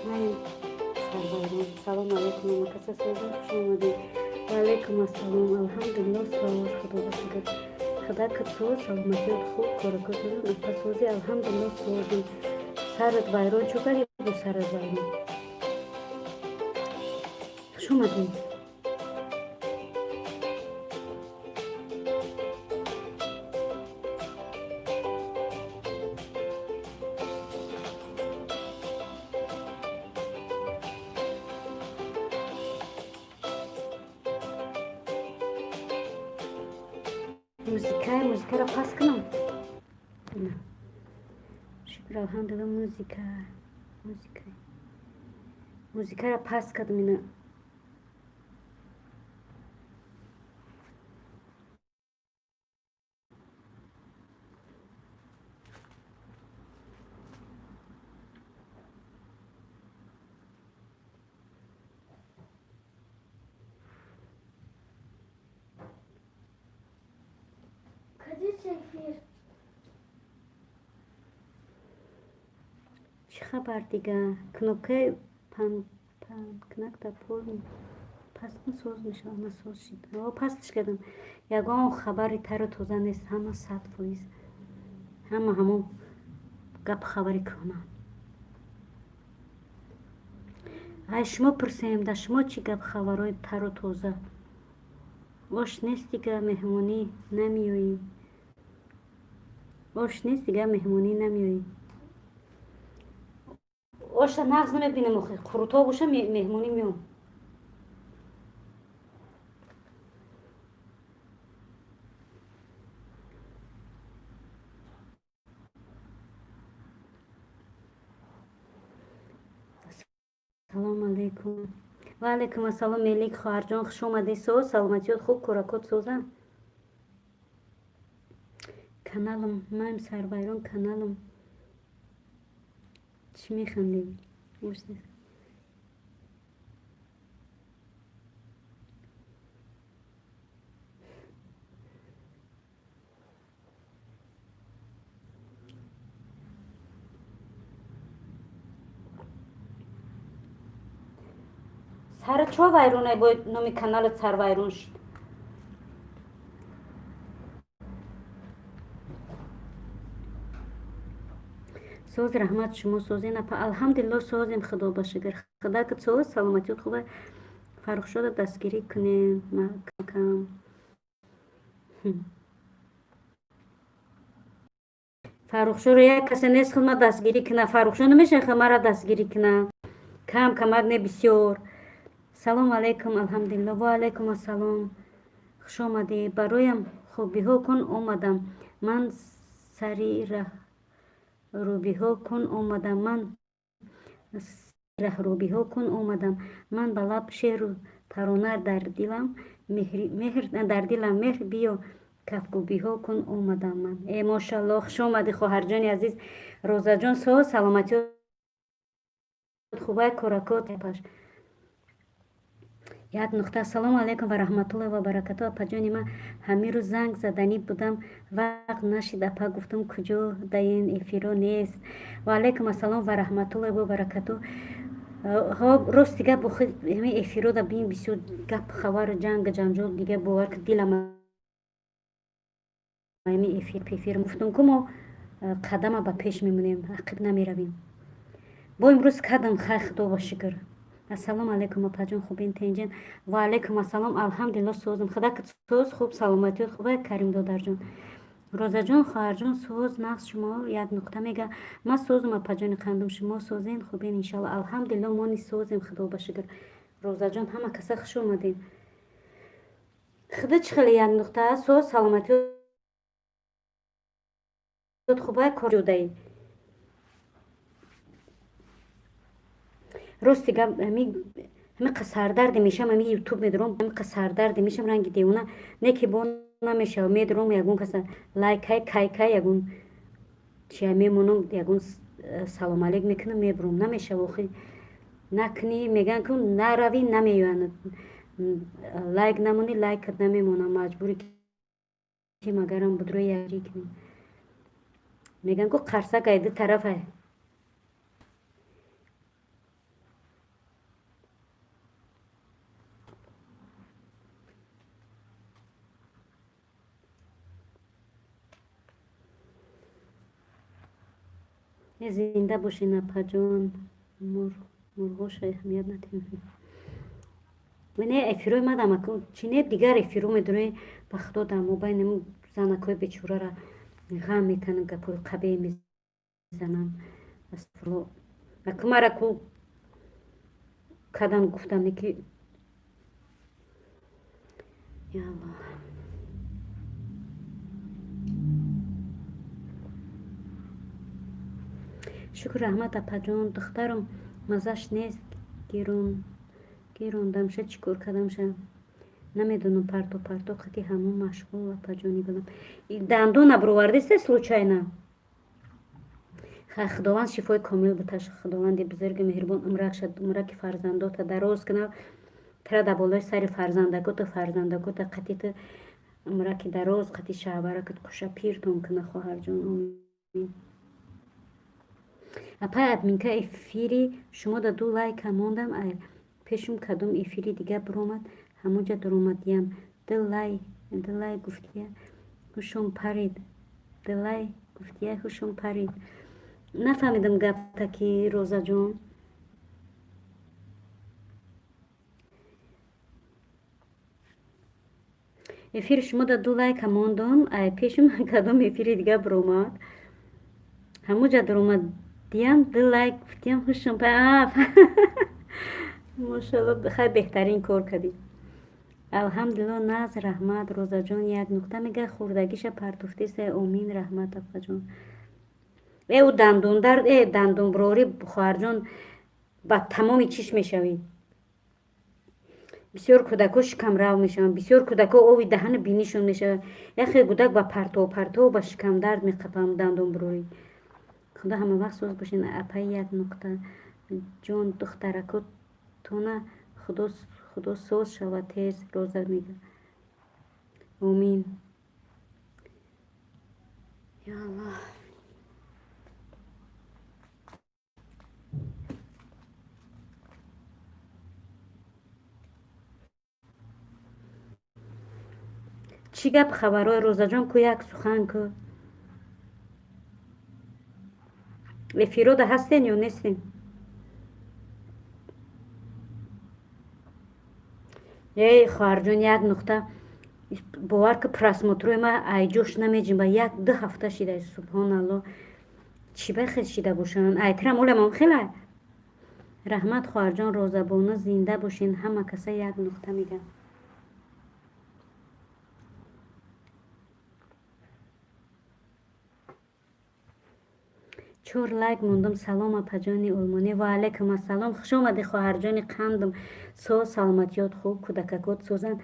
Маем сарвайрон. Салом алейкум, ҳамакаса созам, хуш омадед. Ва алейкум ассалом. Алҳамдулилло, соз, худо ба шукр. Худакат соз, саломатиёт хуб, корако созам, апа сози, алҳамдулилло, созем. Сарат вайрон чӯ кардӣ бо сарат вайрон? Хуш омадед. Музикаро паст кунам. Шукр, алҳамдулилла, музикаро паст кардам ина. Кадите эфир. Чӣ хабар дига? Кнопкаи панкнакта полный паст кун, соз мешавад. Ана, соз шид. О, пастш кардам. Ягон хабари тару тоза нест, ҳама 100%. Ҳама ҳамон гап хабари кӯҳна. Ай, шумо пурсем, дар шумо чӣ гап хабарҳои тару тоза? Ош нест дига, меҳмонӣ намеоӣ. Ош нест дига, меҳмонӣ намеоӣ. Оша нағз намебинам охи. Қурутҳо боша, меҳмонӣ меом. Ассалому алайкум. Ва алайкум ассалом, Мелик хоҳарҷон, хуш омадӣ. Соз, саломатиёт хуб, кӯракот созам. Каналам маем сарвайрон каналам. Чӣ механдӣ? Ош нест. Сара чо вайронай, бо номи каналат сарвайрон шуд? Соз, раҳмат, шумо созен, апа? Алҳамдулилло, созем, худо ба шукр. Худакат соз, саломатиёт хуба. Фаррухшода дастгирӣ кунем кам. Фаррухшоро як касе нест худ ма дастгирӣ куна. Фаррухшо намешава мара дастгирӣ куна. Кам камак не, бисёр. Салом алайкум, алҳамдулилло. Ва алайкум ассалом. Хуш омадӣ. Бароям хубиҳо кун омадам. Ман сари раҳрӯбиҳо кун омадам. Ман раҳрӯбиҳо кун омадам. Ман ба лаб шеъру тарона, дар дилам меҳр, дар дилам меҳр, биё кафкӯбиҳо кун омадам ман. Э, мошалло, хуш омадӣ, хоҳарҷони азиз. Розаҷон, соз, саломатиёт хубай, коракот паш. Як нуқта. Ассалому алайкум ва раҳматуллоҳи ва баракату, апаҷони ман. Ҳамин рӯз занг заданӣ будам, вақт нашид, апа. Гуфтам, куҷо даин, эфиро нест. Ва алайкум ассалом ва раҳматуллоҳи ва баракату. Ҳо, рости гап, ҳамин эфиро да бин, бисёр гап хабару ҷанг ҷанҷол, дига бовар ки дилам ҳамин эфир пефир. Гуфтам, ку мо қадама ба пеш мемонем, ақиб намеравем. Бо имрӯз кардам, хай, худо ба шукр. Ассалому алайкум, апаҷон, хубин, тенҷен? Ва алайкум ассалом, алҳамдулилло, созам. Худакат соз, хуб, саломатиёт хуба, Карим додарҷон. Розаҷон, хоҳарҷон, соз, нағз, шумо? Як нуқта мега. Ман созум, апаҷони қандум, шумо созен, хубин, иншалло. Алҳамдулилло, мо низ созем, худо ба шукр. Розаҷон, ҳама каса хуш омадем. Худо чӣ хеле, як нуқта, соз, саломатиёт хуба, кор ҷудаӣ. Рости гап, ҳамиқа сардарде мешавам, ҳами ютуб медурам, ҳамиқа сардарде мешавам, ранги девона, не ки бо намешава. Медурам, ягон каса лайкай кайкай, ягон чия мемонам, ягон салом алейк мекунам, мебурам. Намешава охи, накунӣ, мегӯянд, ку наравӣ, намеоянд. Лайк намонӣ, лайкат намемонам, маҷбури ки магарам будро яҷӣ кунӣ. Мегӯянд, ку қарсак ай ду тарафай. Зинда бошен, апаҷон. Мурғоша аҳамият надиҳем. Не, эфирои мадам чи не, дигар эфиро медонӣ, ба худо, дар мобайни занакҳои бечорара ғам метанам, гапҳои қабеҳ мезанам. Аку мара ку кадам гуфтам, ки я Аллоҳ. Шукр, раҳмат, апаҷон. Духтарам маззаш нест, гирондамша, чӣ кор кардамша намедонам. Парто парто қати ҳамон машғул, апаҷони балам. Дандона бировардиста случайно? Худованд шифои комил биташ. Худованди бузурги меҳрубон умраки фарзандота дароз кунад, тара дар болои сари фарзандакоту фарзандакота қатиту умраки дароз, қати шаҳваракат куша пиртон кунад, хоҳарҷон, омин. Апай админка, эфири шумо да ду лайка мондам. Ай пешум кадом эфири дига биромад, ҳамонҷа дуромадиям. Ду лайк гуфтия, ҳушом парид. Ду лайк гуфтия, ҳушом парид. Нафаҳмидам гапта ки, Розаҷон. Эфири шумо да ду лайка мондам. Ай пешум кадом эфири дига биромад, ҳамонҷа дуромадиям. Ду лайк гуфтиям, ҳушом. Мошалло, хай, беҳтарин кор кардӣ. Алҳамдулилло, наз, раҳмат, Розаҷон. Як нуқта мега, хурдагиша партофтеса. Омин, раҳмат, апаҷон. Э, ӯ дандондард, э, дандонбирорӣ, хоҳарҷон, ба тамоми чиш мешавӣ. Бисёр кӯдакҳо шикамрав мешаванд, бисёр кӯдакҳо ови даҳани бинишон мешавад. Яхе кӯдак ба партов партов ба шикамдард меқапам дандонбирорӣ. Худо ҳама вақт соз бошед, апаи як нуқта ҷон. Духтарако тона худо соз шавад тез. Роза мега, омин, я Аллоҳ. Чӣ гап, хабарҳои, Розаҷон, ку як сухан ку. Эфирода ҳастен ё нестен? Эй, хоҳарҷон, як нуқта, бовар ки, просмотрои ма айҷош намеҷимба. Як ду ҳафта шида, субҳоналло, чӣ ба хел шида бошанд? Айтрам оламам хела. Раҳмат, хоҳарҷон Розабону, зинда бошен. Ҳама каса як нуқта мегӯям. Чор лайк мондам. Салом, апаҷони олмонӣ. Ва алайкум ассалом, хуш омадӣ, хоҳарҷони қандам. Соз, саломатиёт хуб, кӯдакакот созанд,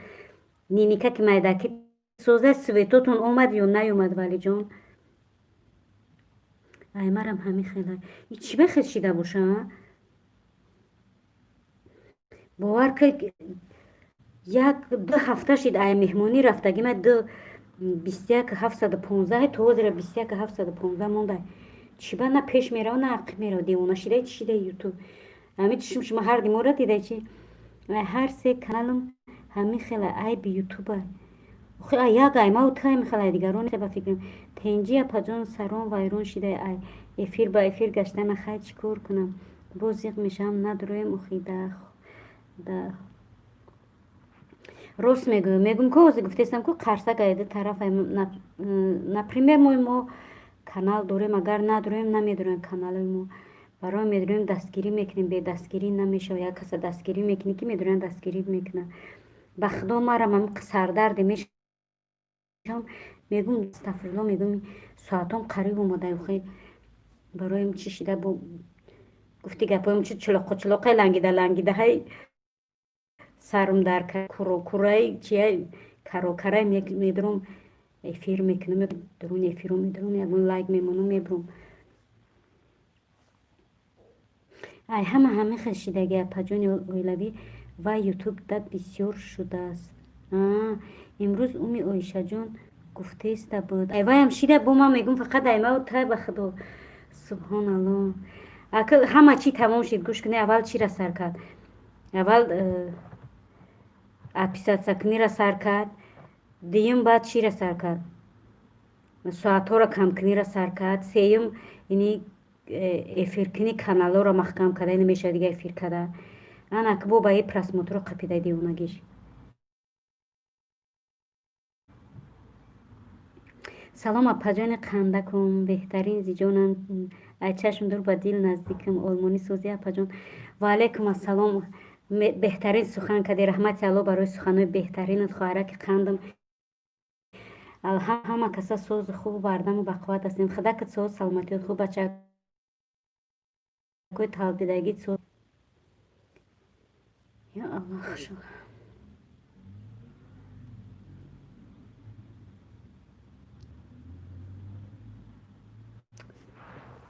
ниникаки майдаки соза. Светотон омад ё наёмад, Валиҷон? Ай, марам ҳамин хела. Чӣ ба хел шида боша? Бовар ки, як ду ҳафта шид, ай меҳмонӣ рафтагӣ ма ду 21 715 то ҳозира 21 715 монда. Чӣ ба на пеш мерава, на ақиб мерава? Девона шидай, чӣ шидай Ютуб? Ҳами чишм шумо ҳар димора дидай чи? Ҳар се каналам ҳамин хела айби Ютуба. Як аймау тай мехела, дигарон ба фикрам. Тенҷи, апаҷон, сарон вайрон шидай ай эфир ба эфир гаштана. Хай, чӣ кор кунам, боз зиқ мешавам. Надроем охи да. Рост мегӯям, мегӯм ку, ҳозир гуфтестам ку, қарсак айди тараф. Например, мо канал дорем, агар надорем, намедорем каналои мо. Барои медорем, дастгирӣ мекунем, бедастгирӣ намешавад. Як каса дастгирӣ мекунӣ, ки медорем, дастгирӣ мекунад. Ба худо, марам ҳами сардарде мешавам, мегӯм астағфирулло, мегӯм, соатом қариб омада. Охи, бароем чӣ шида? Бо гуфти гапоем чи, чилоқо чилоқай, лангида лангида, ҳай сарум дар кураи чия, карокарай. Медурам, эфир мекунам, дуруни эфиро медурам, ягон лайк мемонам, мебурам. Ай, ҳама ҳамин хел шидаги, апаҷони оилавӣ ва Ютуб да бисёр шудааст. Имрӯз уми Оишаҷон гуфтеста буд. Ай, ваям шида, бо ман мегӯм, фақат аймау тай. Ба худо, субҳоналло, ҳама чӣ тамом шид. Гӯш кунед, аввал чира сар кард? Аввал отписаться сар кард, дуюм баъд чира сар кард? Соатҳоро камкунира сар кард, сеюм ини. Эфиркунӣ каналҳоро маҳкам карда, намешавад дига эфир карда. Ана ки бо ба и просмотрро қапида девонагиш. Салом, апаҷони қандакум, беҳтарин зиҷонам, ай чашм дур, ба дил наздикам, олмонӣ созӣ, апаҷон. Ва алайкум ассалом. Беҳтарин сухан кардӣ, раҳмати Алло барои суханҳои беҳтаринат, хоҳараки қандам. Ҳама каса созу хубу бардаму бақувват ҳастем. Худакат соз, саломатиёт хуб, бачакҳои талбидагӣ соз. Ё Аллоҳ, хуш.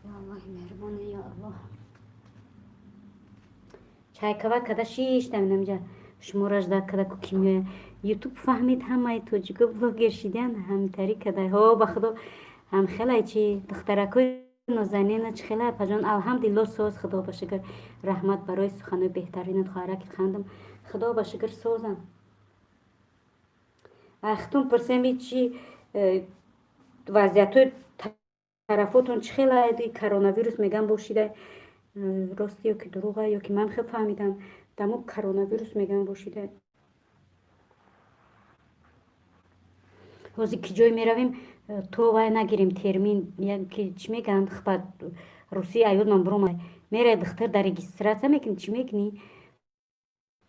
Ё Аллоҳи меҳрубон, ё Аллоҳ. Чайкава када шиштам инамҷа, шуморо ждать када ку ки меояд. Ютуб фаҳмид, ҳамаи тоҷико блогер шидан, ҳамтарӣ када. Ҳо, ба худо, ҳам хелай чи духтаракҳои нозанина, чӣ хелай, апаҷон? Алҳамдулилло, соз, худо ба шукр. Раҳмат барои суханҳои беҳтаринат, хоҳараки қандам. Худо ба шукр, созам. Ахтун пурсем, чи вазъиятҳои тарафотон чӣ хелай? Коронавирус меган бошида, рости ё ки дурӯға, ё ки ман хел фаҳмидам, дамо коронавирус меган бошида. Ҳозир ки ҷой меравем, то вай нагирем термин, ки чӣ мегӯянд, ба русӣ аёдман биромад. Мерай, духтар, дар регистрация мекунӣ, чӣ мекунӣ,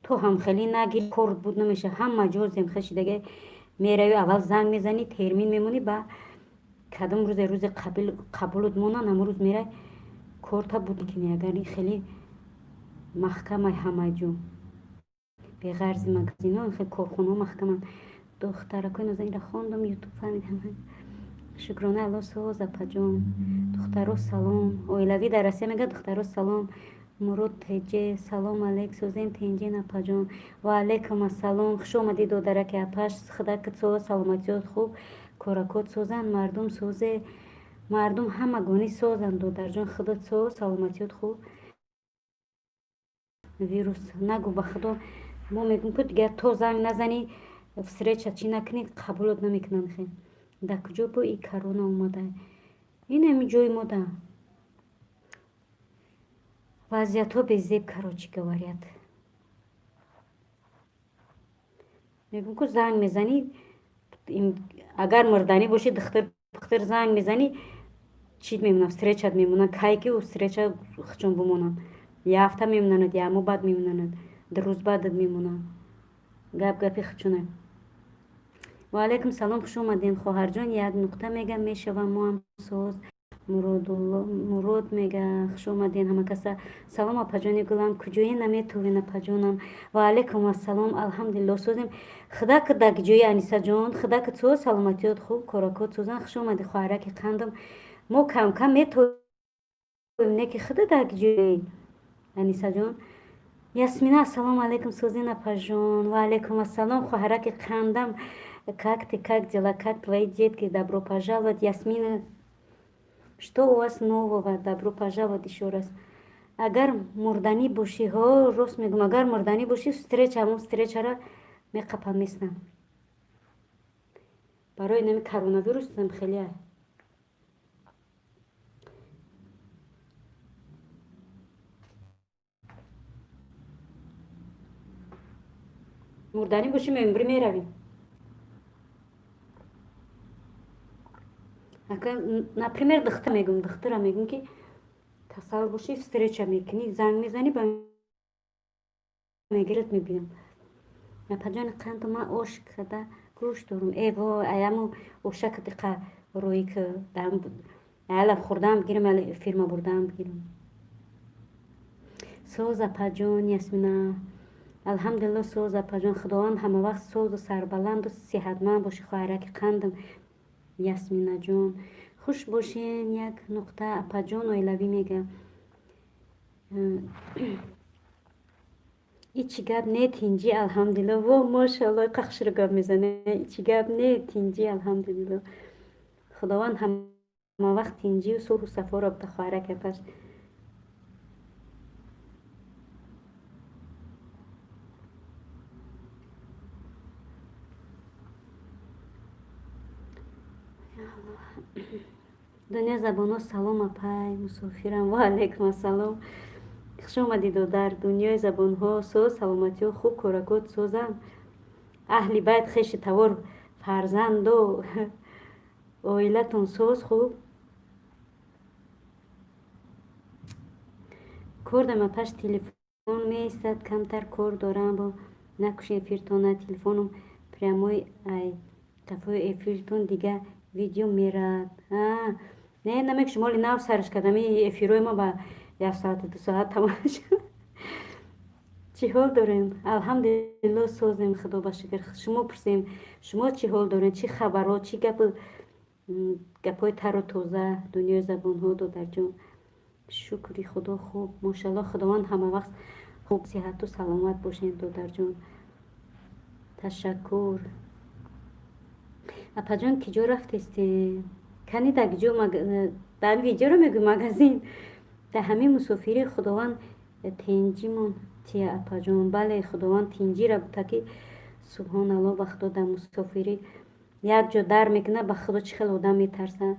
то ҳамхелӣ нагири, кор буд намеша. Ҳама ҷо земхел шидага. Мерави, аввал занг мезанӣ, термин мемонӣ, ба кадом рӯзе рӯзе қабулут монанд, ҳамон рӯз мерай, корта буд мекунӣ. Агар ин хеле маҳкамай, ҳама ҷо беғарзи магазино, хел корхонаҳо маҳкаманд. Духтаракои нозанинро хондам, Ютуб фаҳмидам. Шукрона Алло, соз, апаҷон. Духтаро салом. Оилавӣ дар Россия мегӯяд, духтаро салом. Мурод теҷе, салом алейк, созем, тенҷен, апаҷон. Ва алайкум ассалом, хуш омадӣ, додараки апаш. Худакат соз, саломатиёт хуб, коракот созанд, мардум созе, мардум ҳамагонӣ созанд, додарҷон, худат соз, саломатиёт хуб. Вирус нагӯ, ба худо, мо мегӯем ку дигар то занг назанӣ, встреча чӣ накунӣ, қабулот намекунанд. Хе дар куҷо бо и корона омада? Ин ҳами ҷои мо да вазъиятҳо безеб, короче говорят. Мегӯм ку, занг мезанӣ, агар мурданӣ бошӣ, духтур пухтур, занг мезанӣ, чит мемонад, встречат мемонад. Кай ки встреча хучон бимонанд, як ҳафта мемонанд, як моҳ баъд мемонанд, 2 рӯз баъдат мемонанд. Гап гапи хучуна. Ва алайкум салом, хуш омадем, хоҳарҷон. Як нуқта мега мешавам, мо ҳам соз. Муродулло Мурод мега, хуш омадем ҳама каса. Салом, апаҷони гулам, куҷое наметовен, апаҷонам? Ва алайкум ассалом, алҳамдулилло, созем. Худак дар ҷои Анисаҷон, худакат соз, саломатиёт хуб, коракот созан. Хуш омадӣ, хоҳараки қандам. Мо камкам метовем, не ки худа дар ҷои Анисаҷон. Ясмина, ассалому алайкум, созин, апаҷон. Ва алайкум ассалом, хоҳараки қандам. Как ты, как дела, как твои детки? Добро пожаловать, Ясмина. Что у вас нового? Добро пожаловать еще раз. Агар мурданӣ бошӣ, ҳо, рост мегӯм, агар мурданӣ бошӣ, встреча, ҳамон встречара меқапам, местам. Барои нами коронавирус хеле мурданӣ бошӣ, мембри меравем. Например, духтар мегӯм, духтара мегӯм, ки касал бошӣ, встреча мекунӣ, занг мезанӣ, ба мегирад, мебинам. Апаҷони қанду, ман ош када гӯшт дорум. Э во, аяму ошака диқа рӯи ки ала хӯрдаам бигирам, ала фирма бурдаам бигирам. Соз, апаҷон. Ясмина, алҳамдулилло, соз, апаҷон. Худованд ҳамавақт созу сарбаланду сиҳатманд бошӣ, хоҳараки қандам. Ясминаҷон, хуш бошен. Як нуқта, апаҷон, оилавӣ мега. Ичи гап не, тинҷӣ, алҳамдулилло. Во, мошалло, қахширо гап мезане. Ичи гап не, тинҷӣ, алҳамдулилло. Худованд ҳамавақт тинҷию сулҳу сафоро буда, хоҳараки апаш. Дунё забонҳо, салом, апай, мусофирам. Ва алайкум ассалом, хуш омадӣ, додар. Дунёи забонҳо, соз, саломатиҳо хуб, коракот созам, аҳли байт, хеши тавор, фарзанду оилатон соз, хуб. Кор дам, апаш, телефон меистад, камтар кор дорам, бо накуши эфиртона, телефоном прямой ай қафои эфиртон дига видео мерад. Не, намекушем, ҳоли нав сарш кардам. Эфирҳои ма ба як соату 2 соат тамом шуд. Чӣ ҳол дорем? Алҳамдулилло, созем, худо ба шукр. Шумо пурсем, шумо чӣ ҳол дорем, чӣ хабарҳо, чӣ гапу гапҳои тару тоза? Дунёи забонҳо, додарҷон, шукри худо, хуб, мошалло, худованд ҳама вақт хуб, сиҳату саломат бошед, додарҷон, ташаккур. Апаҷон, ки ҷо рафтесте? Кани, дар ҷо дар видеоро мегӯй, магазин, дар ҳамин мусофирӣ. Худованд тинҷимон тия, апаҷон. Бале, худованд тинҷира бута, ки субҳоналло, ба худо, дар мусофирӣ як ҷо дар мекунад, ба худо, чӣ хел одам метарсад.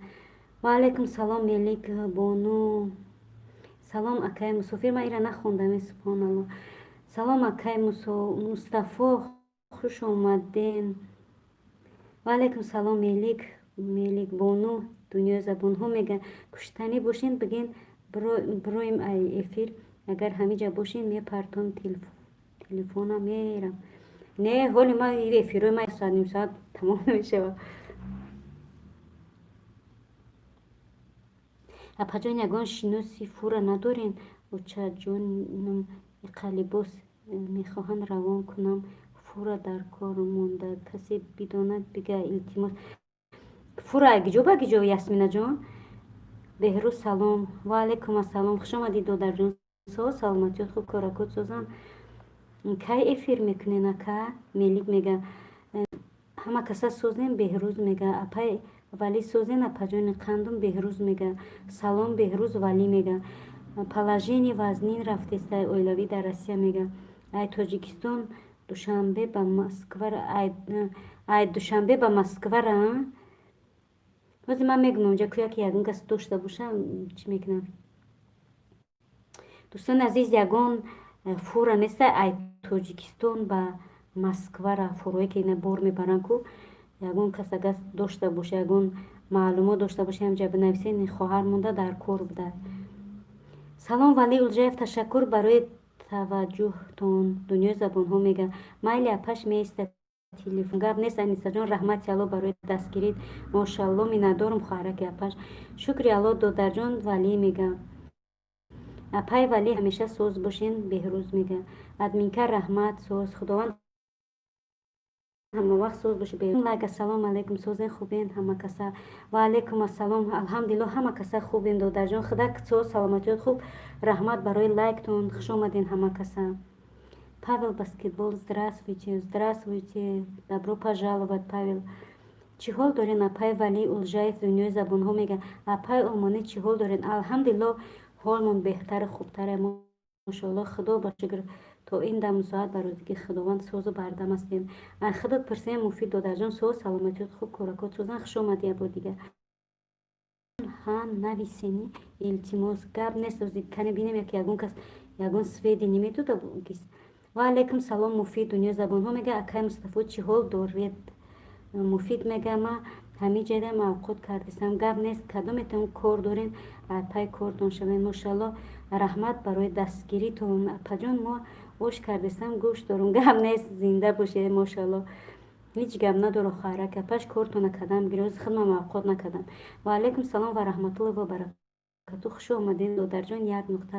Ва алайкум салом, Мелик бону. Салом, акай мусофир, ман ира нахондам, субҳоналло. Салом, акай Мустафо, хуш омаден. Ва алайкум салом, Мелик, Мелик бону. Дунёи забонҳо мега, куштанӣ бошен, биген, бироем ай эфир. Агар ҳамиҷа бошен, мепартом телефонам, мерам. Не, ҳоли ма эфирҳои ма соат, ним соат тамом намешавад. Апаҷон, ягон шиноси фура надорен? Очаҷонам иқа либос мехоҳанд равон кунам, фура дар кор монда, касе бидонад, бига, илтимос. Фура гиҷо ба гиҷо, Ясминаҷон? Беҳрӯз, салом. Ва алайкум ассалом, хуш омадӣ, додарҷон. Соз, саломатиёт хуб, коракот созам. Кай эфир мекунен, ака? Мелик мега, ҳама каса созем. Беҳрӯз мега, апай Валӣ, созен, апаҷони қандум. Беҳрӯз мега, салом, Беҳрӯз Валӣ мега, положение вазнин рафтеста, оилавӣ дар Россия мега. Ай Тоҷикистон, Душанбе ба Москва, ай Душанбе ба Москвара. Ҳозир ман мегӯям, онҷа кӯя ки ягон кас дошта боша, чӣ мекунам. Дӯстони азиз, ягон фура неста ай Тоҷикистон ба Москвара, фурое ки ина бор мебаранд ку, ягон кас агар дошта боша, ягон маълумот дошта боша, ҳамҷа бинависен, хоҳар монда дар кор буда. Салом, Валӣ Улҷаев, ташаккур барои таваҷҷӯҳтон. Дунёи забонҳо мега, майли, апаш, меистад телефон. Гап нест, Анисаҷон, раҳмати Алло барои дастгирит, мошалло, миннатдорум, хоҳараки апаш. Шукри Алло, додарҷон. Валӣ мега, апай Валӣ, ҳамеша соз бошен. Беҳрӯз мега, админка, раҳмат, соз, худованд ҳамавақт соз бошед. Лайк. Ассалому алайкум, созен, хубен ҳама каса? Ва алайкум ассалом, алҳамдулилло, ҳама каса хубем, додарҷон. Худак соз, саломатиёт хуб. Раҳмат барои лайктон, хуш омаден ҳама каса. Павел Баскетбол, здравствуйте, здравствуйте, добро пожаловать, Павел. Чӣ ҳол дорен, апай Валӣ Улжаев? Дунёи забонҳо мега, апай Олмонӣ, чӣ ҳол дорен? Алҳамдулилло, ҳолмон беҳтару хубтаре, мошоалло, худо ба шукр, то ин даму соат ба розигии худованд созу бардам ҳастем. Худот пурсем, Муфид додарҷон, соз, саломатиёт хуб, коракот созан. Хуш омадӣ або дига. Ҳа, нависени, илтимос. Гап нест, кане бинем, яки ягон кас ягон сведения медода. Ва алайкум салом, Муфид. Дунёи забонҳо мега, акай Мустафо, чӣ ҳол доред? Муфид мега, ма ҳамиҷада мавқут кардисам. Гап нест, кадометон кор дорен, пай кортон шавен. Мошалло, раҳмат барои дастгиритон. Апаҷон, мо ош кардисам, гӯшт дорум. Гап нест, зинда бошед, мошалло, ҳеҷ гап надоро, хоҳарак апаш, кортона кардам, гирӯзи хидма мавқот накардам. Ва алайкум салом ва раҳматуллоҳи ва баракату, хуш омадем, додарҷон. Як нуқта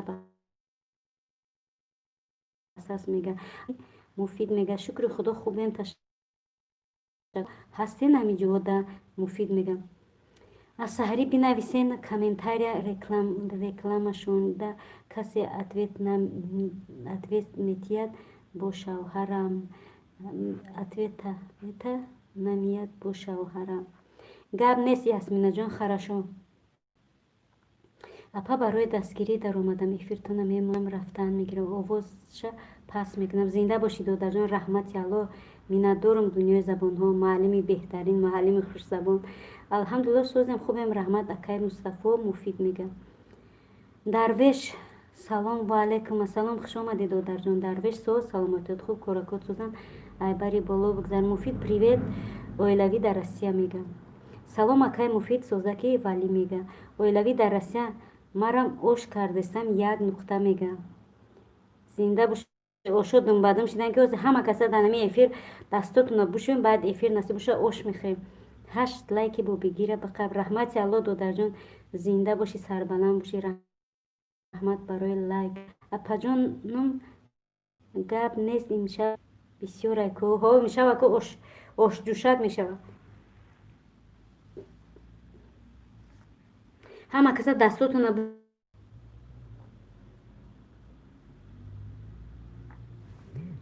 асас мега, Муфид мега, шукри худо, хубем, ҳастен ҳамиҷода. Муфид мега, аз саҳарӣ бинависен комментария, рекламашонда касе ответ метиҳад, бо шавҳарам ответа намеяд, бо шавҳарам. Гап нест, Ясминаҷон, хорошо. Апа, барои дастгирӣ даромадам, эфиртона мемонам, рафтан мегирам, овозша пас мекунам. Зинда бошӣ, додарҷон, раҳмати Аллоҳ, миннатдорум. Дунёи забонҳо, муаллими беҳтарин, муаллими хушзабон. Алҳамдулилло, созем, хубем, раҳмат, акай Мустафо. Муфид мега. Дарвеш, салом. Ва алайкум ассалом, хуш омадӣ, додарҷон. Дарвеш, соз, саломатиёт хуб, коракот созан, айбари боло бигзар. Муфид, привет, оилавӣ дар Россия мега. Салом, акай Муфид, созаки. Валӣ мега: оилавӣ дар Россия, марам ош кардестам, як нуқта мега. Зинда бош. Ошо думбадум шидан, ки ҳозир ҳама каса дар ҳамин эфир дастотона бушӯем, баъд эфир насиб боша, ош мехӯрем. Ҳашт лайки бо бигира ба қабр. Раҳмати Аллоҳ, додарҷон, зинда бошӣ, сарбаланд бошӣ, раҳмат барои лайк. Апаҷоном, гап нест, имшаб бисёрай ку. Ҳо, имшаб аку ошҷӯшак мешавад. Ҳама каса дастотона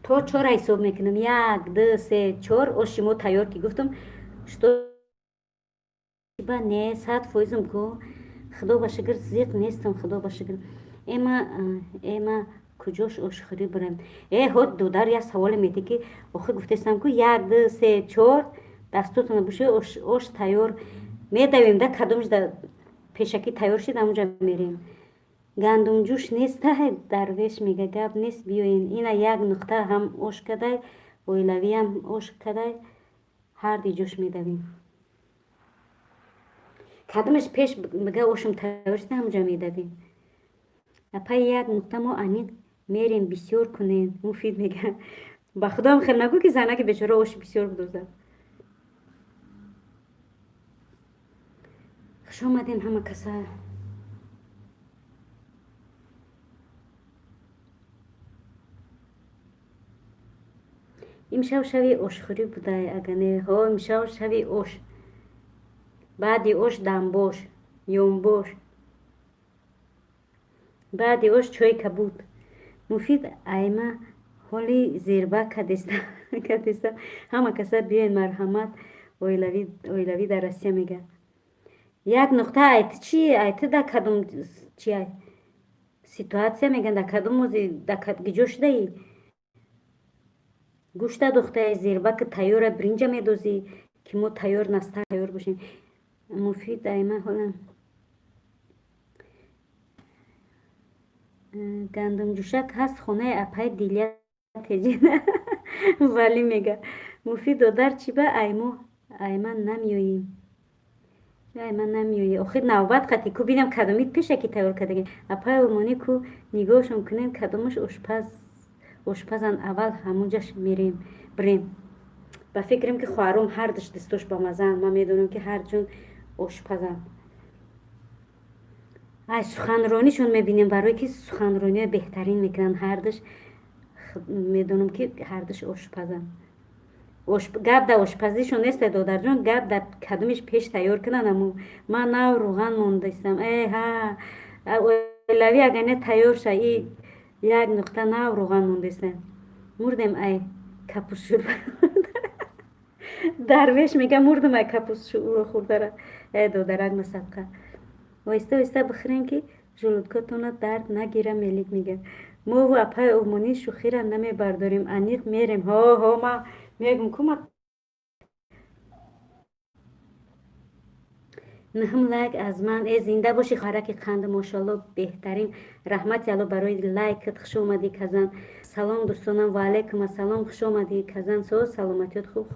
то чора ҳисоб мекунам: як, ду, се, чор. Оши мо тайёр ки гуфтам, что ба не, 100%-м ку, худо ба шукр, зиқ нестам, худо ба шукр. Эма, эма, куҷош ошхӯрӣ бурем? Э, ҳо, додар, як саволе метӣ, ки охир гуфтестам ку: як, ду, се, чор, дастотона бушӯ, ош тайёр, медавем да, кадомш да пешакӣ тайёр шид, ҳамонҷа мерем. Гандумҷӯш неста? Дарвеш мега: гап нест, биёен. Ина як нуқта ҳам ош кадай, оилавиам ош кадай, ҳарди ҷош медавем. Кадомаш пеш бига ошум тайёр шида, ҳамонҷа медавем. Апай, як нуқта, мо аниқ мерем, бисёр кунем. Муфид мега: ба худоам хел нагӯ, ки занаки бечора оши бисёр бидозад. Хуш омадем, ҳама каса. Имшаб шаби ошхӯрӣ будай, ага не? Ҳо, имшаб шаби ош, баъди ош дамбош, ёнбош, баъди ош чойи кабуд. Муфид, айма ҳоли зерба кадеста. Ҳама каса биёен, марҳамат. Оилавӣ дар Россия мега. Як нуқта, айти чи, айти да кадом чи ситуация меган, да кадом ози да гиҷо шудаи? Гӯшта духтаи, зербаки тайёра, биринҷа медозӣ, ки мо тайёр наста тайёр бошем. Муфид, айма ҳола гандумҷӯшак ҳаст хонаи апаи Дилия теҷина. Валӣ мега: Муфид додар, чӣ ба аймо айма намеоӣ, айма намеоӣ? Охир навбат қати ку, бинам кадомит пешакӣ тайёр кардаги. Апаи Олмонӣ ку, нигоҳшон кунем, кадомаш ошпаз ошпазан, аввал ҳамунҷаш мерем, бирем. Ба фикрам, ки хоҳаром ҳардуш дӯстош бамазаанд, ман медонам, ки ҳарчун ошпазанд. Ай суханронишон мебинем, барое ки суханрониҳои беҳтарин мекунанд ҳардуш, медонам, ки ҳардуш ошпазанд. Гап дар ошпазишон нест, додарҷон, гап дар кадомиш пеш тайёр кунанд. Аму ман нав рӯған мондастам. Э ҳа, оилавӣ агар не тайёр ша, и як нуқта нав рӯған мондастам. Мурдем ай капус шӯрба. Дарвеш мега: мурдам ай капус хӯрдара. Э, додарак, масадқа, оҳиста оҳиста бихӯрем, ки желудкотона дард нагира. Мелик мега: мову апаи Олмонӣ шӯхира намебардорем, аниқ мерем. Ҳо, ҳо, ма мегум ку ма. Нуҳум лайк аз ман. Э, зинда бошӣ, хоҳараки қанду, мошоалло, беҳтарин, раҳмати Алло барои лайкат. Хуш омадӣ, Казан. Салом, дӯстонам. Ва алайкум ассалом, хуш омадӣ, Казан. Соз, саломатиёт хуб,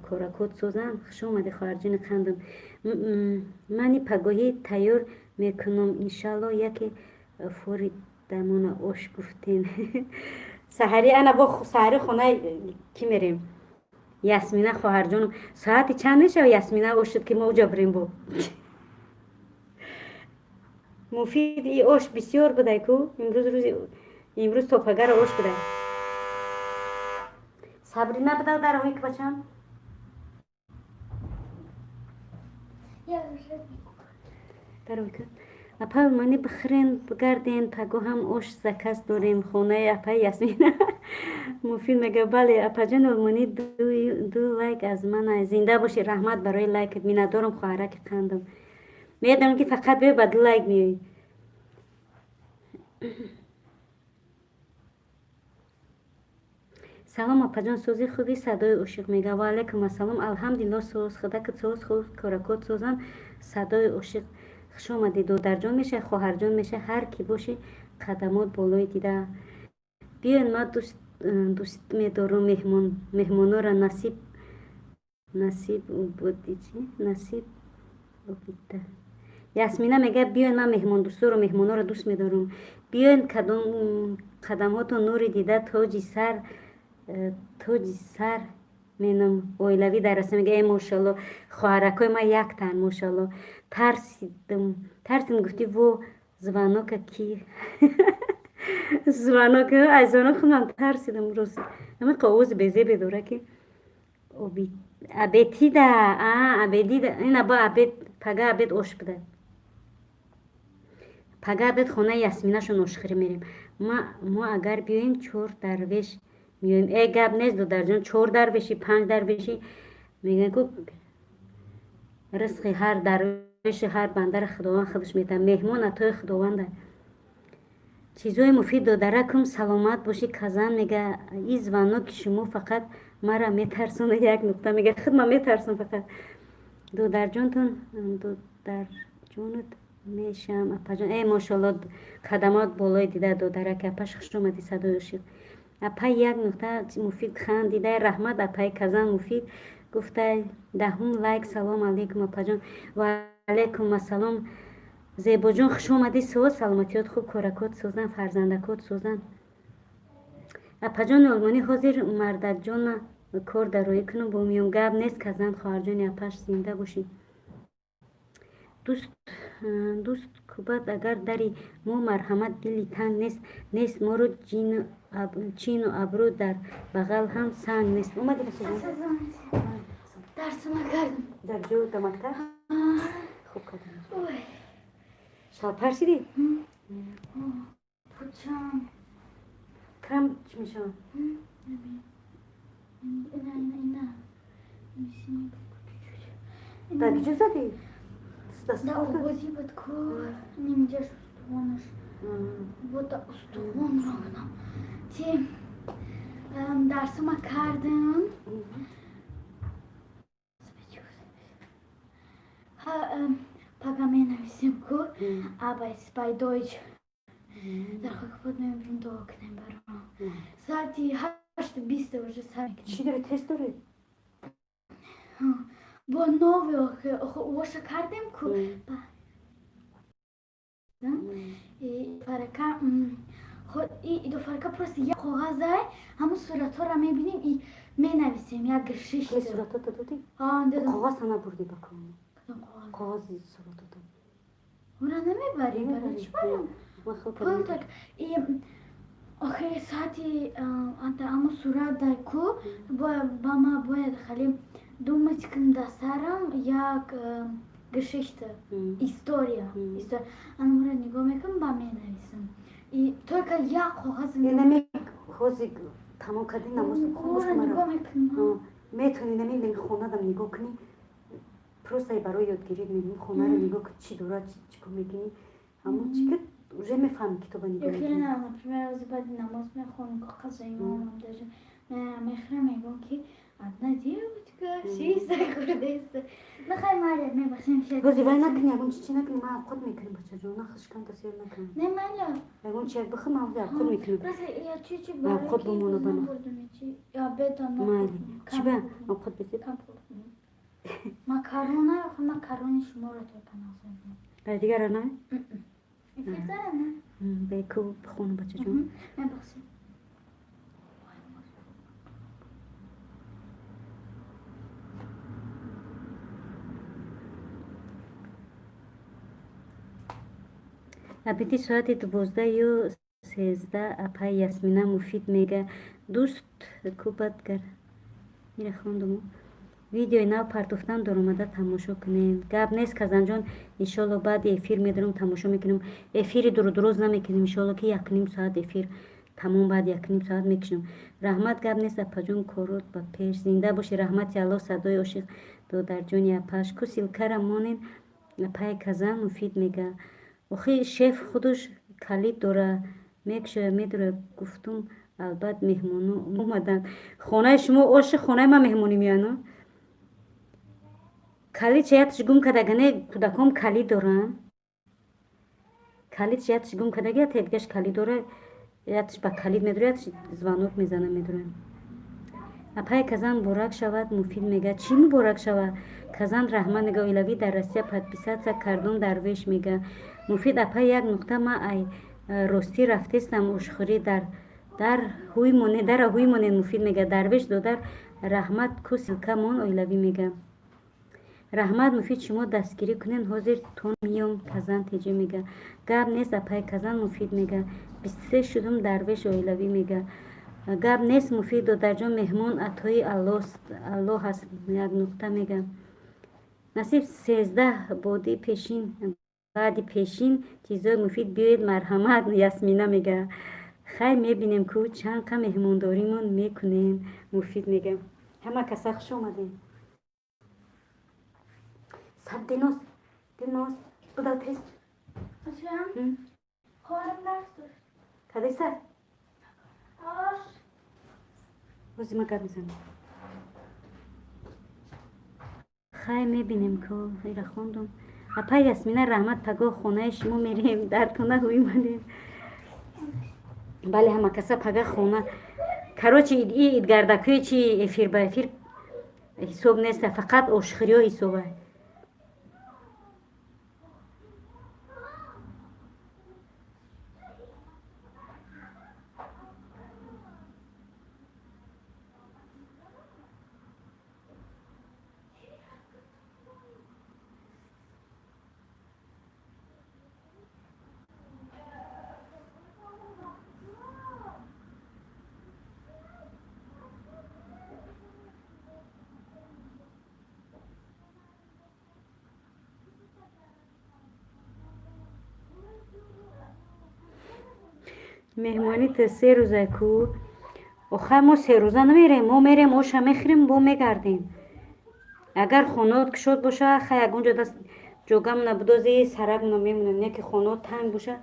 коракот созам. Хуш омадӣ, хоҳарҷони қандум. Мани пагоҳӣ тайёр мекунам, иншалло. Яке фори дамона ош гуфтем. Саҳарӣ ана бо саҳари хонаи кӣ мерем? Ясмина хоҳарҷонам, соати чанд мешава? Ясмина ош шуд, ки мо уҷа бирем. Бо Муфид и ош бисёр будай ку имрӯз, рӯзи имрӯз то пагара ош будай. Сабрина буда дар ки бачам. Я уже Дарои апа мани бихӯрен, бигарден, пагоҳам ош заказ дорем хонаи апаи Ясмина. Муфид мега: бале, апаҷон Олмонӣ, ду лайк аз ман. Зинда бошӣ, раҳмат барои лайкат, миннатдорам, хоҳараки қандам. Медонам, ки фақат биёй, ба ду лайк меоӣ. Салом, апаҷон, сӯзи, хуби, садои ошиқ мега. Ва алайкум ассалом, алҳамдулилло, соз, худакат соз, хуб, коракот созан. Садои ошиқ, хуш омадӣ. Додарҷон меша, хоҳарҷон меша, ҳар кӣ бошӣ, қадамот болои дида. Биёен, ман дӯст медорам меҳмонора. Насиб, насиб буди, чи насиб обида. Ясмина мега: биёен, ман меҳмондӯсторо, меҳмонора дӯст медорам. Биёен, қадамҳотон нури дида, тоҷи сар, тоҷи сар менам. Оилавӣ дар раса мега. Э, мошалло, хоҳаракҳои ман яктан, мошалло. Тарсидим, тарсидим, гуфтӣ во, звонока ки звонок, аз звонок худам тарсидим. Рост, ҳамин овози безебе дора, ки абетида, абедида. Ина ба обед, пага обед ош буда. Пага обед хонаи Ясминашон ошхӯрӣ мерем. Мо агар биёем, чор дарвеш меоем. Э, гап нест, додарҷон, чор дарвеши, панҷ дарвеши, мегӯян ку, ризқи ҳар дарвеши, ҳар бандара Худованд худаш медиҳад. Меҳмон атои Худованда. Чизои муфид, додаракум, саломат бошӣ. Казан мега: и звоноки шумо фақат мара метарсонад, як нуқта мега. Худ ман метарсам фақат. Додарҷонтон, додарҷонат мешам, апаҷон. Э, мошалло, қадамот болои дида, додарак апаш, хуш омадӣ. Садои ошиқ, апай, як нуқта муфид хандидай. Раҳмат, апай Казан, муфид гуфтай. 10-ум лайк. Салом алейкум, апаҷон. Ва алайкум ассалом, Зебоҷон, хуш омадӣ. Соз, саломатиёт хуб, коракот созан, фарзандакот созан. Апаҷони олмонӣ, ҳозир мардакҷона кор дароӣ кунам, бо миём. Гап нест, Казан, хоҳарҷони апаш, зинда бошӣ. Дӯст кубад агар дари мо, марҳамат, дили танг нест, нест моро чину абрӯ, дар бағал ҳам санг нест. Омадӣ? Дарсима кардам. Дар ҷо, дар мактаб хуб кардам. Шалпар шидӣ? Пучам. Крам чӣ мешавад? Ина, ина, ина. Дар куҷо задӣ? Да овози буд ку, нимҷаш устухонаш. Бота устухон ронам. Ти дарсима кардам. Пага менависем ку, Arbeit bei Deutsch. Дар хокпот мебирем, дуо кунем баром. Соати 8:20 уже сар. Чӣ дори, тест дорӣ? Бо нови охе, оша кардем ку. Фарака ду фарака, просто як коғазай, ҳамун суратҳоро мебинем и менависем як гиршишт. Суратҳото додӣ? Коғаз набурдӣ ба кон? Коғази суратҳото. Ура намебарӣ, барои чӣ барам? Пул так и охири соати анта ҳамун сурат дай ку, ба ма бояд хеле думать кунам дар сарам як Geschichte, история. Анамура нигоҳ мекунам, ба менависам. И только як коғаз. Инами ҳозир тамом кардӣ, намоз Ура нигоҳ мекунам. Метавонӣ нами хонадам нигоҳ кунӣ, просто барои ёдгирӣ мегӯм, хонаро нигоҳ кун, чӣ дорад, чӣ кор мекунӣ, ҳамон чӣ ки уже мефаҳми, китоба нигоҳ мекунӣ. Например, ҳозир баъди намоз мехонам, коғаза имомам даже мехӯрам, мегӯям ки одна девочка шиста хӯрдаиста. Нахай, майля, мебахшем. Ҳозир вай накунӣ, ягон чи накунӣ, ман авқот мекунам, бачаҷон, нахашканта сер накунам. Не, майля. Ягон чи як бихӯр, ман ҳозир авқот мекунам. Просто я чуть-чуть. Авқот бимона бана. Майли, чӣ ба авқот бизед? Макарона, макарони шуморо только назар. Дигара на? Эфир дара, на? Беку, бихонам, бачаҷон. Мебахшед. Абиди соати 12:13, апай Ясмина муфид мега. Дӯст кӯбад гар ира хондуму. Видеои нав партофтам, доромада тамошо кунем. Гап нест, Казанҷон, иншолло, баъди эфир медорам, тамошо мекунем. Эфири дурудуроз намекунем, иншолло, ки 1,5 соат эфир тамом, баъд 1,5 соат мекушем. Раҳмат, гап нест, апаҷон, корот ба пеш, зинда бошӣ. Раҳмати Аллоҳ. Садои ошиқ, додарҷони апаш ку, ссылкара монем, апай Казан муфид мега. Охи, шеф худуш. Калид дора, мекушоя, медура. Гуфтум, албат меҳмоно омаданд. Хонаи шумо оши, хонаи ман меҳмонӣ меяну. Калид шаятш гум кардагане, кӯдаком калид доранд. Калид шаятш гум кардаги, ятдигаш калид дора, ятш ба калид медура, ятш звонок мезана, медура. Апай Казан муборак шавад, Муфид мега. Чӣ муборак шавад? Казан раҳмат мега. Оилавӣ дар Россия подписаться кардум, Дарвеш мега. Муфид апай як нуқта, ма ай ростӣ рафтестам ошхӯрӣ, дар ҳуй монед, дара ҳуй монед, Муфид мега. Дарвеш додар раҳмат ку, ссылка мон, оилавӣ мега. Раҳмат, Муфид, шумо дастгирӣ кунед, ҳозир тон миём. Казан теҷӣ мега. Гап нест, апай Казан, Муфид мега. 23 шудум, Дарвеш оилавӣ мега. Гап нест, Муфид додарҷон, меҳмон атои Аллоҳ аст, як нуқта мега. Насиб 13 боди пешин, баъди пешин чизои муфид биёед, марҳамат, Ясмина мега. Хай, мебинем ку чанд қа меҳмондоримон мекунем, Муфид мега. Ҳама каса хуш омадем. Саб, Дилноз, Дилноз, буда тез. Кадеса? Ҳозир ма гап мезанам. Хай, мебинем ку, ира хондум. Апай Ясмина раҳмат, пагоҳ хонаи шумо мерем, дартона ҳуй манем. Бале, ҳама каса пага хона. Короче, и идгардакӯи чи эфир ба эфир ҳисоб неста, фақат ошхӯриҳо ҳисоба. Меҳмонӣ то 3 рӯза ку. Охай, мо 3 рӯза намерем, мо мерем, оша мехӯрем, бо мегардем. Агар хонаот кушод боша, хай, ягон ҷо даст ҷогамона будози, саракмона мемонем, не ки хонаот танг боша,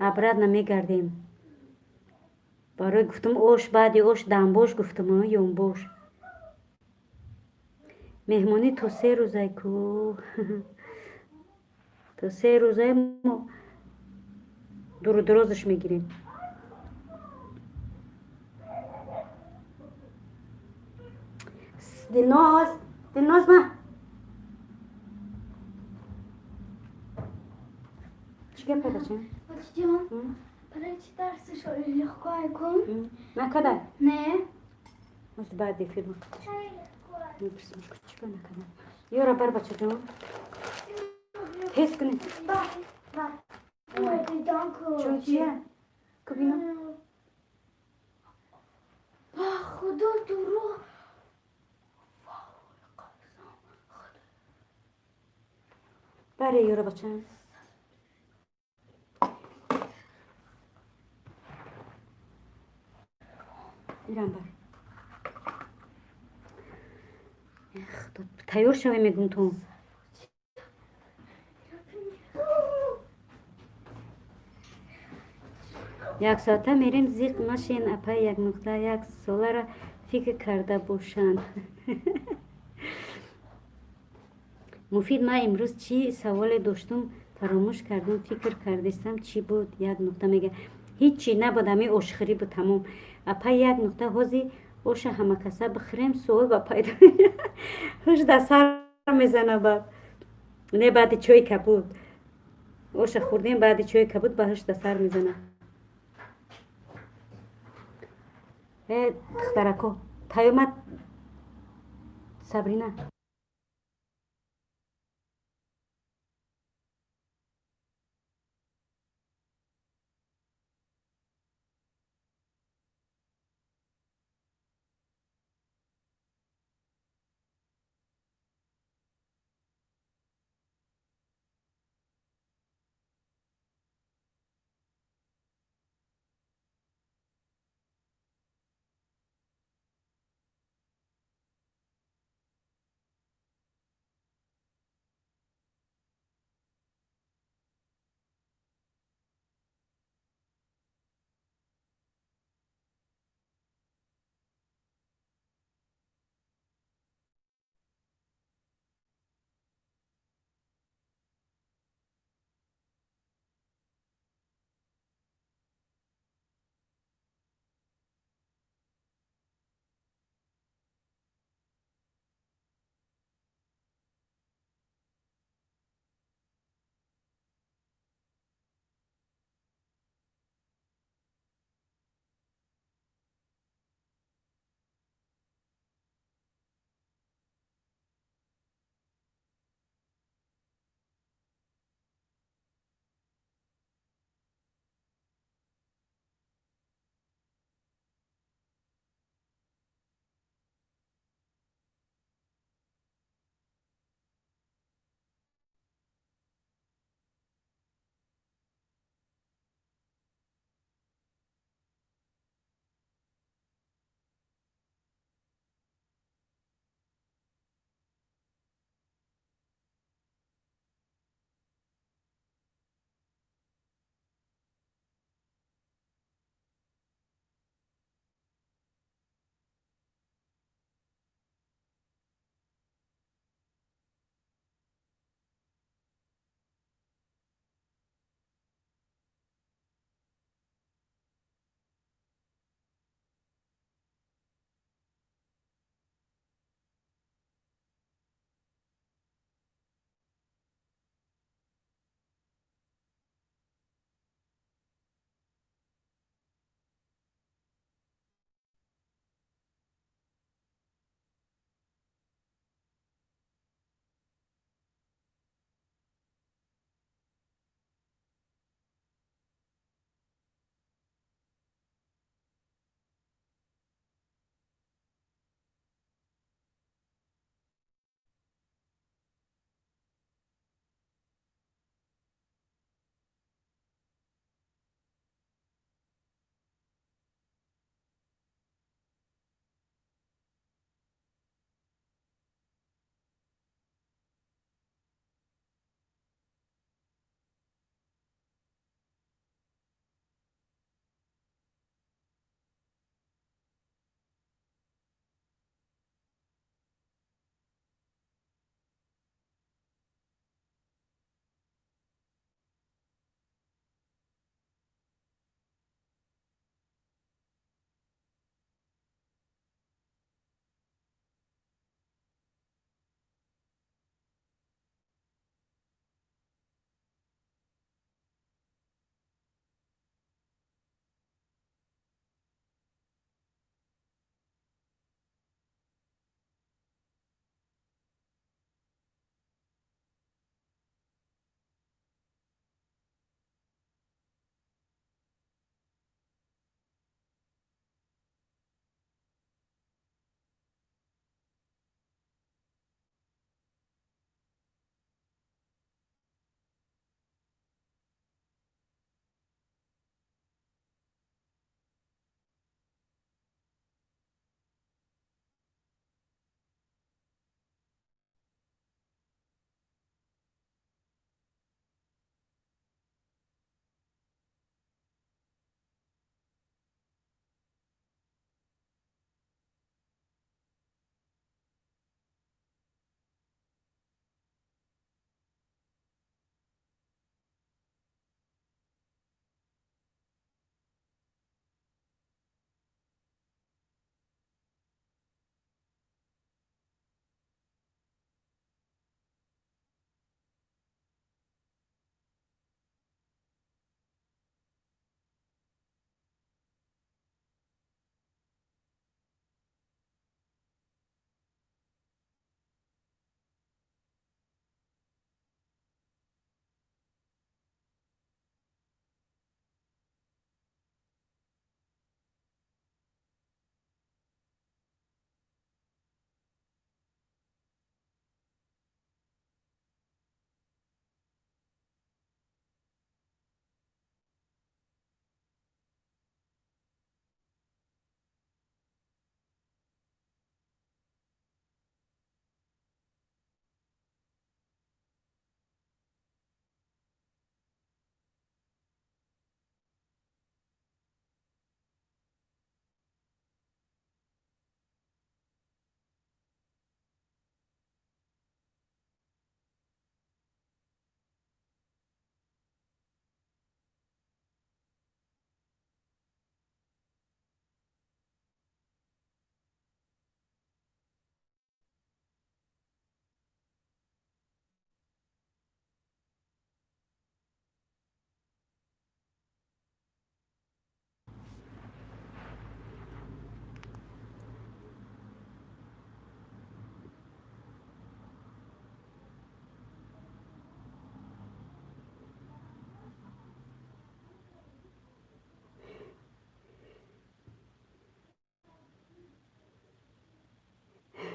обратно мегардем. Барои гуфтум ош, баъди ош дамбош, гуфтум, ёнбош. Меҳмонӣ то 3 рӯза ку. То 3 рӯзаи мо дуру дурозаш мегирем. Дилноз, Дилноз, ма чӣ гап, бача? Барои чӣ дарсиш легко кун? Накадай? Не. Ҳозир баъди филм чӣ накада? Ёра бар, бачаҷон, тез кунед. Чун чия? Кубино. Ба худо, дурӯғ. Баре, ёра, бача. Ирам бар. Тайёр шаве, мегум ту. Як соата мерем, зиқ машен, апай як нуқта, як солара фикр карда бошанд. Муфид, ман имрӯз чӣ саволе доштум, фаромӯш кардум, фикр кардистам, чӣ буд, як нуқта мега. Ҳиччи набуд, ҳамин ошхӯрӣ буд, тамом. Апай як нуқта, ҳозир оша ҳамакаса бихӯрем, суол ба пайдо ҳуш да сар мезана баъд. Не, баъди чойи кабуд. Оша хӯрдем, баъди чойи кабуд ба ҳуш да сар мезана. Э, духтарако, таёмад, Сабрина.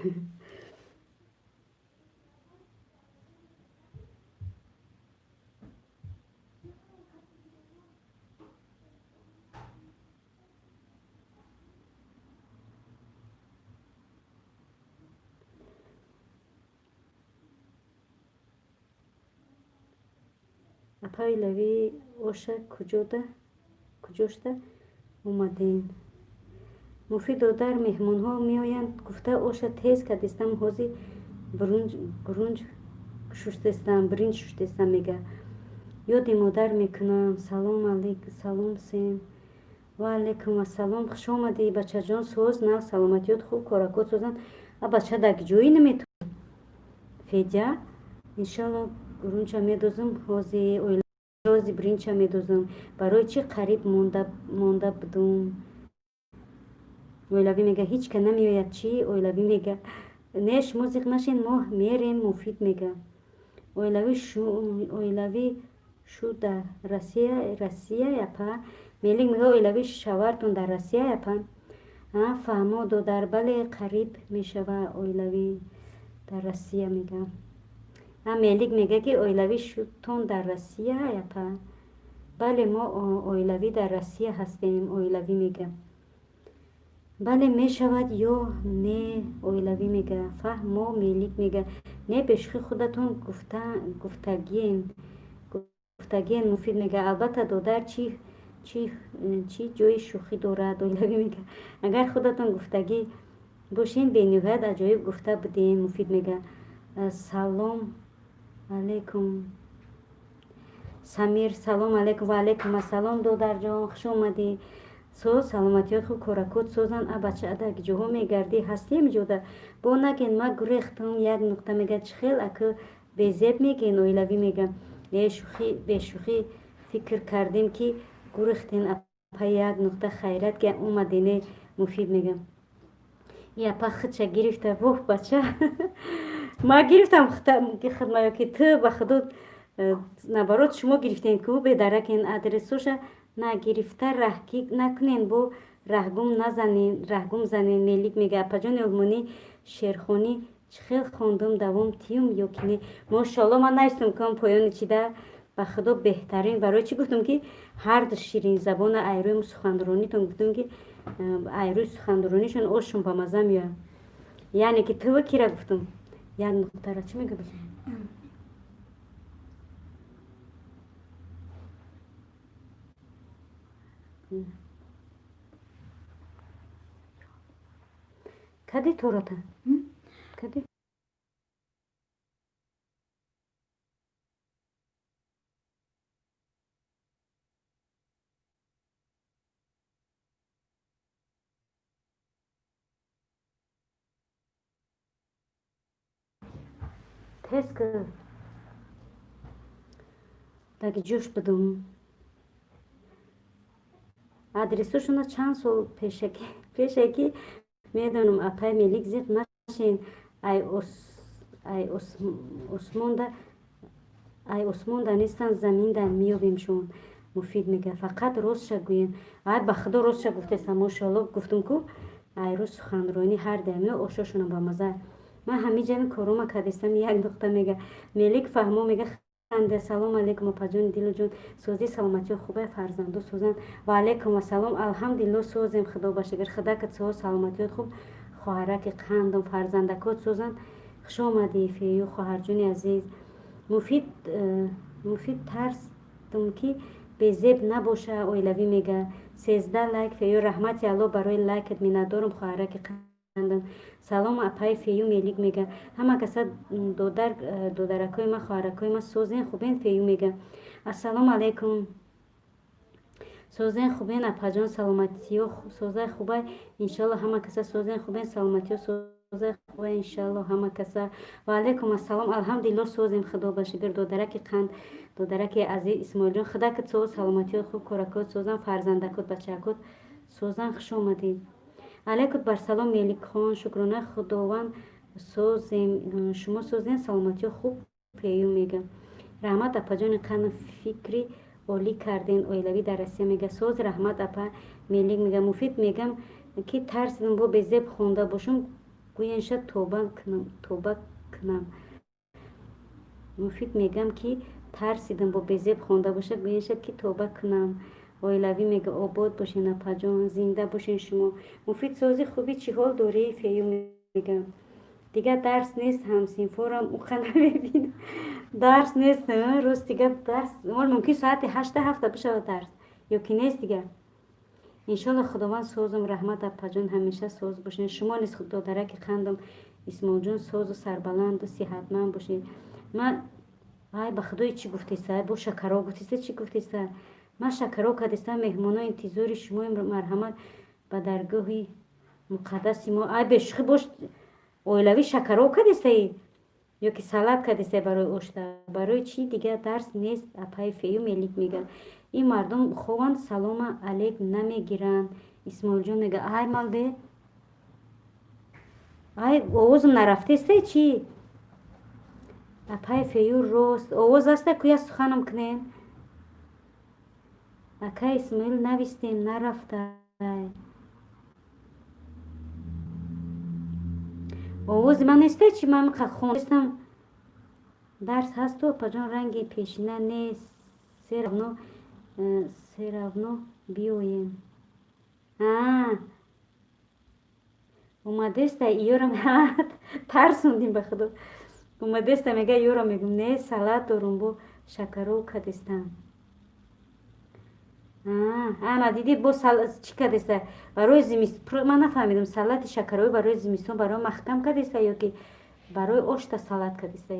Апа, оилавӣ оша куҷошта омадем? Муфид додар, меҳмонҳо меоянд гуфта, оша тез кардистам, ҳози бурунҷ шуштестам, биринҷ шуштестам, мега. Ёди модар мекунам. Салом алейк, салом сем. Ва алейкум ассалом, хуш омадӣ, бачаҷон. Соз, нав, саломатиёт хуб, коракот созанд. А бача дар ҷоӣ наметавон. Федя, иншалло, гурунча медозам ҳози, ҳози биринча медозам. Барои чӣ қариб монда будум? Оилавӣ мега, ҳеҷ ка намеояд чӣ? Оилавӣ мега, не, шумо зиқ нашен, мо мерем. Муфид мега, оилавӣ шу дар Россия, Россия япа? Мелик мега, оилавӣ шавартон дар Россия япа? Фаҳмо, додар, бале, қариб мешава. Оилавӣ дар Россия мега. А Мелик мега, ки оилавӣ шутон дар Россия япа? Бале, мо оилавӣ дар Россия ҳастем. Оилавӣ мега, бале, мешавад ё не? Оилавӣ мега, фаҳмо. Мелик мега, не, бешӯхӣ, худатон гуфтагиен, гуфтагиен. Муфид мега, албатта, додар, чӣ ҷои шӯхӣ дорад? Оилавӣ мега, агар худатон гуфтагӣ бошен, бениҳоят аҷоиб гуфта будем. Муфид мега, салом алейкум, Самир, салом алейкум. Ва алейкум ассалом, додарҷон, хуш омадӣ. Соз, саломатиёт хуб, коракот созанд. А бача, дар ҷоҳо мегардӣ, ҳастем ҷода бо наген, ма гурехтам. Як нуқта мега, чӣ хел аку безеб меген? Оилавӣ мега, не, шӯхӣ, бешӯхӣ, фикр кардем, ки гурехтен, апа. Як нуқта, хайрат, ки омадене. Муфид мега, и апа худша гирифта. Воҳ, бача, ма гирифтам хидмаё ки ту, ба худо, наоборот, шумо гирифтен ку бедаракен. Адресоша нагирифта раҳкӣ накунен, бо раҳгум назанен, раҳгум занен. Мелик мега, апаҷони олмонӣ, шерхонӣ чӣ хел хондум, давом тиюм ё ки не? Мошоалло, ман навистам кам поёни чида, ба худо, беҳтарин. Барои чӣ гуфтам, ки ҳарду ширинзабона? Айрӯи суханронитон гуфтам, ки айрӯи суханронишон ошун ба маза меояд. Яъне ки ту кира гуфтум, як нуқтара чӣ мега, бача? Кади торота кади? Тез ки даги ҷӯш будум. Адресошона чанд сол пешакӣ медонам, апай Мелик, зиқ нашен. Ай осмонда нестан, заминда меёбемшон. Муфид мега, фақат ростша гӯем. Ай, ба худо, ростша гуфтесам. Мошоалло, гуфтум ку, ай рӯз суханронӣ ҳар дамино ошошона ба маза. Ман ҳамиҷами корома кардистам. Як нуқта мега, Мелик фаҳмо мега, ханда. Салом алейкум, апаҷони дилуҷон, созӣ, саломатиё хубай, фарзанду созанд. Ва алейкум ассалом, алҳамдулилло, созем, худо ба шукр. Худакат соз, саломатиёт хуб, хоҳараки қандум, фарзандакот созанд. Хуш омадӣ, Фею, хоҳарҷони азиз. Муфид, муфид, тарсдум, ки безеб набоша. Оилавӣ мега, 13 лайк. Фею, раҳмати Алло барои лайкат, миннатдорум, хоҳараки қандам. Салом, апаи Фею. Мелик мега, ҳама каса, додар, додаракои ма, хоҳаракои ма, созен, хубен? Фею мега, ассалому алайкум, созен, хубен, апаҷон, саломатиё созай, хубай, иншалло. Ҳама каса созен, хубен, саломатиё созай, хубай, иншалло, ҳама каса. Ва алайкум ассалом, алҳамдулилло, созем, худо ба шукр. Додараки қанд, додараки азиз Исмоилҷон, худакат соз, саломатиё хуб, коракот созан, фарзандакот, бачаакот созан. Хуш омадед. Алайкум барсалом, Меликхон, шукрона Худованд, созем, шумо созен, саломатиё хуб? Фею мега, раҳмат, апаҷони қанд, фикри олӣ карден. Оилавӣ дар Россия мега, соз, раҳмат, апа. Мелик мега, Муфид, мегам, ки тарсидам, бо безеб хонда бошум. Гӯянша тоба кунам, тоба кунам. Муфид мегам, ки тарсидам, бо безеб хонда бошад. Гӯянша, ки тоба кунам. Оилавӣ мега: обод бошен, апаҷон, зинда бошен шумо. Муфид, сози, хубӣ, чӣ ҳол дорӣ? Фею мегам: дигар дарс нест, ҳамсинфорам уқа намебинам. Дарс нест, рост, дигар дарс мол мумкин соати ҳашта ҳафта бишавад дарс ё ки нест дигар. Иншолло, Худованд созум. Раҳмат, апаҷон, ҳамеша соз бошед. Шумо низ, додараки қандам Исмоилҷон, созу сарбаланду сиҳатманд бошед. Ман, ай, ба худои, чӣ гуфтеса? Бо шакаро гуфтеса, чӣ гуфтеса? Ман шакаро кардеста, меҳмоно интизори шумоем, марҳамат ба даргоҳи муқаддаси мо. Ай, бешӯхӣ бош, оилавӣ шакаро кардестаи ё ки салат кардестай барои ошта? Барои чӣ дигар дарс нест, апаи Фею? Мелик мега: ин мардум хованд, салома алейк намегиранд. Исмоилҷон мега: ай, малде, ай, овозам нарафтестай чӣ, апаи Фею? Рост, овоз аста куя, суханам кунем. Акай Исмоил, навистем, нарафтай. Овози ман нестай чи? Ман хонестам. Дарс ҳасту, апаҷон, ранги пешина нест, всё равно биёем. Омадеста, иёрам тарсондим, ба худо. Омадеста, мега, ёрам мегум: не, салат дорум, бо шакаро кадестам. Ана, дидӣ, бо чӣ кадеста барои зимист? Ман нафаҳмидам, салати шакароӣ барои зимистон, барои маҳкам кадеста ё ки барои ошта салат кадеста?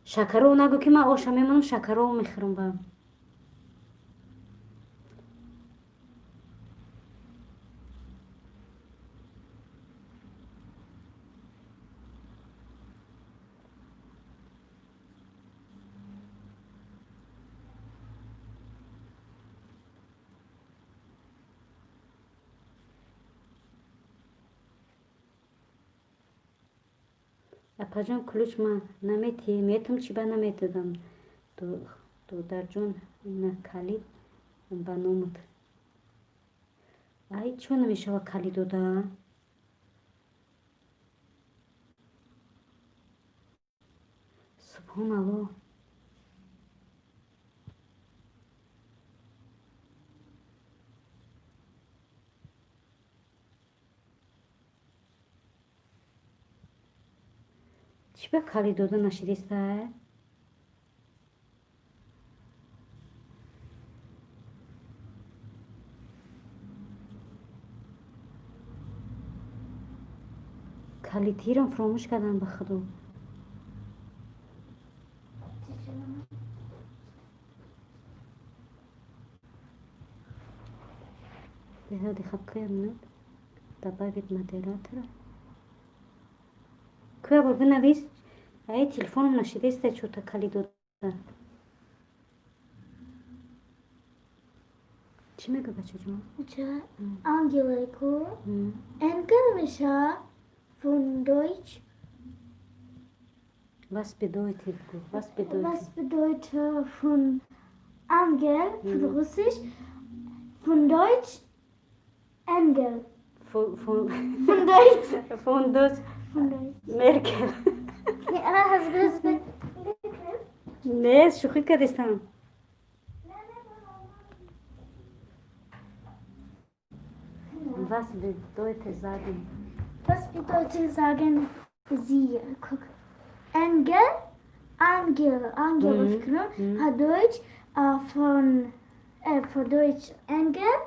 Шакаро нагӯ, ки ман оша мемонам, шакаро мехӯрам ба. Апаҷон, ключ ма наметиҳӣ? Метум, чӣ ба наметодам, додарҷон? Ина калид ба номат. Ай, чо намешава калид дода? Субҳоналло. Чӣ ба калид дода нашидиста? Калидҳирам фуромӯш кардам, ба худо. Минут, добавить модератора. Куя бор бинавис. Ай, телефоном нашидеста чӯта калид дода. Чӣ мега, бачаҷон? Ангеле ку Engel меша von Deutsch. Was bedeutet, was bedeutet? Was bedeutet von Angel, von Russisch, von Deutsch Engel. Von, Von Deutsch. Von Deutsch. Von Deutsch. Меркел. Не, шӯхӣ кардистам. Was bedeutet sagen? Was bedeutet sagen Sie? Guck. Engel, Angel, Angel mhm. Hat Deutsch von Deutsch Engel,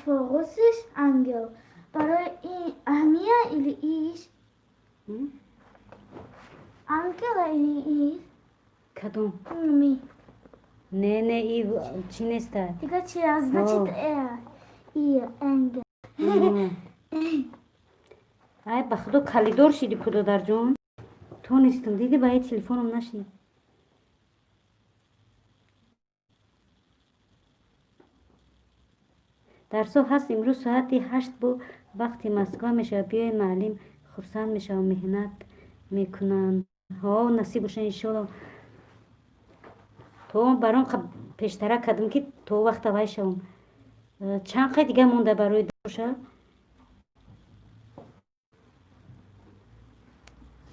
von Russisch Angel. برای اهمیه или иш Ангел или иш? Кадом? Ми. Не, не, и чӣ неста? Дига чи, значит, и Engel. Ай, ба худо, калидор шиди ку, додарҷон. Тонистам, диди, ба ай телефоном нашид. Дарсҳо ҳаст имрӯз соати 8 бо вақти Москва мешавад. Биёед, маълим хурсанд мешавам, меҳнат мекунанд. Ҳо, насиб боша, иншолло. То баром пештара кардам, ки то вақта вай шавам. Чанд қай дига монда барои боша?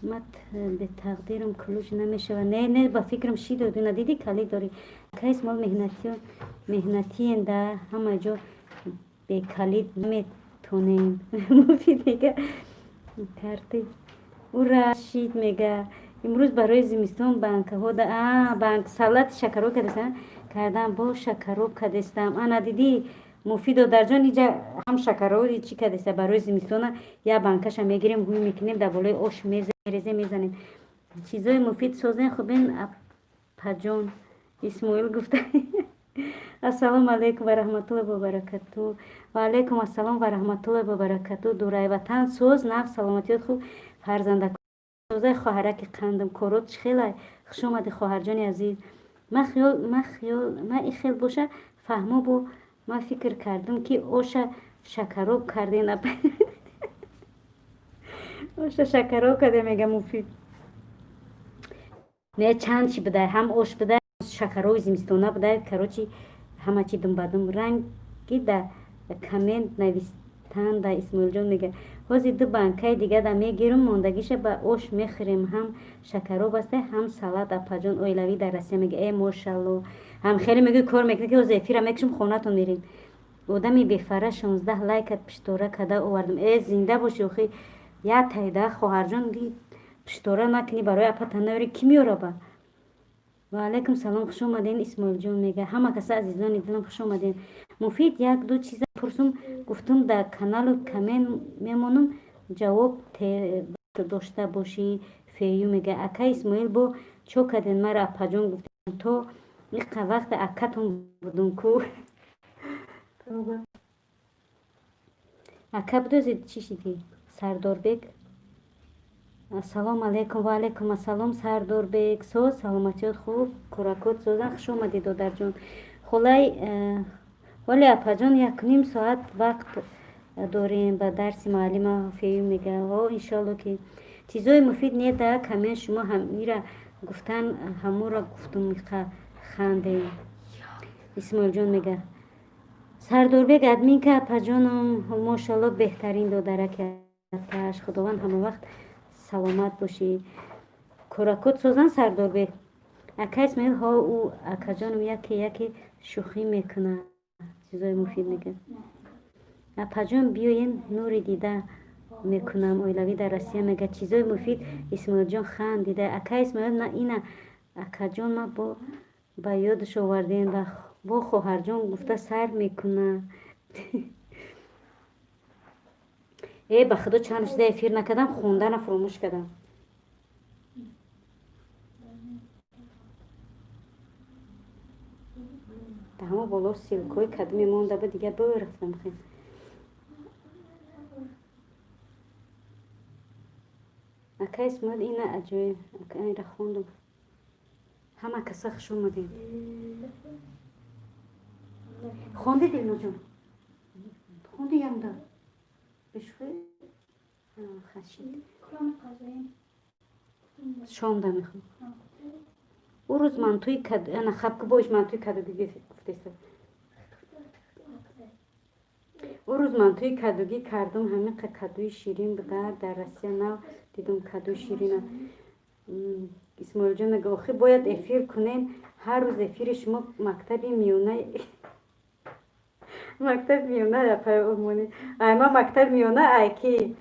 Мат бетақдирам ключ намешава. Не, не, ба фикрам ши доди, надидӣ, калид дорӣ. Кайс мол меҳнатиен, да ҳама ҷо бекалид наметонем. Муфид мега, карти ура шид, мега, имрӯз барои зимистон банкаҳо да банк салати шакароб кардестам, кардам, бо шакароб кардестам. Ана дидӣ, Муфидо дарҷон, иҷа ҳам шакароб чӣ кардеста барои зимистона. Я банкаша мегирем, ҳуй мекунем, дар болои ош мерезем, мезанем. Чизои муфид созен, хубен, апаҷон. Исмоил гуфта: «Ассалому алайкум ва раҳматуллоҳи ва баракату». Ва алайкум ассалом ва раҳматуллоҳи ва баракату. Дурай ватан, соз, нағз, саломатиёт хуб, фарзанда созаи, хоҳараки қандам, корот чӣ хелай? Хуш омадӣ, хоҳарҷони азиз. Ма хиёл ма и хел боша, фаҳмо, бо ма фикр кардам, ки оша шакароб карден. Оша шакароб кардем, мега Муфид. Не, чанд чи будай, ҳам ош будай, шакароби зимистона будай, короче, ҳама чи думбадум. Ранги да коммент навистанда. Исмоилҷон мега: «Ҳозир ду банкаи дига да мегирам, мондагиша ба ош мехӯрем, ҳам шакароб аста, ҳам салат». Апаҷон, оилавӣ дар Россия, мега. Э, мошалло, ҳам хеле мегӯй, кор мекунӣ, ки ҳозир эфира мекушам, хонатон мерем. Одами бефара, 16 лайка пиштора када овардам. Э, зинда бошӣ, охи як тайда, хоҳарҷон, пиштора накунӣ, барои апата наёрӣ, кӣ меёраба? Ва алайкум салом, хуш омаден. Исмоилҷон мега: «Ҳама каса, азизони дилам, хуш омаден». Муфид, як ду чиза пурсум гуфтум, дар каналу коммент мемонам, ҷавоб дошта бошӣ. Фею мега: «Ака Исмоил, бо чо карден, мара апаҷон гуфтем, то иқа вақте акатон будум ку». Ака будозид, чӣ шидӣ? Сардорбек, ассалому алайкум. Ва алайкум ассалом, Сардорбек, соз, саломатиёт хуб, кӯракот созан. Хуш омадӣ, додарҷон. Холай э, ҳоле, апаҷон, 1,5 соат вақт дорем ба дарси муаллима. Фею мега: «Ҳо, иншоалло». Ки чизои муфид не да коммент, шумо ҳамира гуфтан, ҳамура гуфтум, иқа хандем. Исмоилҷон мега: «Сардорбек админка, апаҷоном». Мошалло, беҳтарин додараки апаш, Худованд ҳамавақт саломат бошӣ. Кӯракот созан, Сардорбек. Ака Исмоил, ҳо, ӯ акаҷоном яке яке шӯхӣ мекунад. Чизои муфид мега: «Апаҷон, биёен, нури дида мекунам». Оилавӣ дар Россия мега: «Чизои муфид». Исмоилҷон хандида. Ака Исмоил, ина акаҷон, ма бо ба ёдаш овардем, бо хоҳарҷон гуфта сар мекуна. Э, ба худо, чанд рӯз эфир накардам, хондана фуромӯш кардам. Дар ҳамо боло ссылка ҳои кадуме монда буд, дига бурафтам. Хел ака Исмоил, ина аҷоиб, ира хондум. Ҳама каса хуш омадем. Хонди, Дилноҷон, хонди ямда бешухӣ хашид. Шомда мехом. Ӯ рӯз мантуи ана хабку боиш, мантуи кадугӣ гуфтеса. Ӯ рӯз мантуи кадугӣ кардум, ҳамиқа кадуи ширин буда. Дар Россия нав дидум кадуи ширина. Исмоилҷон мега: «Охи бояд эфир кунем ҳар рӯз, эфири шумо мактаби миёна». Мактаби миёна, апай олмонӣ, ай ма мактаби миёна, ай ки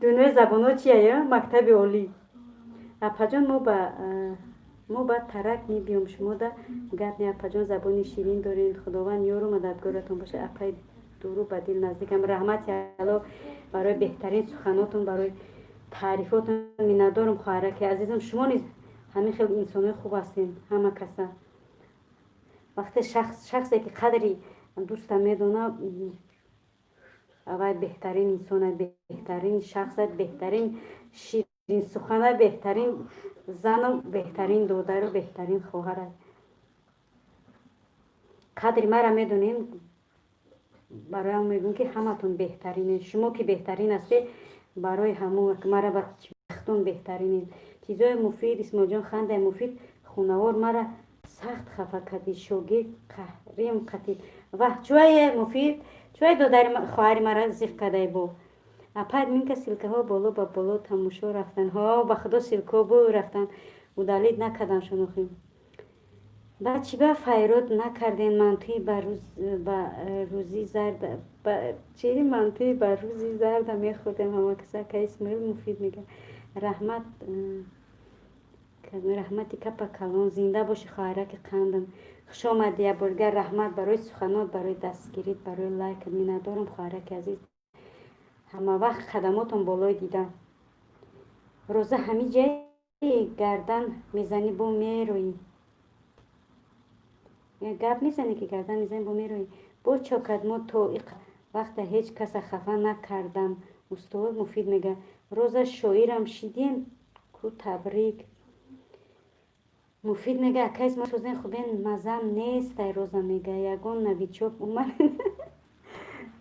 дунёи забонҳо чия, мактаби олӣ. Апаҷон, мо ба тарак мебиём, шумода гап не. Апаҷон, забони ширин дорем, Худованд ёру мададгоратон бошад. Апай дуру ба дил наздикам. Раҳмати Алло барои беҳтарин суханотон, барои таърифотон. Миннатдорам, хоҳараки азизам. Шумо низ ҳамин хел инсонои хуб ҳастем. Ҳама каса вақте шахсе ки қадри дӯста медона, вай беҳтарин инсона, беҳтарин шахса, беҳтарин ширинсухана, беҳтарин зану, беҳтарин додару, беҳтарин хоҳара. Қадри мара медонем, бароям мегӯм, ки ҳаматон беҳтаринед. Шумо ки беҳтарин ҳастед, барои ҳамун мара бахтон беҳтаринед. Чизои муфид. Исмоилҷон хандай. Муфид хунавор, мара сахт хафа кардӣ, шогирд қаҳрим қатид. Ваҳ, чӯае, Муфид, чӯай, додари, хоҳари мара зиқ кардай бо. Апа админка, ссылкаҳо боло ба боло тамошо рафтан. Ҳо, ба худо, ссылкаҳо бо рафтан, удалить накардамшон охи. Баъд чӣ ба файрод накарден? Мантуи ба рӯзи зарда чи, мантуи ба рӯзи зарда мехӯрдем ҳама каса. Ака Исмоил Муфид мега: раҳмат, раҳмати капа калон, зинда бошӣ, хоҳараки қандам. Хуш омадӣ ябордигар. Раҳмат барои суханот, барои дастгирит, барои лайкат. Миннатдорам, хоҳараки азиз, ҳама вақт хадамотон болои дидам. Роза, ҳами ҷаи гардан мезанӣ, бо мероӣ, гап мезанӣ, ки гардан мезанӣ, бо мероӣ. Бо чокат мо то вақта ҳеҷ каса хафа накардам. Устод Муфид мега: Роза, шоирам шидем ку, табрик. Муфид мега: акайс мо созен, хубен, мазам нест. Ай Роза мега: ягон новичок омад,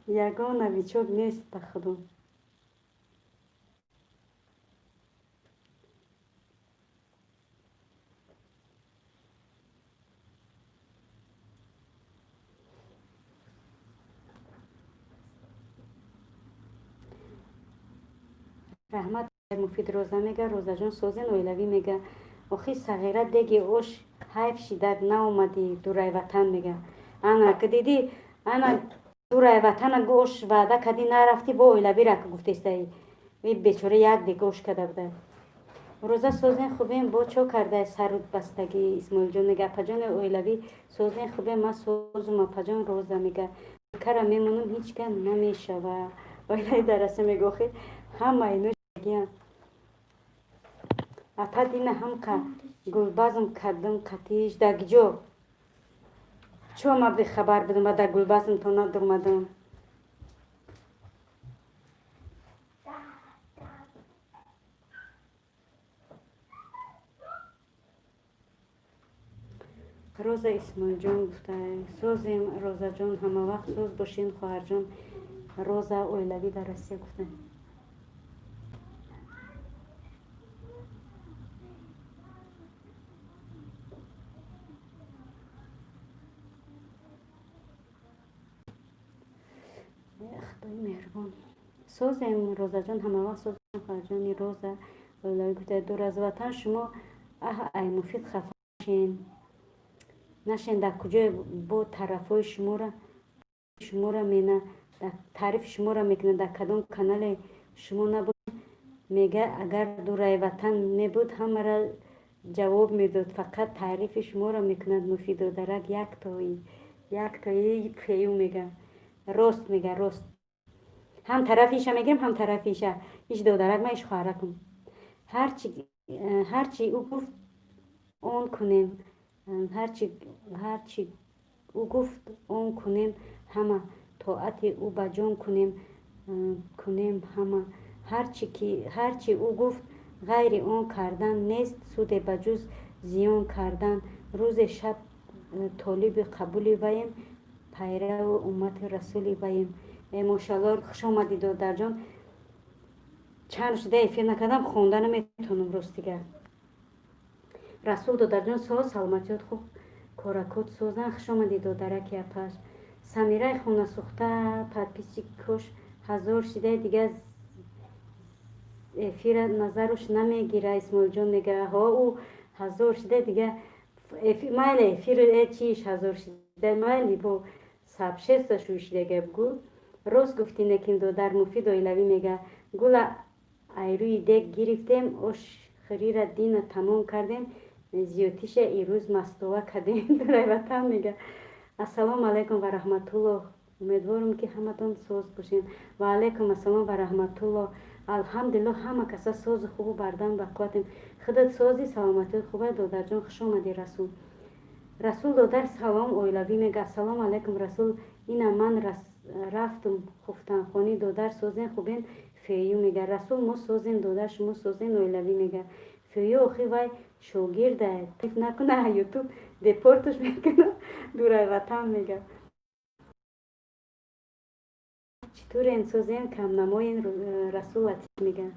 ягон новичок нест, ба худо. Раҳмат, Муфид. Роза мега: Розаҷон, созен? Оилавӣ мега: охи сағира, деги ош ҳайф шидак, наомадӣ дурай ватан. Мега: ана ки дидӣ, ана дурай ватана ош ваъда кардӣ, нарафтӣ, бо оилавира гуфтестаи. Бечора як дег ош карда буда. Роза, созен, хубем? Бо чо кардай сарут бастагӣ? Исмоилҷон мега: апаҷони оилавӣ, созен, хубем? Ман созум, апаҷон. Роза мега: кара мемонам, ҳеҷ ка намешава. Оилаи дараса мега: охи ҳама ино гиям. Апа, дина ҳамқа гулбазм кардам қатиш дагиҷо чо ма бехабар будам ва дар гулбазм то надурмадам. Роза Исмоилҷон гуфта: созем, Розаҷон, ҳамавақт соз бошен, хоҳарҷон. Роза оилавӣ дар Россия гуфта. Худои меҳрубон. Созем, Розаҷон, ҳамавақт созем, хоҳарҷони. Роза оилавӣ гуфта: дур аз ватан шумо. Аҳ, ай Муфид хафа шен нашен. Дар куҷое бо тарафҳои шуморо мена таърифи шуморо мекунад, дар кадом канале шумо набуд. Мега: агар дурай ватан мебуд, ҳамаро ҷавоб медод, фақат таърифи шуморо мекунад. Муфид додарак яктои яктои фею мега. Рост мега, рост. Ҳам тарафи иша мегирам, ҳам тарафи иша. Иш додарак ма, иш хоҳаракум. Ҳарчи ӯ гуфт, он кунем, ҳарчи ӯ гуфт, он кунем, ҳама тоати ӯ ба ҷон кунем ҳама. Ҳарчи ӯ гуфт, ғайри он кардан нест суде ба ҷуз зиён кардан. Рӯзе шаб толиби қабули ваем, пайраву уммати расули ваем. Э, мошалло, хуш омадӣ, додарҷон. Чанд шуда эфир накардам, хонда наметонам, ростига. Расул додарҷон, соз, саломатиёт хуб, коракот созан. Хуш омадӣ, додараки апаш. Самираи хонасӯхта подписчикош 1000 шидаи, дигар эфира назаруш намегира. Исмоилҷон мега: ҳо, ӯ 1000 шида, дига майли, эфир чиш 1000 шида, майли, бо сабшеста шӯй шидага гу. Рост гуфтӣ, некин додар. Муфид оилавӣ мега: гула айрӯи дег гирифтем, ош хӯрира дина тамом кардем, зиёдтиша ирӯз мастова кардем. Дурай ватан мега: ассалому алайкум ва раҳматуллоҳ, умедворам, ки ҳаматон соз бошед. Ва алайкум ассалом ва раҳматуллоҳ. Алҳамдулиллоҳ, ҳама каса созу хубу бардам, ба қувватем. Худат сози, саломатиёт хуба, додарҷон? Хуш омадӣ, Расул. Расул додар, салом. Оилавӣ мега: ассалому алайкум, Расул. Ина ман рафтум хуфтанхонӣ. Додар, созен, хубен? Фею мега: Расул, мо созем, додар, шумо созен? Оилавӣ мега: фею, охи вай шогирда накуна, ютуб депортуш мекуна дурай ватан. Мега: читурен, созен, камнамоен? Расул Латиф мега: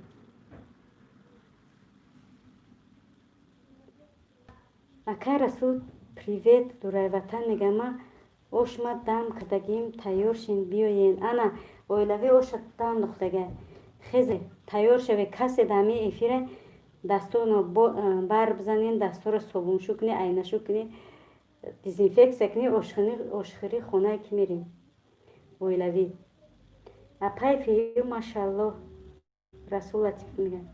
акай Расул, привет. Дурай ватан мега: ма ошма дам кардагим, тайёр шин, биёен. Ана оилавӣ оша дам духтага. Хезе, тайёр шаве, касе дар ҳамин эфира дастонро бар бизанен, дастҳоро собуншу кунӣ, айнашу кунӣ, дезинфексия кунӣ, ошхӯрӣ хонае ки мерем оилавӣ. Апай фею, машаллоҳ, Расул Латиф мегӯяд.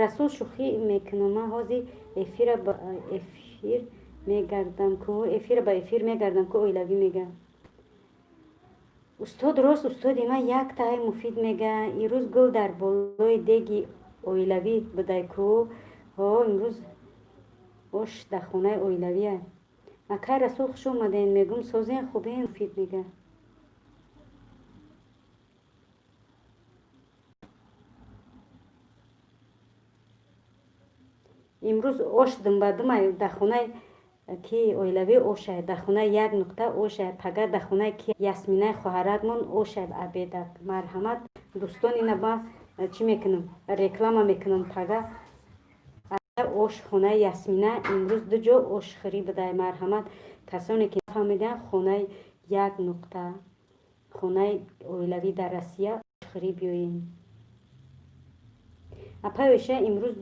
Расул, шӯхӣ мекунам, ман ҳозир эфира ба эфир мегардам ку, эфира ба эфир мегардам ку, оилавӣ мегӯям. Устод рост, устоди ман яктаи Муфид мега. Ирӯз гул дар болои деги оилавӣ будай ку. Ҳо, имрӯз ош дар хонаи оилавия. Акай Расул, хуш омаден, мегум, созен, хубен, Муфид мега. Имрӯз ош думбадумай дар хонаи ки оилавӣ ошай, дар хонаи як нуқта ошай, пага дар хонаи ки Ясминаи хоҳаратмон ошай обеда. Марҳамат, дӯстон, ина ма чӣ мекунам, реклама мекунам. Пага ош хонаи Ясмина, имрӯз ду ҷо ошхӯрӣ будай. Марҳамат, касоне ки нафаҳмидаанд, хонаи як нуқта, хонаи оилавӣ дар Россия ошхӯрӣ биёем. Апай Оиша, имрӯз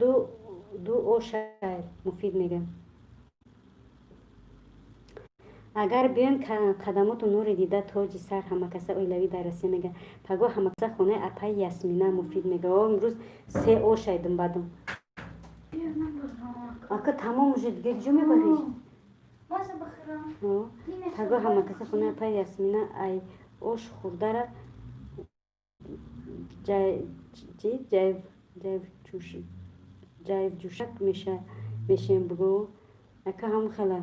ду ошай, Муфид мегӯям. Агар биёем, қадамоту нури дида, тоҷи сар, ҳамакаса оилавӣ дар Россия мега. Паго ҳамакаса хонаи апаи Ясмина, Муфид мега. О, имрӯз се ошай думбадум. Ака, тамом уже, дига ҷо мебарӣ? Паго ҳамакаса хонаи апаи Ясмина, ай ош хӯрдара ҷайвҷӯшак мешем, бугӯ. Ака, ҳам хела.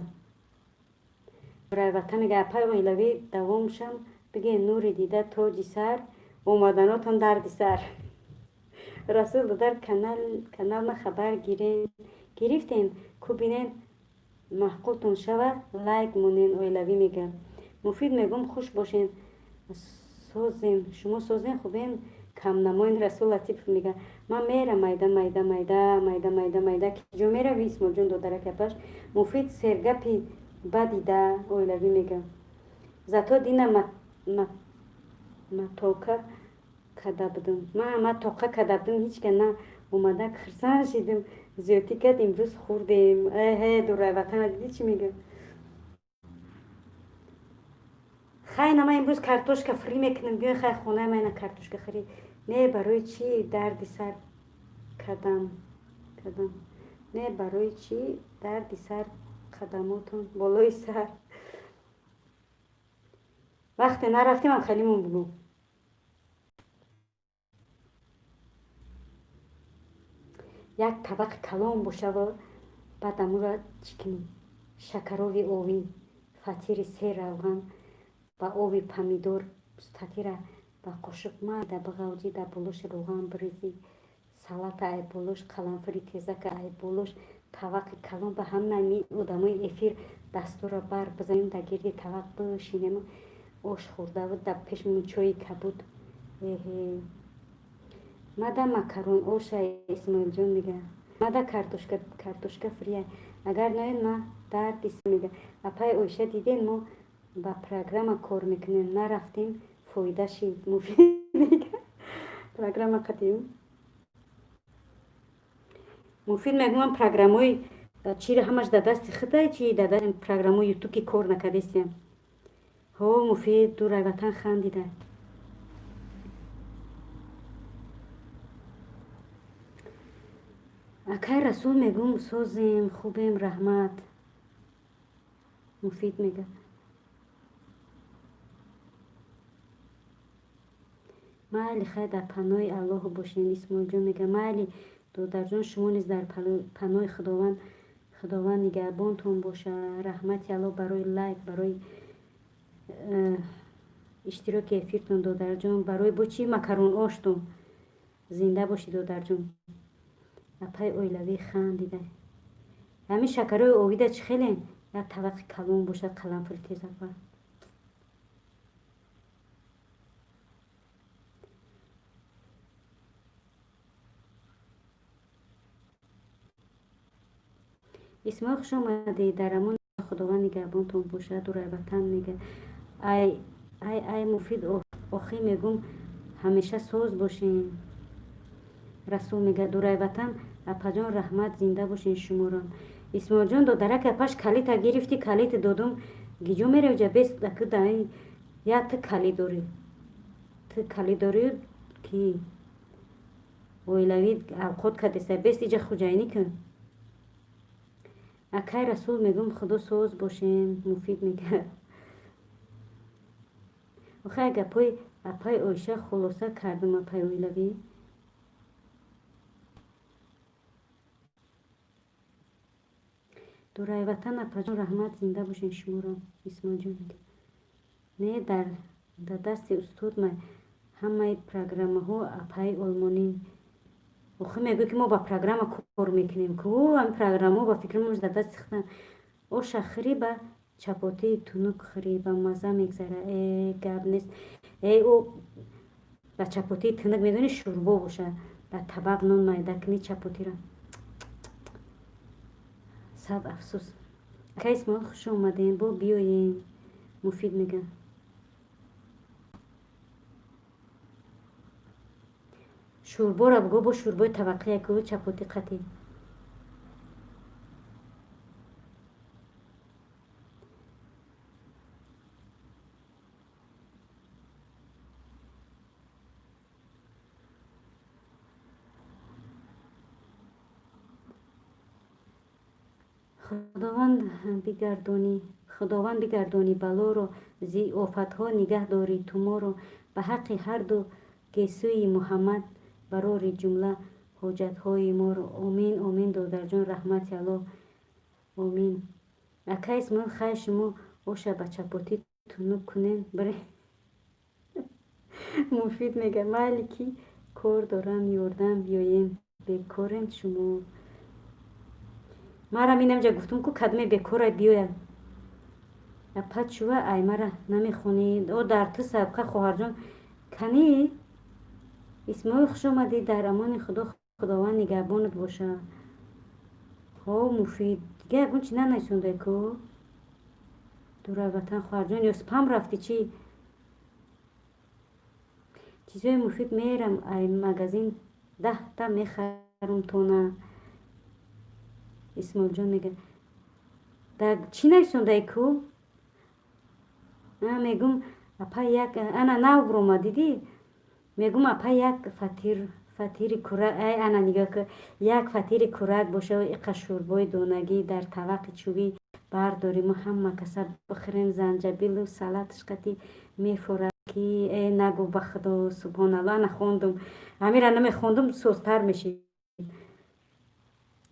Райвата мега, апай оилавӣ давомшам биге, нури дида, тоҷи сар, омаданотон дарди сар. Расул додар, каналма хабар гирифтем ку, бинен, маъқултон шава, лайк монен, оилавӣ мега. Муфид мегум, хуш бошен, созем, шумо созен, хубен, камнамоин, Расул Латипов мега. Ман мерам майда майда майда майда майда майда. Ҷо мерави, Исмоилҷон, додараки апаш? Муфид сергапи бадида, оилавӣ мега. Зато дина матока када будум, ма тоқа када будум, ҳичка на омада, хирсан шидим, зиёдтӣ кард, имрӯз хӯрдем. Эҳе, дурай ватана дидӣ, чӣ мега? Хай, на, ман имрӯз картошка фри мекунам, биёй, хай, хонаи ман картошка хӯрӣ. Не, барои чӣ дарди сар кадам? Не, барои чӣ дарди сар, қадамотон болои сар. Вақте нарафтимам, халимон бугӯ. Як табақи калон бошава, баъд амура чӣ кунӣ? Шакарови овӣ, фатири се равған ба оби помидор, фатира ба қошуқ майда бағавҷӣ, дар болош равған бирезӣ, салата ай болош, қаламфури тезака ай болош, тавақи калон, ба ҳамаи одамои эфир дастура бар бизанем, дар гирди тавақ бишинем, ош хӯрдаву дар пешмон чои кабуд. Эҳе, мада макарон оша, Исмоилҷон мега. Мада картошка фрия, агар наёд, ма дарди мега. Апай Оиша, диден, мо ба программа кор мекунем, нарафтем, фоида шид, Муфид мега. Программа қадим, Муфид мегӯям, программаи чиро ҳамаш дар дасти худай, чи дар дасти программаи Ютуб ки кор накардестиям. Ҳо, Муфид, дурай ватан хандида. Акай Расул, мегӯм, созем, хубем, раҳмат, Муфид мега. Майли, хай, дар паноҳи Аллоҳу бошем, Исмоилҷон мега. Майли, додарҷон, шумо низ дар паноҳи Худованд, Худованд нигаҳбонтон боша. Раҳмати Аллоҳ барои лайк, барои иштироки эфиртон, додарҷон, барои бо чӣ макарон оштон. Зинда бошӣ, додарҷон. Апай оилавӣ хандида. Ҳамин шакарои овида чӣ хеле, як тавақи калон бошад, қаламфури тезакба. Исмоил, хуш омадӣ, дар амони Худованд нигаҳбонтон бошад, дурай ватан мега. Ай ай ай, Муфид, охӣ, мегум, ҳамеша соз бошем. Расул мега, дурай ватан, апаҷон, раҳмат, зинда бошен шуморо. Исмоилҷон, додарак, апаш калита гирифтӣ, калити додум, гиҷо меравиҷа бес я ту калид дорӣ, ту калид дорӣ, ки оилавӣ авқот кардеста, бес иҷа хуҷайнӣ кун. Акай Расул, мегӯм, худо соз бошем. Муфид мега, охай гапҳои апай Оиша хулоса кардум, апай оилавӣ. Дурай ватан, апаҷон, раҳмат, зинда бошен шуморо. Исмоилҷон мега, не, дар дасти устод ҳамаи программаҳо, апаи олмонӣ. Охи мегӯй, ки мо ба программа кор мекунем ку, ҳами программаҳо ба фикри мо дар дасти худам. Оша хӯрӣ, ба чапотии тунук хӯрӣ, ба мазза мегзара. Э, гап нест, э, ӯ ба чапотии тунук, медонӣ, шӯрбо боша, дар табақ нон майда кунӣ чапотиро. Сад афсӯс. Ака Исмоил, хуш омадем, бо биёем. Муфид мега, шӯрбора буго, бо шӯрбои табақия ку, чапоти қатӣ. Худованд бигардонӣ балоро, зи офатҳо нигаҳ дорӣ туморо, ба ҳаққи ҳарду гесӯи Муҳаммад барори ҷумла ҳоҷатҳои моро. Омин, омин, додарҷон, раҳмати Аллоҳ, омин. Ака Исмоил, хайр, шумо оша ба чапотӣ тунук кунем, бире. Муфид мега, майли, ки кор дорам, ёрдам биёем, бекорен шумо. Марам инамҷа гуфтум ку, кадме бекора биёяд. Апа, чува ай мара намехонӣ? О, дар ту сабқа, хоҳарҷон, канӣ. Исмоил, хуш омадӣ, дар амони Худо, Худованд нигаҳбонат боша. Ҳо, Муфид, дига ягон чи нанависондай ку? Дура ватан, хоҳарҷон, ё спам рафтӣ, чӣ? Чизҳои муфид мерам, ай магазин 10-та мехарум тона. Исмоилҷон мега, дар чӣ нависондай ку? Мегум, апа, як ана нав буромад, дидӣ? Мегум, апа, як фатири курак, ай, ана нигоҳ ку, як фатири курак боша, иқа шӯрбои донагӣ дар тавақи чӯбӣ бардориму ҳама каса бихӯрем, занҷабилу салатш қати мефорад, ки э, нагӯ, ба Худо, субҳоналло. Ана хондум, ҳамира намехондум, созтар мешид.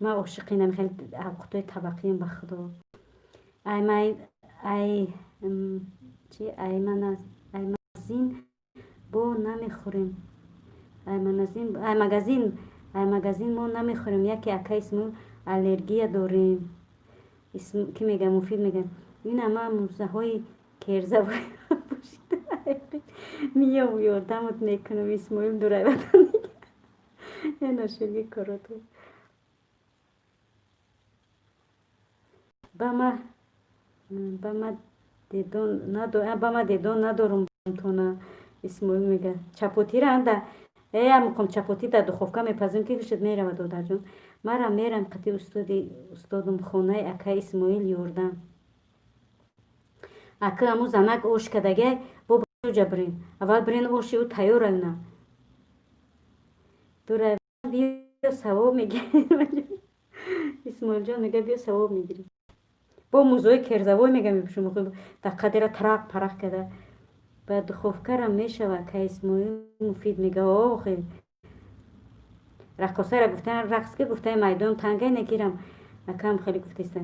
Ман ошиқи инам хеле авқотҳои табақиам, ба Худо. Ай чи, аймазин бо намехӯрем, ай магазин мо намехӯрем, яке ака Исмоил аллергия дорем. Ки мега? Муфид мега, ин ама мӯзаҳои керза миём, ёрдамат мекунам. Исмоил дурайватан, нашуги короту ба ма дедон надорум тона. Исмоил мега, чапотира анда э амқом чапотӣ дар духовка мепазем, ки ҳушат мерава. Додарҷон, марам мерам қати устодум хонаи акаи Исмоил ёрдам. Ака, аму занак ош кадагай, бо ҷа бирен, аввал бирен, оши ӯ тайёр. Ана дура, биё, савоб мегирем. Исмоилҷон мега, биё, савоб мегирем. Бо мӯзои керзавой мега, мепӯшум, дар қадера тарақ парақ када ба духовкарам мешава. Ака Исмоил, Муфид мега, охе, раққосаро гуфтан, рақс ки гуфтаи майдон тангай нагирам, акам хеле гуфтеста.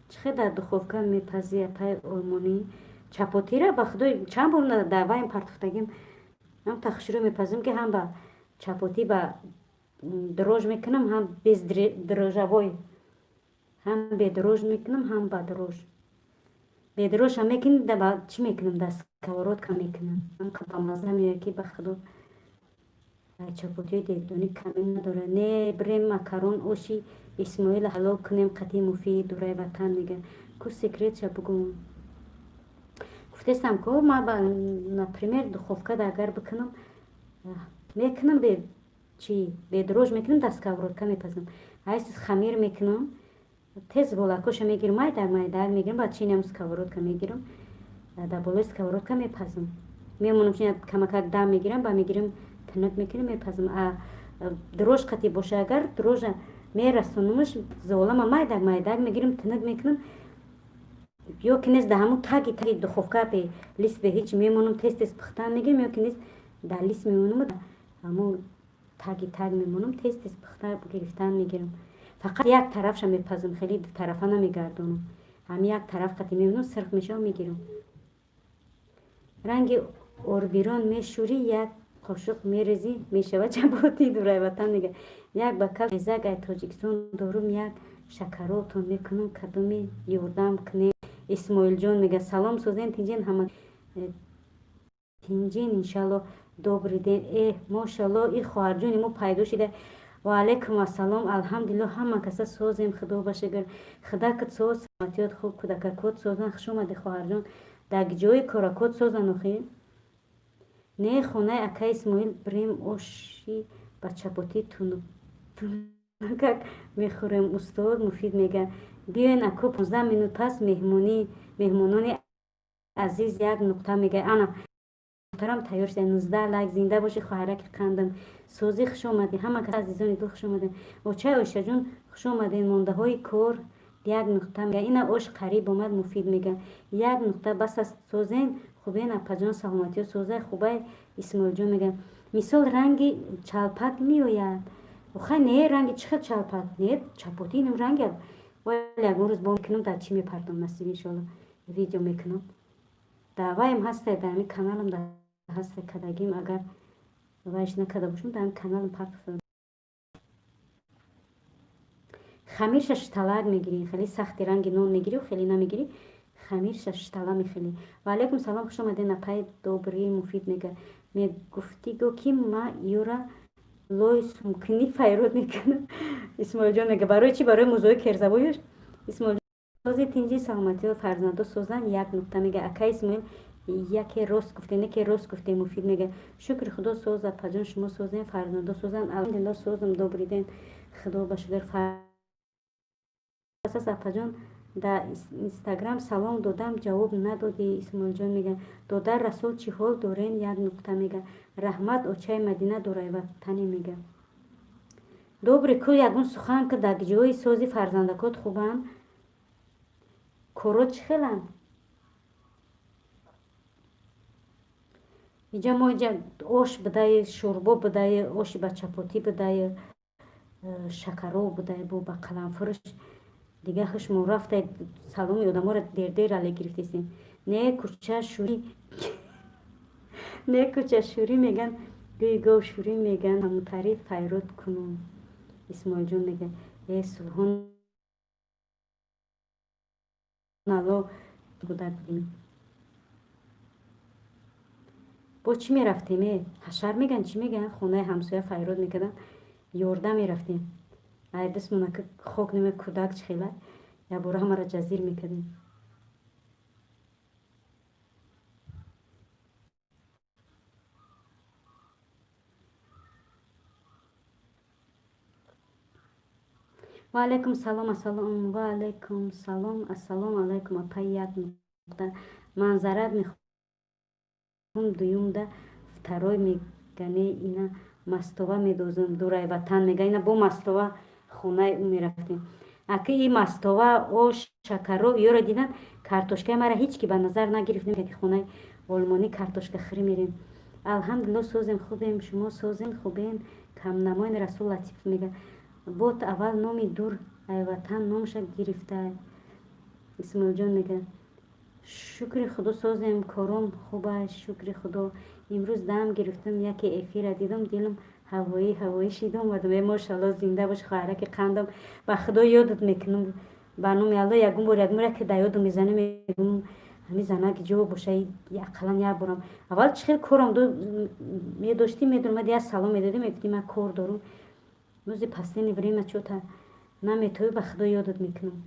Чӣ хел дар духовка мепазӣ, апаи олмонӣ, чапотира? Ба худо, чанд бор дар вайн партофтагим, ҳам тахширо мепазим, ки ҳам ба чапотӣ ба дрожж мекунам, ҳам без дрожжевой, ҳам бе дрожж мекунам, ҳам ба дрожж. Бе дрожж ҳам мекунӣ, чӣ мекунам, дар сковородка мекунам, ба мазза меояд, ки ба худо. Чапотиҳои дегдонӣ камӣ надорад. Не, бирем макарон оши Исмоила ҳалол кунем қатъи муфид дурай ватан мега. Ку секретша бугӯ. Гуфтестам ку ма например духовкада агар бикунам, мекунам бе чи бедрож мекунам, дар сковородка мепазам. Айс хамир мекунам, тез болакоша мегирам, майда майда мегирам, баъд чинам сковородка мегирам, дар болои сковородка мепазам. Мемонам чин камакак дам мегирам, ба мегирам тинак мекунам, мепазам. А дрож қати боша агар дрожа мерасонумаш, золама майдак майдак мегирам, тинак мекунам, ё ки нест дар ҳамун таги таги духовка бе лист бе ҳеч мемонам, тез тез пухтан мегирам, ё ки нест дар лист мемонам, ҳамун таги таг мемонам, тез тез пухта гирифтан мегирам. Фақат як тарафша мепазам, хеле дутарафа намегардонам. Ҳамин як тараф қати мемонам, сирх мешава, мегирам. Ранги орбирон мешӯрӣ, як қошуқ мерезӣ, мешавад чапоти дурай ватан мега. Як бакал мезак ай Тоҷикистон дорум, як шакаротон мекунам, кадоми ёрдам кунем. Исмоилҷон мега салом, созен, тинҷен ҳама тинҷен, иншалло. Добрый день. Э, мошалло, и хоҳарҷони мо пайдо шида. Ва алайкум ассалом, алҳамдулилло, ҳама каса созем, худо ба шукр. Худакат соз, саломатиёт хуб, кӯдакакот созан. Хуш омадӣ, хоҳарҷон. Дар ҷои коракот созан охи? Не, хонаи акаи Исмоил бирем, оши ба чапотӣ тунукак мехӯрем. Устод Муфид мега биёен ако 15 минут пас меҳмонони азиз як нуқта мега. Ана муҳтарам тайёр шуда, 19 лайк. Зинда бошӣ, хоҳараки қандам, созӣ, хуш омадӣ. Ҳама кас азизони дил, хуш омадед. Очаи Оишаҷон, хуш омадед. Мондаҳои кор як нуқта мега. Ина ош қариб омад. Муфид мега як нуқта бас аст. Созен, хубен, апаҷон, саломатиё созай, хубай. Исмоилҷон мега мисол ранги чалпак меояд. Охай, не, ранги чӣ хел чалпак? Не, чапотӣ инам ранги. Вале ягон рӯз бо мекунам, дар чӣ мепардом, насиб, иншоалло, видео мекунам. Даъваем ҳастай, дар ҳамин каналам ҳастай кадагим, агар вайш накарда бошам, дар ҳамин каналам партофта. Хамирша шталак мегирӣ, хеле сахти ранги нон мегирӣ, хеле намегирӣ, хамирша штала мехелӣ. Ва алайкум салом, хуш омадед, апай добрый. Муфид мега мегуфтӣ го ки ма юра лой сумкунӣ файрод мекунам. Исмоилҷон мега барои чӣ, барои музои керзабоюш. Исмоил сози, тинҷи, саломатиё, фарзандо созан як нуқта мега. Ака Исмоил, яке рост гуфте, неке рост гуфте. Муфид мега шукри худо соз, апаҷон, шумо созем, фарзандо созан, алҳамдулилло, созам. Добрый день, худо ба шукр апаҷон. Дар Инстаграм салом додам, ҷавоб надодӣ. Исмоилҷон мега додар Расул, чӣ ҳол дорен як нуқта мега. Раҳмат, очаи Мадина дурайватанӣ мега. Добрый ку, ягон сухан ки дар ҷои сози, фарзандакот хубанд, коро чӣ хеланд? Иҷа мо иҷа ош бидае, шӯрбо бидае, оши ба чапотӣ бидае, шакаро бидае, бо ба қаламфурӯш дига ҳушмо рафта, саломи одаморо дердер але гирифтесем. Не кӯча шӯрӣ, не кӯча шӯрӣ меган, гӯи гов шӯрӣ меган, ҳамутариф файрод кунум. Исмоилҷон мега э субҳон алло, буда будем. Бо чӣ мерафтем? Э, ҳашар меган, чӣ меган, хонаи ҳамсоя файрод мекардан, ёрдам мерафтем. Ай дастмона хок нема, кӯдак чӣ хела якбора ҳамаро ҷазир мекардем. Ва алайкум салом, ассалом, ва алайкум салом, ассалому алайкум, апай як нуқта. Манзарат мехоҳам дуюмда второй мегане, ина мастова медозам дурай ватан мега. Ина бо мастова хонаи ӯ мерафтем. Аки и мастова, ош, шакаро ёро дидам, картошкаи мара ҳеҷ ки ба назар нагирифтем, ки хонаи олмонӣ картошка хӯрӣ мерем. Алҳамдулилло, созем, хубем, шумо созем, хубем, камнамоен. Расул Латифов мега бот аввал номи дур айватан номша гирифта. Исмоилҷон мега шукри худо созем, кором хубаш, шукри худо. Имрӯз дам гирифтам, яке эфира дидам, дилам ҳавоӣ ҳавоӣ шид, омадам. Э, мошалло, зинда бош, хоҳараки қандам. Ба худо ёдат мекунам, ба номи Алло, ягон бор ягон бор яке дар ёдам мезанам, мегум Ҳами занак ҷо боша, ақаллан як борам. Аввал чӣ хел корам медоштӣ, медонам, як салом медодӣ, мегуфтӣ, ман кор дорум. Рӯзи последнее время чё-то наметоӣ, ба худо ёдат мекунам.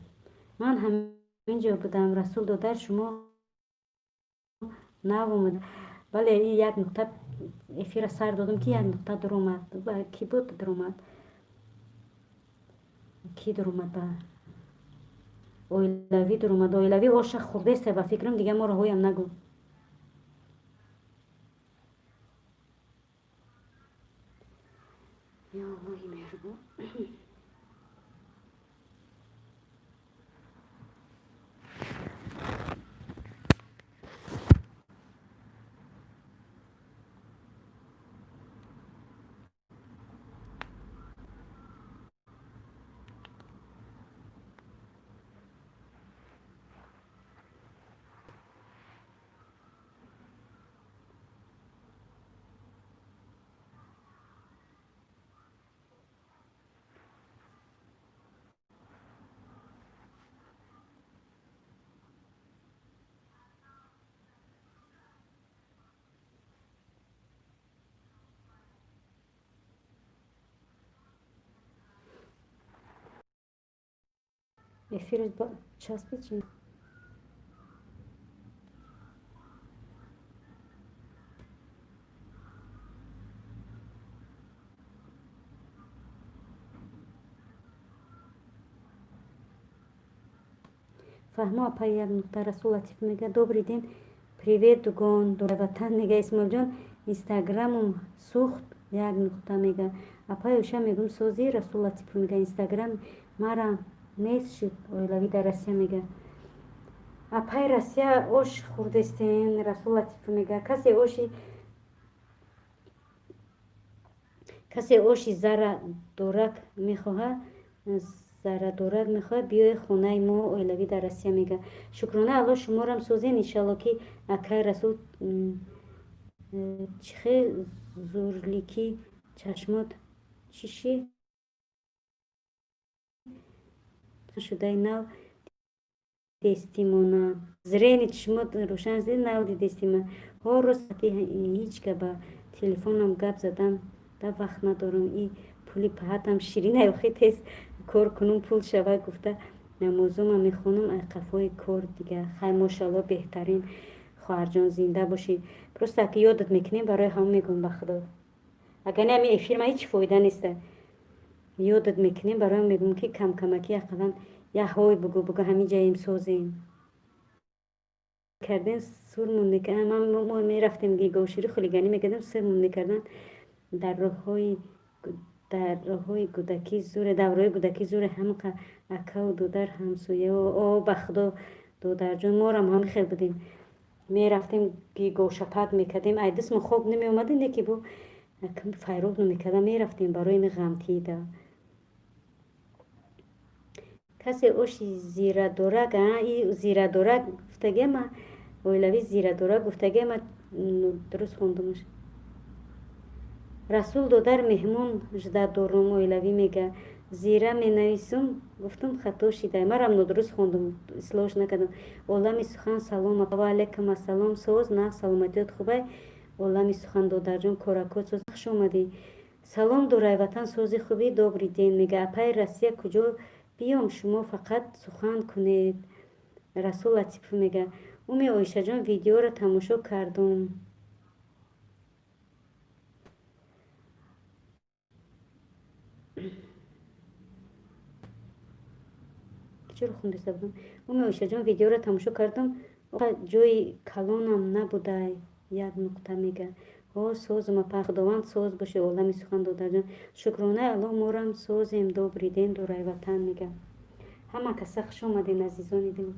Ман ҳамин ҷо будам, Расул додар, шумо нав омад. Бале, як нуқта эфира сар додам, ки як нуқта дуромад. Ки буд дуромад? Ки дуромад? Ба оилавӣ дуромад. Оилавӣ оша хурдеста, ба фикрам, дига моро ҳоям нагӯ. Ё Аллоҳи меҳрубон. Эфир часпид чи? Фаҳмо апай, як нуқта. Расул Латиф мега: «Добрый день, привет, дугон ватан», мега. Исмоилҷон, инстаграмум сӯхт, як нуқта, мега. Апай оша мегум, сози. Расул Латипов мега: «Инстаграм мара нест шуд». Оилавӣ дар Россия мега: «Апай Россия, ош хурдестен?» Расул Латипов мега: Касе оши зарадорак мехоҳад, зарадорак мехоҳад, биёе хонаи мо». Оилавӣ дар Россия мега: «Шукрона Алло, шуморам созен, иншалло». Ки акай Расул чихе зурлики чашмот чиши шудаи нав дестимона зрени чишмот рӯшан зди нав дидестима. Ҳо, рости, ҳеҷ га ба телефонам гап задан да вақт надорам. И пули паҳатам ширинай, охи тез кор кунум, пул шава гуфта, намозума мехонам, ай қафои кор дига. Хай, мошалло, беҳтарин, хоҳарҷон, зинда бошӣ. Просто аки ёдат мекунем, барои ҳамон мегӯм, ба худо, агар не, ами эфирма ҳеҷ фоида неста. Ёдат мекунем, барои мегӯм, ки камкамакӣ ақаллан як ҳой бугӯ, бугӯ, ҳамин ҷаем созем кардем, сурмон мекардам. Мо мерафтем говширӣ, хулиганӣ мекардем, сурмон мекардан дар роҳҳои гудакӣ зуре, давраҳои гудакӣ зуре, ҳамқа акаву додар, ҳамсояо. О, ба худо, додарҷон, морам ҳам хел будем, мерафтем, говшапак мекардем, ай дастмо хоб намеомада, не ки бо файрод намекардам, мерафтем барои ми ғамтида. Касе оши зирадорак, зирадорак гуфтагема, оилавӣ зирадорак гуфтагема, дуруст хондумаш. Расул додар, меҳмон жда дорум. Оилавӣ мега: «Зира менависум, гуфтум, хато шида, марам нодуруст хондум, ислоҳш накардам». Олами сухан, салом. Ва алайкум ассалом. Соз, нағз, саломатиёт хубай? Олами сухан, додарҷон, коракот соз, хуш омадӣ. Салом, дурай ватан, сози, хубӣ? Добрый день, мега. Апаи Россия, куҷо биём, шумо фақат сухан кунед. Расул Латипов мега: «Уми Оишаҷон, видеоро тамошо кардум». Чиро хондаста будам? Уми Оишаҷон, видеоро тамошо кардам, ҷои калонам набудай, як нуқта, мега. Ҳо, созум, апа, худованд соз бошӣ. Олами сухан, додарҷон, шукронаи Аллоҳ, морам созем. Добрый день, дурай ватан, мега. Ҳама каса хуш омадем, азизони дил.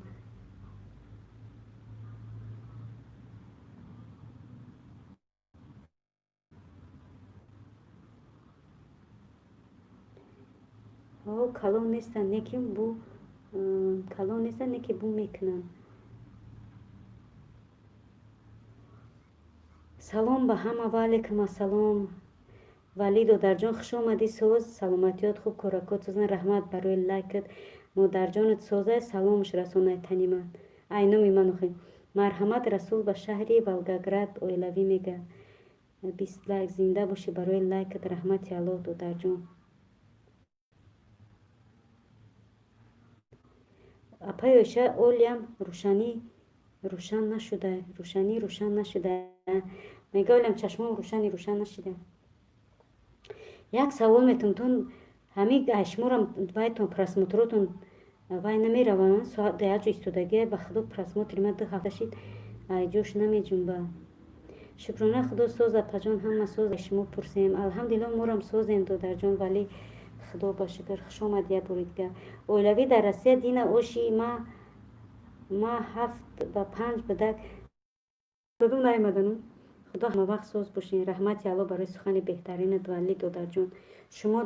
Ҳо, калон нестанд, лекин бу калон нестанд, не ки бу мекунанд. Салом ба ҳама. Ва алайкум ассалом, Валӣ додарҷон, хуш омадӣ. Соз, саломатиёт хуб, коракот созан? Раҳмат барои лайкат. Модарҷонат созай, саломаш расонай таниман, ай номи ман. Охи Марҳамат, Расул, ба шаҳри Волгоград. Оилавӣ мега, 20 лайк. Зинда бошӣ барои лайкат, раҳмати Аллоҳ, додарҷон. Апаи Оиша, олиям рӯшанӣ рӯшан нашуда, рӯшанӣ рӯшан нашуда мега. Олиям чашмом рӯшани рӯшан нашуда. Як савол метумтун, ҳами шуморам вайтон, просмотротон вай намераванд, соат яҷо истодагия. Ба худо, просмотри ма 2 ҳафта шид, айҷош намеҷунба. Шукрона худо, соз, апаҷон, ҳама соз, шумо пурсем. Алҳамдулилло, морам созем, додарҷон, вале худо ба шукр. Хушомад як бори дигар. Оилавӣ дар Россия дина оши ма 7 ба 5 будак додум, наомадану. Худо ҳамавақт соз бошед. Раҳмати Алло барои сухани беҳтаринат, валӣ додарҷон. Шумо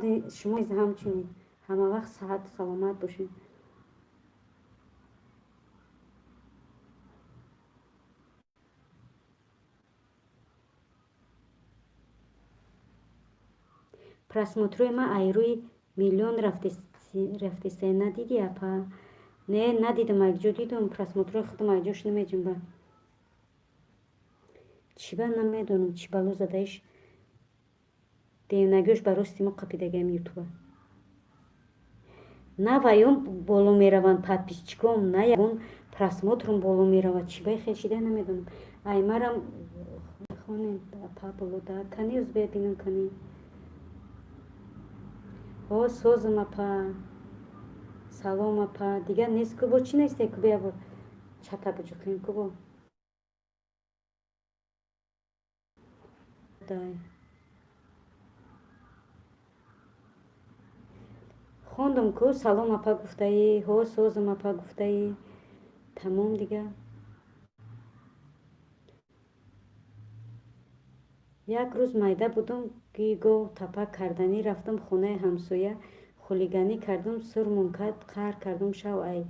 низ ҳамчунин ҳамавақт саҳату саломат бошед. Просмотрои ма айрӯи миллион рафтеста, надидӣ, апа? Не, надидам. Айҷо дидум, просмотрои худам айҷош намеҷунба. Чиба намедонам, чӣ бало задаиш, девнагиёш ба рости мо қапидагаем ютуба. На ваён боло мераванд подписчиком, на ягон просмотром боло меравад. Чибаи хел шида, намедонам. Аймарам хонем, апа, болода кани узбе бинам кани. О, созам, апа. Салом, апа. Дигар нест ку, бо чӣ несте ку? Бия, чата буҷуқем ку бо. Дай хондум ку. Салом, апа, гуфтаӣ. Ҳо, созам, апа, гуфтаӣ. Тамом дигар. Як рӯз майда будум, гӯй тапак карданӣ рафтам хонаи ҳамсоя, хулиганӣ кардум, сурмон кард, қаҳр кардум, шав ай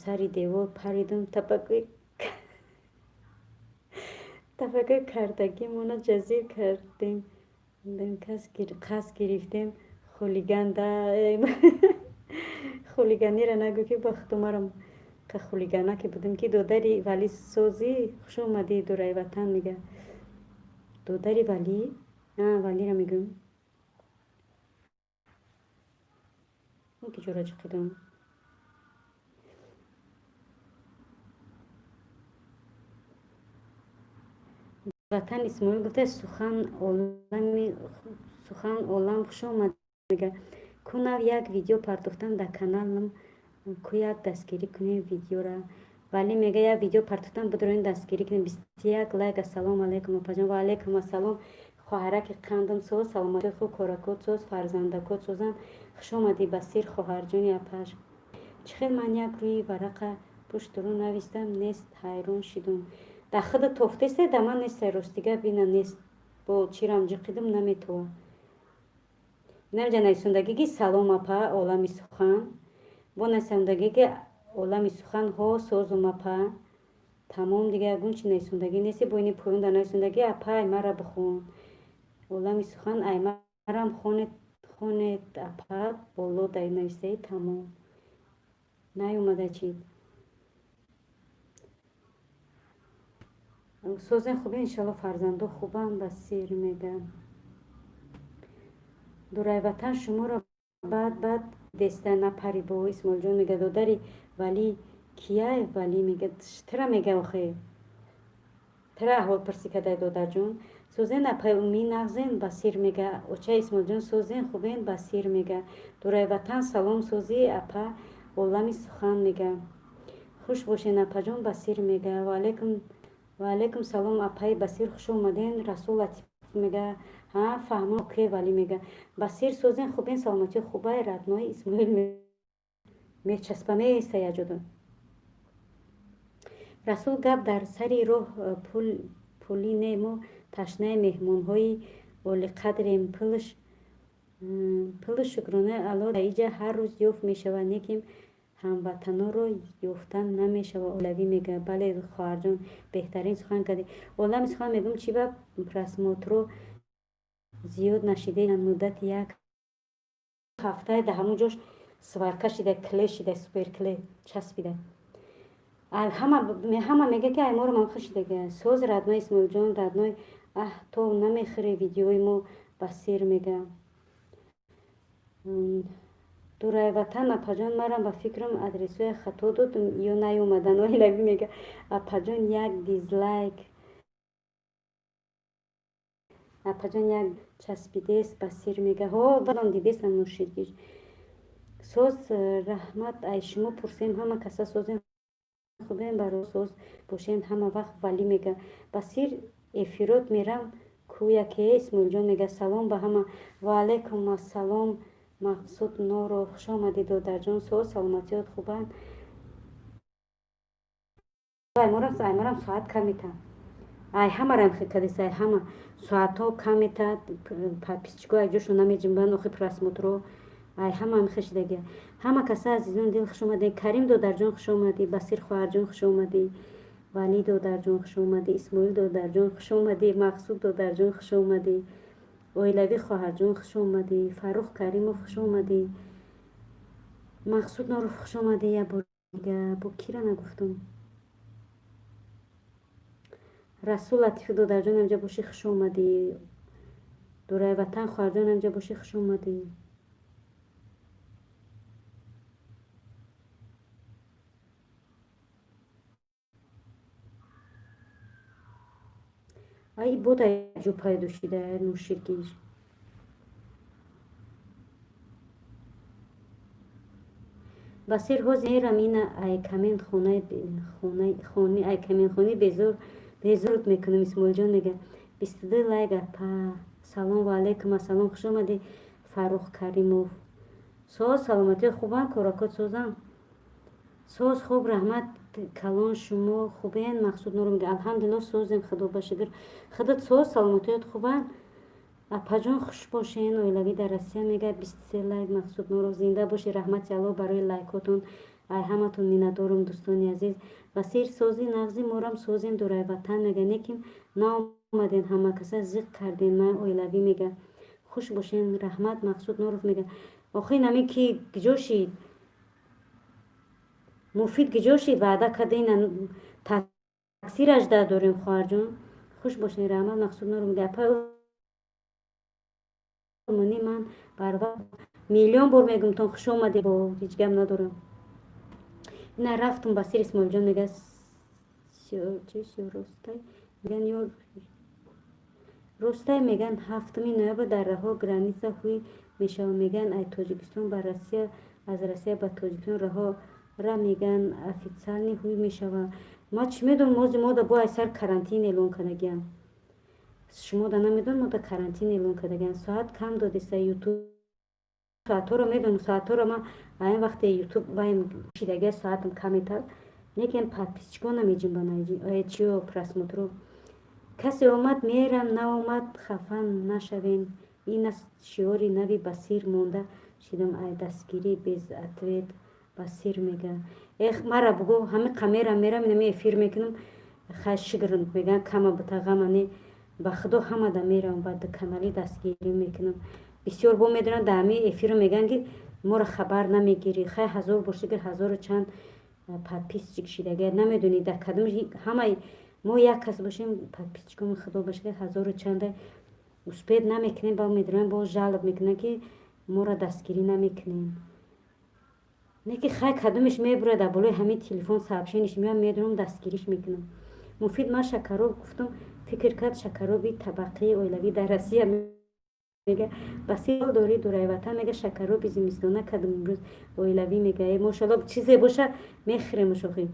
сари девор паридум, тапакӯи кардагимона ҷазир кардем, қасд гирифтем хулиганда. Хулиганиро нагӯ, ки ба худумарам хулиганаке будем ки. Додари Валӣ, созӣ? Хуш омадӣ, дураи ватан мега. Додари Валӣ, Валиро мегӯм, ки ҷора ҷиқидам. Ватан Исмоил гуфта: сухан олами сухан, олам, хуш омад мега. Ку нав як видео партофтам дар каналам ку, як дастгирӣ кунем видеора. Вале мега, як видео партофтам, бидроин дастгирӣ кунем. 21 лайк. Ассалому алайкум, опаҷон. Ва алайкум ассалом, хоҳараки қандам. Соз, саломатӣ хуб, коракот соз, фарзандакот созанд. Хуш омадӣ, Басир, хоҳарҷони апаш. Чӣ хел ман як рӯи варақа пуштуру навистам, нест, ҳайрон шидум. Дар худа тофтесте, да ман несте, ростига бина, нест. Бо чирам ҷиқидум, наметова. Инамҷа нависондагӣ ки салом, апа, олами сухан. Бо нависондагӣ ки олами сухан, ҳо, созум, апа. Тамом, дига ягон чи нависондагӣ нести. Бо ини поён дар нависондагӣ: апа, аймара бихон. Олами сухан, аймарам хонед, хонед, апа, боло дар нависаи. Тамом, наёмада чи. Созен, хубе, иншалло, фарзандо хубанд. Басир мега: дурайватан шуморо баъд баъд деста напари бо. Исмоилҷон мега: додари Валӣ кияй? Валӣ мега, тира мега, охе тира аҳволпурсӣ кадай, додарҷон. Созен, апай, минағзен. Басир мега: оча Исмоилҷон, созен, хубен? Басир мега: дурайватан салом, созӣ, апа? Олами сухан мега: хуш бошен, апаҷон. Басир мега: ваалайкум салом, апаи Басир, хуш омаден. Расул Латипов мега: ҳа, фаҳмон, оке. Валӣ мега: Басир, созен, хубен, саломатӣ хубай, родной? Исмоил мечаспа меиста яҷода. Расул, гап дар сари роҳ пулӣ не, мо ташнаи меҳмонҳои олиқадрем. Пулу, шукронаи Алло, дар иҷа ҳар рӯз ёфт мешавад, лекин ҳамватанонро ёфтан намешавад. Олавӣ мега: бале, хоҳарҷон, беҳтарин сухан кардӣ. Олами сухан, мегӯм, чи ба просмотро зиёд нашидаи? Муддати як ҳафтае дар ҳамон ҷош сварка шида, клей шида, суперклей часпида. Ҳама мега ки ай моро ман хушидага. Соз, родной Исмоилҷон, родной, аҳ, то намехӯре видеои мо, Басир мега. Дурай ватан, апаҷон, марам ба фикрам адресоя хато додум ё наёмадан, оилавӣ мега. Апаҷон, як дизлайк, апаҷон, як часпидест, Басир мега. Ҳо, балон дидестам нӯшидгиш. Соз, раҳмат, ай шумо пурсем, ҳама каса созем, хубем, баро соз бошен ҳама вақт, Валӣ мега. Басир, эфирот мерам кӯяке, Исмоилҷон мега. Салом ба ҳама. Ва алайкум ассалом, Мақсуд Норо, хуш омадӣ, додарҷон. Соз, саломатиёт хубанд? Айморам соат кам метам. Ай ҳамарам хикадис, ай ҳама соатҳо кам метад, подписчико ай ҷошон намеҷунбанд, охи просмотро ай ҳамаам хешидагия. Ҳама каса, азизон дил, хуш омадед. Карим додарҷон, хуш омадӣ. Басир хоҳарҷон, хуш омадӣ. Валӣ додарҷон, хуш омадӣ. Исмоил додарҷон, хуш омадӣ. Мақсуд додарҷон, хуш омадӣ. Оилавӣ хоҳарҷон, хуш омадӣ. Фаррух Каримов, хуш омадӣ. Мақсуд Норов, хуш омадӣ. Як бор дига бо кира нагуфтум? Расул Латифи додарҷон, амҷа бошӣ, хуш омадӣ. Дурай ватан хоҳарҷон, амҷа бошӣ, хуш омадӣ. Ай, бод ҷо пайдо шида нӯширгиш. Басир, ҳозир мерам, ина ай камин хони, ай каминхонӣ безор безорут мекунам, Исмоилҷон мега. 22 лайк, апа. Салом, ва алайкум ассалом, хуш омадӣ, Фаррух Каримов. Соз, саломатӣ хубанд, коракот созам? Соз, хуб, раҳмат калон, шумо хубен? Мақсуд Нуру мега. Алҳамдулилло, созем, худо ба шукр. Худат соз, саломатиёт хубанд? Апаҷон, хуш бошен, оилавӣ дар Россия мега. 23 лайк, Мақсуд Нуров, зинда бошед, раҳмати Аллоҳ барои лайкотон. Ай ҳаматон миннатдорум, дӯстони азиз. Басир, сози, нағзи, морам созем, дурай ватан мега. Неким наомаден, ҳама каса зиқ карден ман, оилавӣ мега. Хуш бошен, раҳмат, Мақсуд Нуров мега. Охи, нами ки гиҷо шид? Муфид гиҷо шид? Ваъда карден, таксираш да дорем, хоҳарҷон. Хуш бошен, раҳмат, Мақсуд Нуров мега. Апай олмонӣ, ман барвақт миллион бор мегумтон, хуш омадед, бо ҳеҷ гап надорам. Ина рафтум, Басир Исмоилҷон мега. Чи ростай меган ё ростай меган, 7 ноябр дар раҳо граница ҳуй мешава меган, ай Тоҷикистон ба Россия, аз Россия ба Тоҷикистон раҳора меган, официально ҳуй мешава. Ма чӣ медонам, ози мода бо ай сар карантин эълон кардагиям. Шумо да намедонам, мода карантин эълон кардагиям. Соат кам додеста Ютуб. Соатҳоро медонам, соатҳоро ман айн вақте Ютуб ваем шидагия, соатам каметар, лекин подписчико намеҷунбан, чиё, просмотро. Касе омад, мерам, наомад, хафа нашавен. Ин аст шиори нави Басир. Монда шидам ай дастгирӣ, без ответ, Басир мега. Эх, мара бугӯ, ҳамиқа мерам, мерам, инами эфир мекунам, хай, шукр меган, кама бута ғама не. Ба худо, ҳамада мерам ба канали дастгирӣ мекунам. Бисёр бо медонанд, дар ҳамин эфирро мегӯянд, ки моро хабар намегирӣ. Хай, ҳазор бор шукр, ҳазору чанд подписчик шидагия. Намедонӣ, дар кадом ҳамаи мо як кас бошем, подписчикоми, худо ба шукр, ҳазору чанда. Успеть намекунем, ба медонам, боз жалоб мекунанд, ки моро дастгирӣ намекунем. Не ки хай, кадомеш мебурад, дар болои ҳамин телефон сообщениш меояд, медонам, дастгириш мекунам. Муфид, ман шакароб гуфтум, фикр кард шакароби табақаи оилавӣ дар Россия мега. Басир дорӣ, дурайватан мега. Шакароби зимистона кардам имрӯз, оилавӣ мега. Э, мошалло, чизе боша, мехӯрем ошохӣ.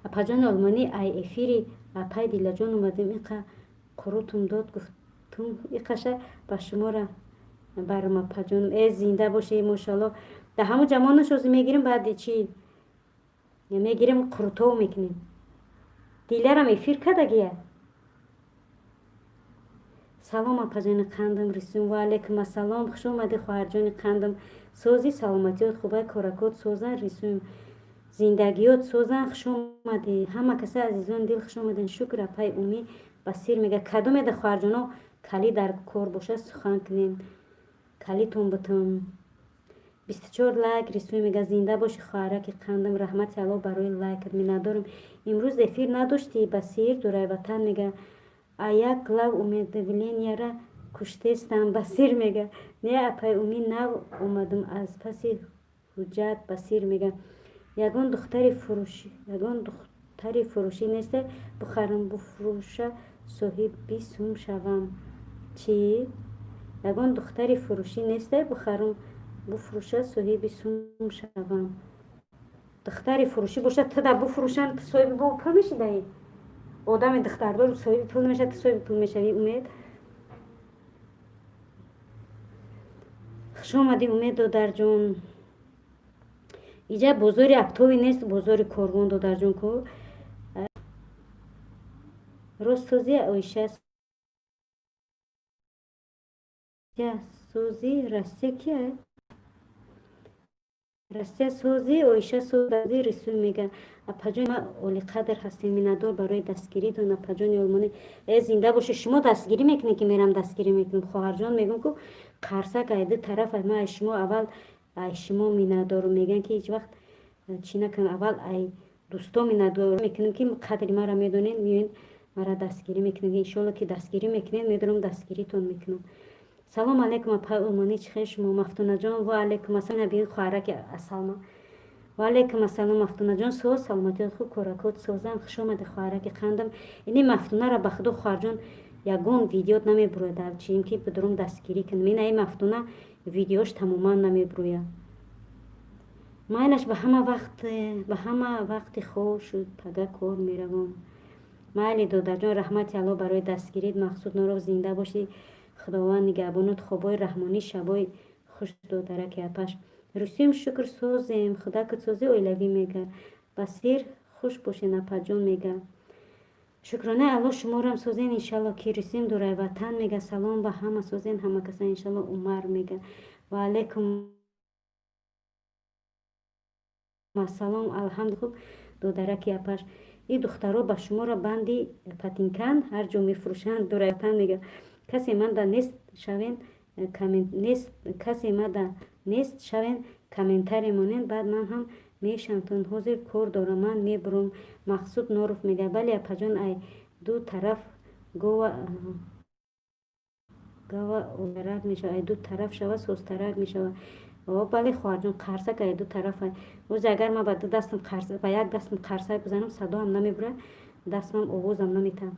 Апаҷони олмонӣ, ай эфири апай Дилаҷон омадем, иқа қурутум дод, гуфтум иқаша ба шумора барам, апаҷонам. Э, зинда бошед, мошалло. Дар ҳамун ҷамонаш озӣ мегирем, баъди чӣ мегирем, қурутов мекунем. Дилярам эфир кардагия. Салом, апаҷони қандам, рисум. Ва алайкум ассалом, хуш омадӣ, хоҳарҷони қандам. Созӣ, саломатиёт хубай, коракот созан, рисум, зиндагиёт созан, хуш омадӣ. Ҳама каса, азизони дил, хуш омаден. Шукр, апай Умӣ. Басир мега, кадомеда, хоҳарҷоно, кали дар кор бошад, сухан кунем, калитон бутум. 24 лайк рисӯй мега. Зинда бошӣ, хоҳараки қандам, раҳмати Аллоҳ барои лайкат, миннатдорам. Имрӯз эфир надоштӣ, Басир Дурайватан мега. А як лав умедавленияра куштестам, Басир мега. Не, апай Умӣ, нав омадам аз паси ҳуҷҷат, Басир мега. Ягон духтари фурӯшӣ, ягон духтари фурӯшӣ несте, бухарам, буфурӯша, соҳиби сум шавам. Чӣ? Ягон духтари фурӯшӣ несте, бухарам, буфурӯша, соҳиби сум шавам. Духтари фурӯшӣ бошад, ту да буфурӯшанд, ту соҳиби бо пул мешидаӣ? Одами духтардор соҳиби пул намешавад, ту соҳиби пул мешавӣ, Умед? Хуш омадӣ, Умед додарҷон. Иҷа бозори оптовый нест, бозори корвон, додарҷон, ку. Ростсозӣ, Оиша созӣ, Россия кия? Россия созӣ, Оиша созӣ, рисӯй мега. Апаҷони ма олиқадр ҳастем, миннатдор барои дастгиритон, апаҷони олмонӣ. Э, зинда бошед, шумо дастгирӣ мекунед, ки мерам дастгирӣ мекунам. Хоҳарҷон, мегӯм, ку қарсак ай ду тараф, ай ман ай шумо аввал, ай шумо миннатдорам. Мегӯянд, ки ҳеҷ вақт чӣ накунам, аввал ай дӯсто миннатдорам мекунем, ки қадри маро медонед, меоед, маро дастгирӣ мекунед. Иншоалло, ки дастгирӣ мекунед, медонам, дастгиритон мекунам. Салом алейкум, апаи олмонӣ, чӣ хел шумо, Мафтунаҷон? Ва алейкум ассалом, наби хоҳараки асалма. Ва алейкум ассалом, Мафтунаҷон, соз, саломатиёт хуб, коракот созам. Хуш омадӣ, хоҳараки қандам. Ини Мафтунара, ба худо, хоҳарҷон, ягон видеот намебурояд, чиим ки бидурум дастгирӣ кунам. Ина и Мафтуна видеош тамоман намебурояд. Майлаш, ба ҳама вақт, ба ҳама вақти хоб шуд, пага кор меравам. Майли, додарҷон, раҳмати Аллоҳ барои дастгирит. Мақсуд Нуров, зинда бошӣ, Худованд нигаҳбонот, хобои раҳмонӣ, шабои хуш, додараки апаш. Русием, шукр, созем, худакат созӣ, оилавӣ мега. Басир, хуш бошен, апаҷон мега. Шукронаи Аллоҳ, шуморам созен, иншалло, ки русием. Дурайватан мега, салом ба ҳама, созен ҳама каса, иншалло. Умар мега, ва алайкум ассалом, алҳамду хуб, додараки апаш. И духтаро ба шуморо банди патинкан ҳар ҷо мефурӯшанд, Дурайватан мега. Касе манда нест шавен, нест, касе мада нест шавен, комментарий монен, баъд ман ҳам мешамтон. Ҳозир кор дорам, ман мебурам. Мақсуд Норов мега, бале, апаҷон, ай ду тараф гова гава одарак мешава, ай ду тараф шава, созтарак мешава. О, бале, хоҳарҷон, қарсак ай ду тараф. Ози агар ман ба ду дастам, ба як дастам қарсак бизанам, садоам намебурад, дастмам овозам наметаҳам.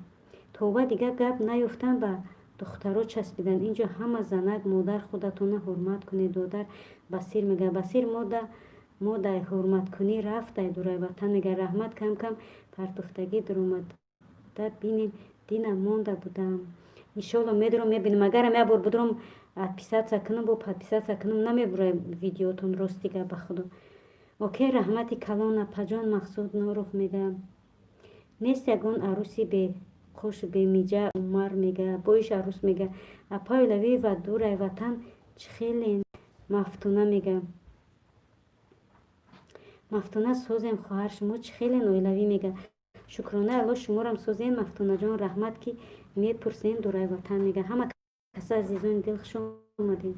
Тоба, дигар гап наёфтам, ба духтаро часпидан. Инҷо ҳама занак, модар, худатона ҳурмат кунед, додар. Басир мега, Басир, мода модай ҳурматкунӣ рафтай. Дурайватан мега, раҳмат, кам кам партофтагӣ дуромада бинем, дина монда будам. Иншолло, медурам, мебинам. Агарам як бор будурам, отписаться кунам, бо подписаться кунам, намебурам видеотон, рости гап, ба худо. Окей, раҳмати калон, апаҷон. Мақсуд Норов мега, нест ягон арӯси бе қош, бемиҷа, Умар мега, боиш арӯс мега. Апаи лавӣ ва дурай ватан чӣ хелен, Мафтуна мега. Мафтуна, созем, хоҳар, шумо чӣ хелен, оилавӣ мега. Шукронаи Аллоҳ, шуморам созен, Мафтунаҷон, раҳмат, ки мепурсен. Дурай ватан мега, ҳама каса, азизони дил, хуш омадед.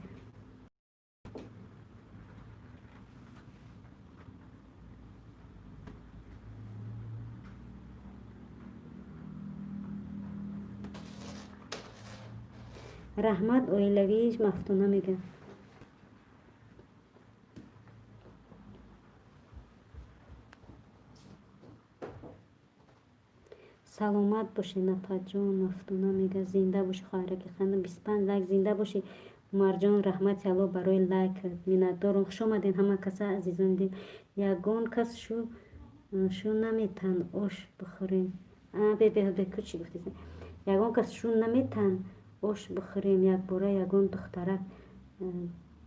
Раҳмат, оилавӣ, Мафтуна мега. Саломат бошед, апаҷон, Мафтуна мега. Зинда бошӣ, хоҳараки хандам. 25 лайк, зинда бошӣ, Умарҷон, раҳмати Аллоҳ барои лайк, миннатдорам. Хуш омадед, ҳама каса, азизони дил. Ягон кас шу наметан ош бихӯрем. Бебе, чӣ гуфтед? Ягон кас шу наметан ош бихӯрем якбора, ягон духтарак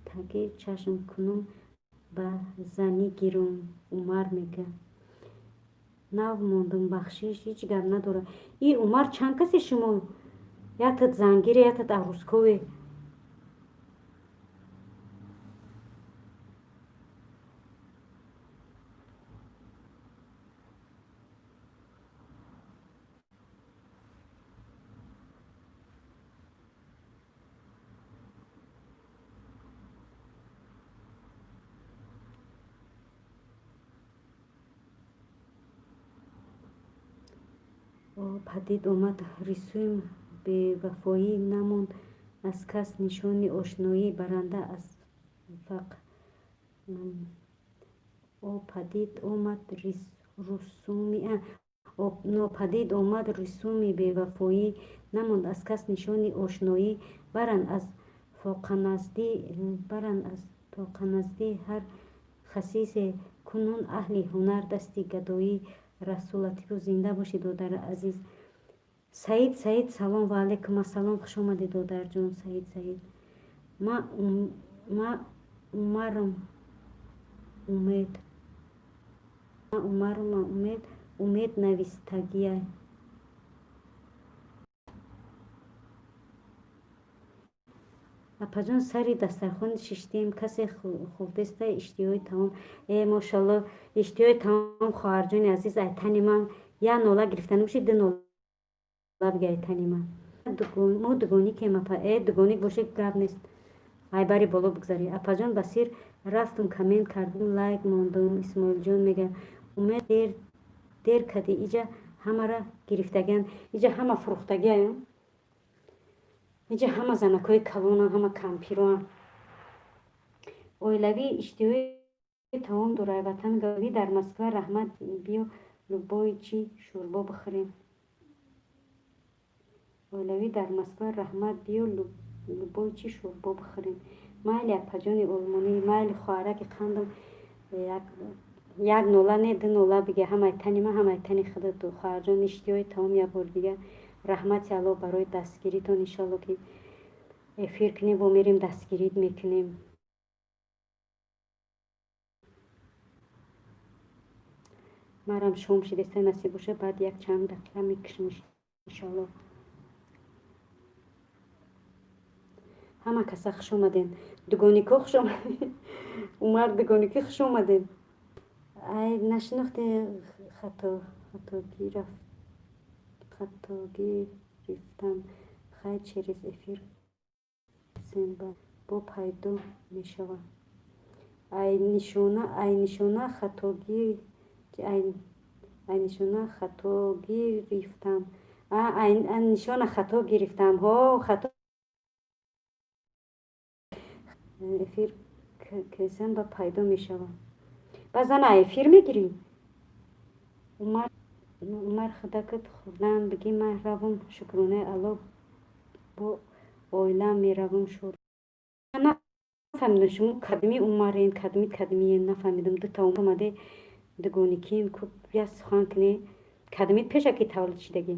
таги чашм кунум, ба занӣ гирум. Умар мега, нав мондум, бахшиш, ҳеҷ гап надорад. И Умар, чанд касе шумо? Яктат зангире, яктат арӯскове. Падид омад рисум бевафоӣ, намонд аз кас нишони ошноӣ, баранда аз фақ Опадид омад русуми нопадид омад русуми бевафоӣ, намонд аз кас нишони ошноӣ, баранд аз фоқаназдӣ баранд аз тоқаназдӣ ҳар хасисе, кунун аҳли ҳунар дасти гадоӣ. Расул Латифов, зинда бошӣ, додари азиз. Саид, Саид, салом, ва алайкум ассалом, хуш омадӣ, додарҷон. Саид, Саид, ма Умарам Умед, ма Умарам Умед, Умед навистагия. Апаҷон, сари дастархон шиштем, касе хӯрдеста? Иштиҳои таом. Э, мошалло, иштиҳои таом, хоҳарҷони азиз. Айтани ман як нола гирифта намеши, ду нола биги, айтани ман. Мо дугоникем, апа. Э, дугоник бошед, гап нест, айбари боло бигзарӣ. Апаҷон, ба сир рафтум, коммент кардум, лайк мондум. Исмоилҷон мега: Умед, дер дер кадӣ, иҷа ҳамара гирифтагиан, иҷа ҳама фурӯхтагиаю, иҷа ҳама занакҳои калонан, ҳама кампироан. Оилавӣ иштиҳои таом дорад. Ватан гави дар Москва, раҳмат, биё, любой чи шӯрбо бихӯрем. Оилавӣ дар Москва, раҳмат, биё, любой чи шӯрбо бихӯрем. Майли, апаҷони олмонӣ, майли, хоҳараки қандам, як нола не, ду нола биге, ҳамаи тани ман, ҳамаи тани худат. Хоҳарҷон, иштиҳои таом. Як бори дигар раҳмати Аллоҳ барои дастгиритон. Иншалло, ки эфир кунем, бо мерем, дастгирит мекунем. Марам шом шидеста, насиб боша, баъд як чанд дақиқа мекушам, иншалло. Ҳама каса хуш омаден, дугонико хуш омаден, Умар, дугоникӣ хуш омаден. Ай, нашинохте, хатогӣ гирифтам. Хай, через эфир бо пайдо мешавад. Ай нишона хато гирифтам, ай нишона хато гирифтам. Ҳо, хато эфир кесам ба пайдо мешавад. Ба зана эфир мегирӣ, Умар. Умар, худакат хӯрдан бигӣ, ман равам, шукронаи Аллоҳ, бо оилаам меравам шур. Нафаҳмидам, шумо кадми Умарен, кадми кадмиен, нафаҳмидам. Дута омаде, дугоникием ку, я сухан кунӣ, кадмит пеша ки таваллуд шидагӣ?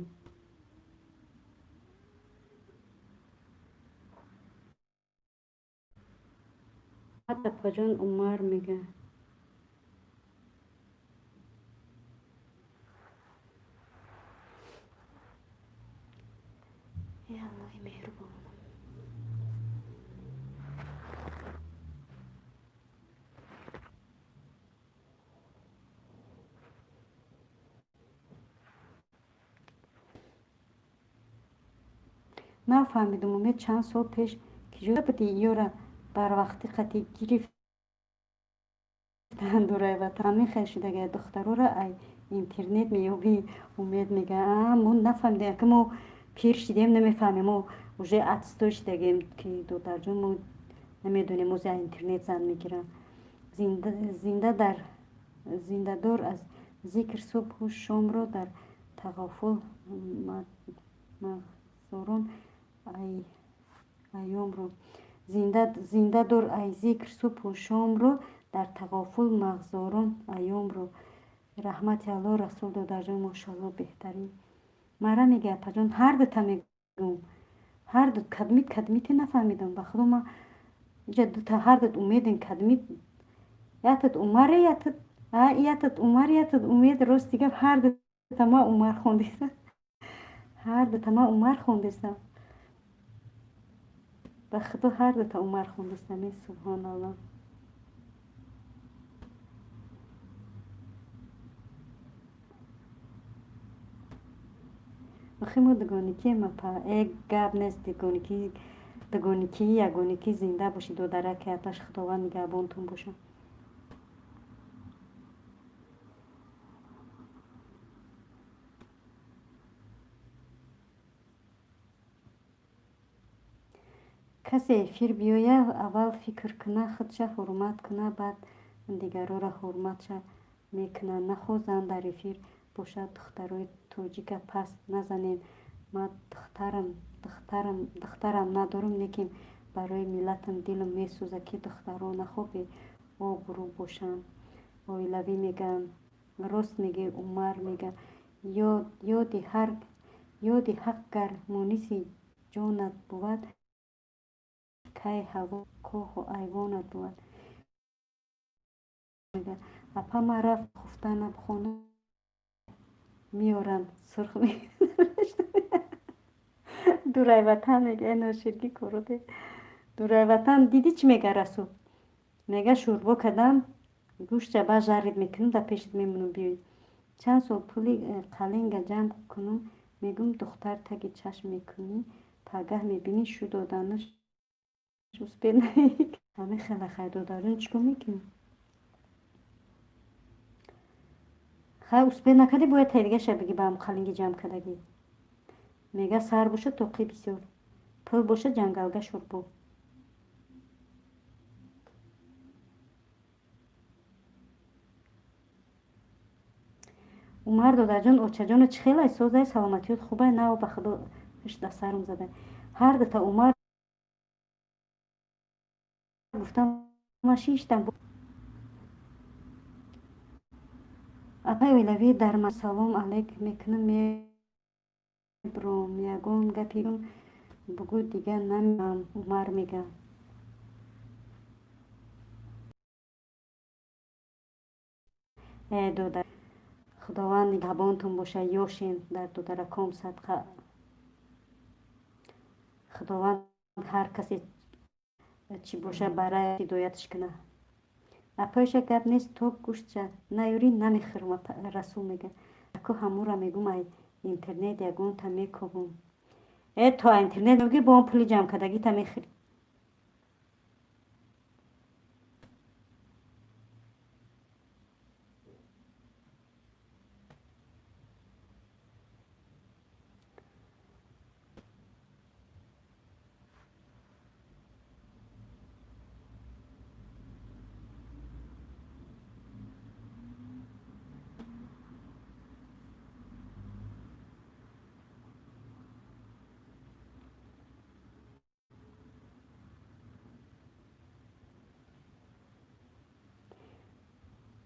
Апаҷон, Умар мега. Э, Аллоҳи меҳрубон. Нафаҳмидум, Умед, чанд сол пеш киҷо будӣ, ёра барвақтӣ қатӣ гирифтанд дурай ватан мехел шудага, духтарора ай интернет меёбӣ. Умед мега: мо нафаҳмидем, ки мо пир шидем, намефаҳмем, мо уже отстой шидагем, ки додарҷон, мо намедонем, ози ай интернет зан мегиранд. Зинда дар зиндадор аз зикр субҳу шомро, дар тағофул мағзорон айёмро. Зинда дор ай зикр субҳу шомро, дар тағофул мағзорон айёмро. Раҳмати Аллоҳ, Расул додарҷон, мошалло, беҳтарин. Мара мега, апаҷон, ҳар дута мегӯм, ҳар ду кадмит, кадмите нафаҳмидам, ба худо. Ма иҷа дута, ҳар дут Умеден, кадмит, ятат Умаре, ятат Умар, ятат Умед. Рости гап, ҳар дута ма Умар хондестам, ҳар дута ма Умар хондестам, ба худо, ҳар дута Умар хондестам. Е, субҳоналлоҳ. Охи, мо дугоникием, апа. Э, гап нест, дугоникӣ, дугоникӣ, ягоникӣ. Зинда бошӣ, додараки апаш, Худованд нигаҳбонтон бошад. Касе эфир биёяд, аввал фикр куна, худша ҳурмат куна, баъд дигарора ҳурматша мекунад. Нахоҳ зан дар эфир бошад, духтарои тоҷика паст назанем. Ман духтарам надорам, лекин барои миллатам дилам месӯзад, ки духтаро нахоҳ беобрӯ бошанд. Оилавӣ мегӯям, рост мегӯӣ, Умар мега. Ёди ҳақ гар муниси ҷонат бувад, кай ҳаво коҳу айвонат бувад. Апа, ман рафт хуфтанам, хона меорам, сурх дурай ватан мега. Э ноширгӣ короде дурай ватан, дидӣ чӣ мега Расул? Мега, шӯрбо кардам, гӯштша ба жарид мекунам, дар пешат мемонам, биёй. Чанд сол пули қалинга ҷамъ кунам, мегӯм, духтар таги чашм мекунӣ, пагаҳ мебинӣ, шу доданаш успеть ҳамин хела. Хай, додарҷон, чӣ кор мекунӣ? Хай, успеть накардӣ, бояд тайдигаша бигӣ ба ҳам қалинги ҷамъ кардагӣ. Мега, сар бошад, тоқӣ бисёр, пул бошад, ҷангалга шӯрбо. Умар додарҷон, очаҷону чӣ хелай, созай, саломатиёт хубай? Нав ба худо ҳуш да сарм зада. Ҳар дута Умар гуфтам, ма шиштам. Апай оилавӣ дар салом алейк мекунам, мебуром, ягон гапи бугӯ, дига намеам. Умар мега. Э додар, Худованд нигаҳбонтон боша, ёшен дар додараком садқа. Худованд ҳар касе чӣ боша, барай ҳидоятш куна. Апоиша гап нест, то гӯштша наёрӣ, намехӯрам. Расул мега, ако ҳамура мегум, ай интернет ягонта мекобум. Э, то интернет мегӯӣ, бо он пули ҷамъкардагита мехӯрӣ.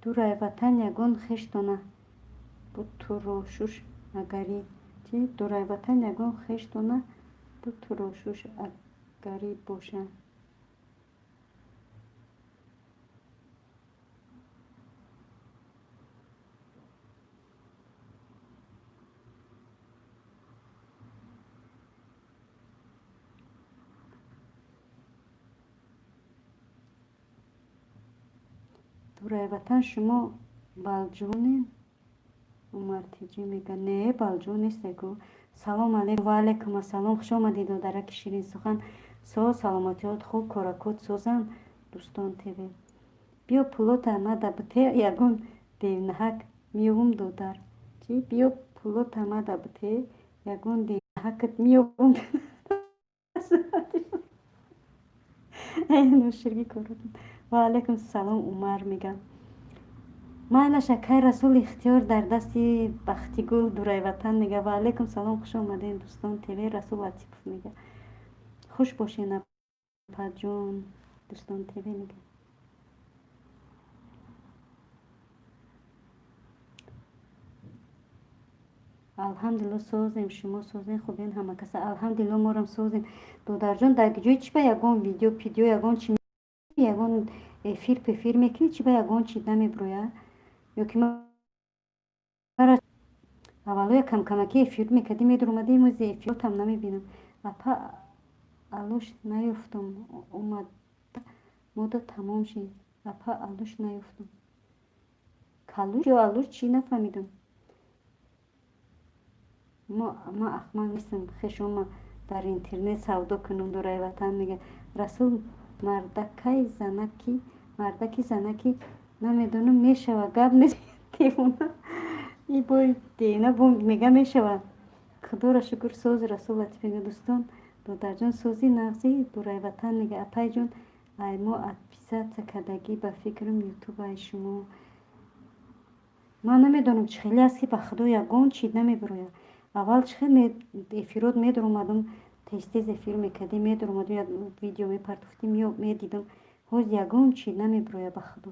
Дурай ватан ягон хештона бутурошуш агари чи? Дурай ватан ягон хештона бутурошуш агари боша. Дурай ватан, шумо балҷонед? Умартиҷӣ мега, не, балҷон нестеку. Салом алейкум. Ва алейкум ассалом, хуш омадед, додараки ширинсухан. Соз, саломатиёт хуб, коракот созанд? Дӯстон ТВ, биё пулота мада бите, ягон девнаҳак меёвум. Додар чи? Биё пулота мада бите, ягон девнаҳакат меёвум. Ноширгӣ коротон. Ва алейкум салом, Умар мегам. Майлаша кай Расул, ихтиёр дар дасти Бахтигул. Дурайватан мега, ва алейкум салом, хуш омадем, дӯстон ТВ. Расул Латипов мега, хуш бошен, апаҷон. Дӯстон ТВ мега. Алҳамдулилло, созем, шумо созем, хубен ҳама каса? Алҳамдулилло, морам созем. Додарҷон, дар ҷои чӣ ба ягон видео пидео, ягон чи, ягон эфир пефир мекунӣ, чӣ ба ягон чи намебироя? Ё ки мара аввало камкамаки эфир мекардӣ, медуромадӣ, имрӯз эфиротам намебинам. Апа, алуш наёфтам, омада мода тамом шид. Апа, алуш наёфтам. Калуш ё алуш, чӣ, нафаҳмидам. Ма ахмақ нестам, хешома дар интернет савдо кунам. Дурай ватан мега, Расул мардакай занаки, мардаки занаки намедонам, мешава, гап нест. Девона и бой девона бо мега, мешава. Худоро шукр, сози. Расул Латиф мега, дӯстон. Додарҷон, сӯзи нағзи дурайватан мега. Апайҷон, ай мо отписаться кардагӣ, ба фикрам, ютуб ай шумо. Ман намедонам, чӣ хеле аст, ки ба худо ягон чиз намебирояд. Аввал чӣ хел эфирот медаромадам, тез-тез эфир мекардем, медаромадам, як видео мепартофтем, медидам. Ҳоз ягон чиз намебирояд, ба худо.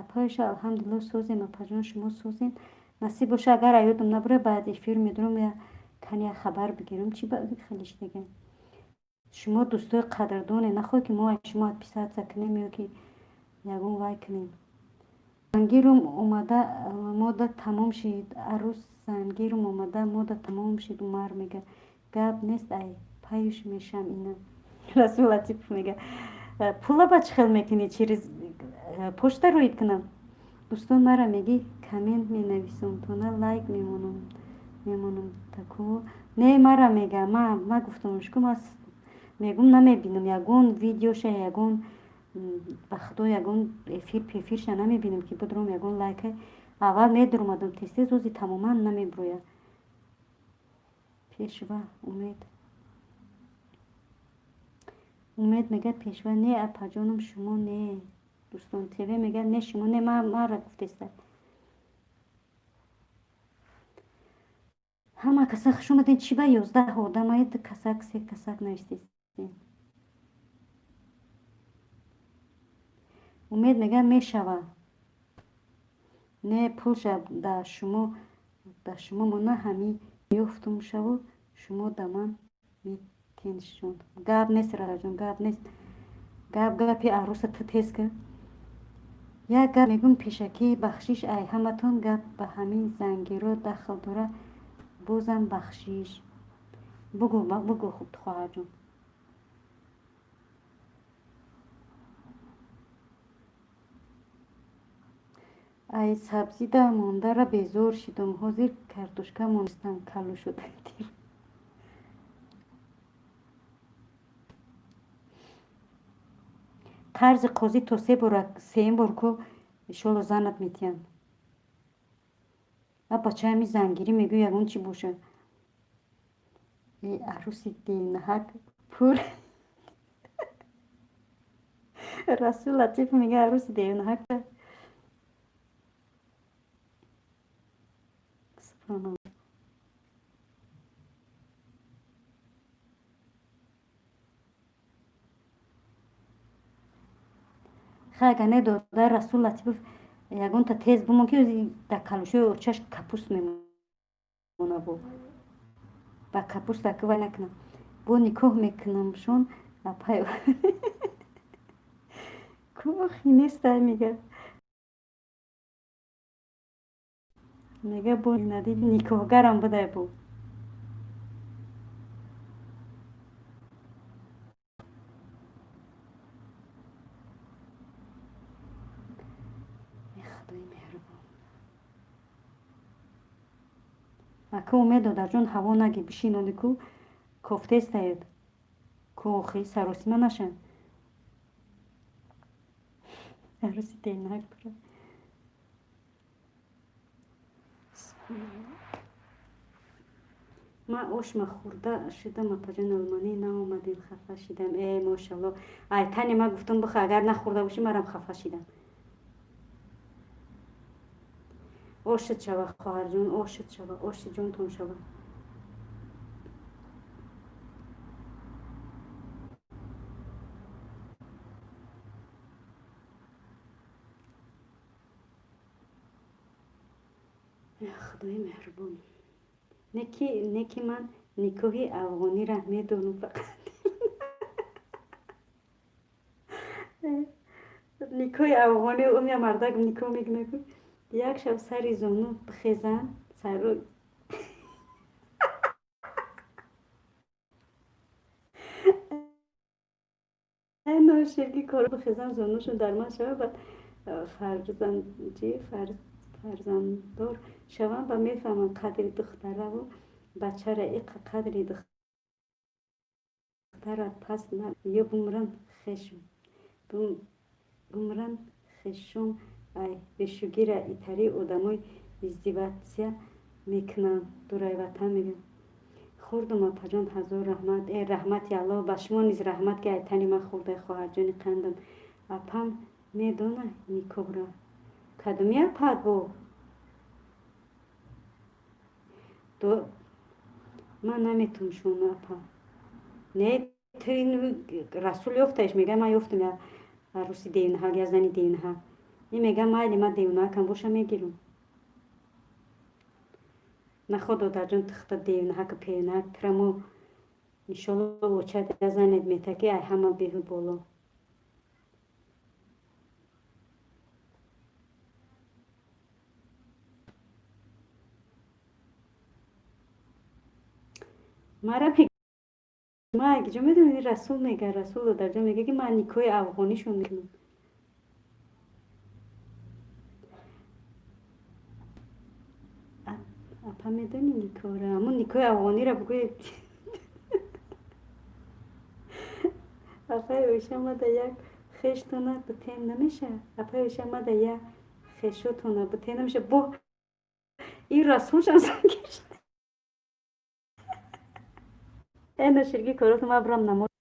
Апаиша, алҳамдулилло, созем, апаҷон, шумо созем. Насиб боша, агар аёдам набура, баъд эфир медурам, я кани як хабар бигирам, чӣ хеле шидага. Шумо дӯстои қадрдоне, нахоҳед, ки мо аз шумо отписаться кунем ё ки ягон вай кунем. Зангирум омада, мода тамом шид. Арӯс зангирум омада, мода тамом шид. Умар мега, гап нест, ай паюш мешам ина. Расул Латипов мега, пула ба чӣ хел мекунӣ, через почта роид кунам? Дӯстон, мара мегӣ, коммент менависам, тона лайк мемонам тако. Не, мара мега, ма гуфтамш ку, ма мегум, намебинам ягон видеоша, ягон, ба худо, ягон эфир пефирша намебинам, ки бидурам ягон лайка. Аввал медуромадам тез-тез, ози тамоман намебирояд. Пешва Умед, Умед мегӯяд, пешва не, апаҷонам, шумо не. Дӯстон ТВ мегӯяд, не, шумо не, мара гуфтеста. Ҳама каса хуш омадед. Чӣ ба 11 одамаед, ду касак, се касак навистестем? Умед мегӯяд, мешава. Не, пулша да шумо мона ҳами ёфтум шаву шумо да ман метеншон. Гап нест, Раҷон, гап нест. Гап гапи арӯса, ту тез ка. Як гап мегӯм пешакӣ, бахшиш ай ҳаматон, гап ба ҳамин зангиро дахл дора, бозам бахшиш. Бугӯ, бугӯ, хоҳарҷон. Ай сабзида мондара безор шидум, ҳозир картошка монистам, калу шуда. Қарзи қозӣ то се бора, сеюм бор ку иншолло занат метиҳанд. А бача ҳами зангирӣ мегӯ, ягон чӣ бошад. Э, арӯси денаҳак пур. Расул Латиф мега, арӯси денаҳак. Субҳаналло. Хай, агар не, додар Расул Латипов, ягонта тез бумон, ки дар калушои очаш капуст мемона, бо ба капуст аки вай накунам, бо никоҳ мекунамшон. Апай кӯхи нестай, мега, бо надиди никоҳгарам будай бо. Худои меҳрубон. Ака Умед, додарҷон, ҳаво наги, бишиноди ку, кофтестаед ку, охи саросима нашанд. Арӯси денак бура. Субҳаналло. Ман ошма хӯрда шудам, апаҷон, олмонӣ наомадем, хафа шидам. Э, мошалло, ай тани ма гуфтам, бихо, агар нахӯрда бошӣ, марам хафа шидам. Ошит шава, хоҳарҷон, ошит шава, оши ҷонтон шава. Худои меҳрубон. Не ки ман никоҳи афғонира медонам фақат. Никоҳи афғонӣ, умя мардак никоҳ мекунад, як шаб сари зону бихезанд, сару ноширги кор бихезанд, зонушон дар ман шава, баъд фарзанди фарзанддор шаванд ва мефаҳманд қадри духтараву бачара, иқа қадри духтара паст ё бумран хешум. Ай бешугира итари одамои издеваться мекунанд, дурайватан мегӯянд. Хӯрдум, апаҷон, ҳазор раҳмат. Э, раҳмати Аллоҳ, ба шумо низ раҳмат, ки айтани ман хӯрдаи, хоҳарҷони қандам. Апам медона никоҳро. Кадоми апаат бо? Ман наметавонам шумо, апа. Не, ту Расул ёфтаиш, мега ман ёфтам я арӯси девнаҳа, я зани девнаҳа. Ин мега майли, ман девнаҳакам боша мегирам. Нахо, додарҷон, тухта девнаҳака певнаҳак тирамо иншолло очад я занед мета, ки ай ҳама беҳу боло. Мара ма ҷо медонӣ, Расул мега, Расул додарҷон мега, ки ман никоҳи афғонишон мекунам. Апа, медонӣ никоҳра? Ҳамун никоҳи афғонира бигӯед. Апаи Оиша, мада як хештона бутен намеша? Апаи Оиша, мада як хешотона бутен намеша? Бо ин Расулшам зангиш. Э, ноширги короту ма брам намоз.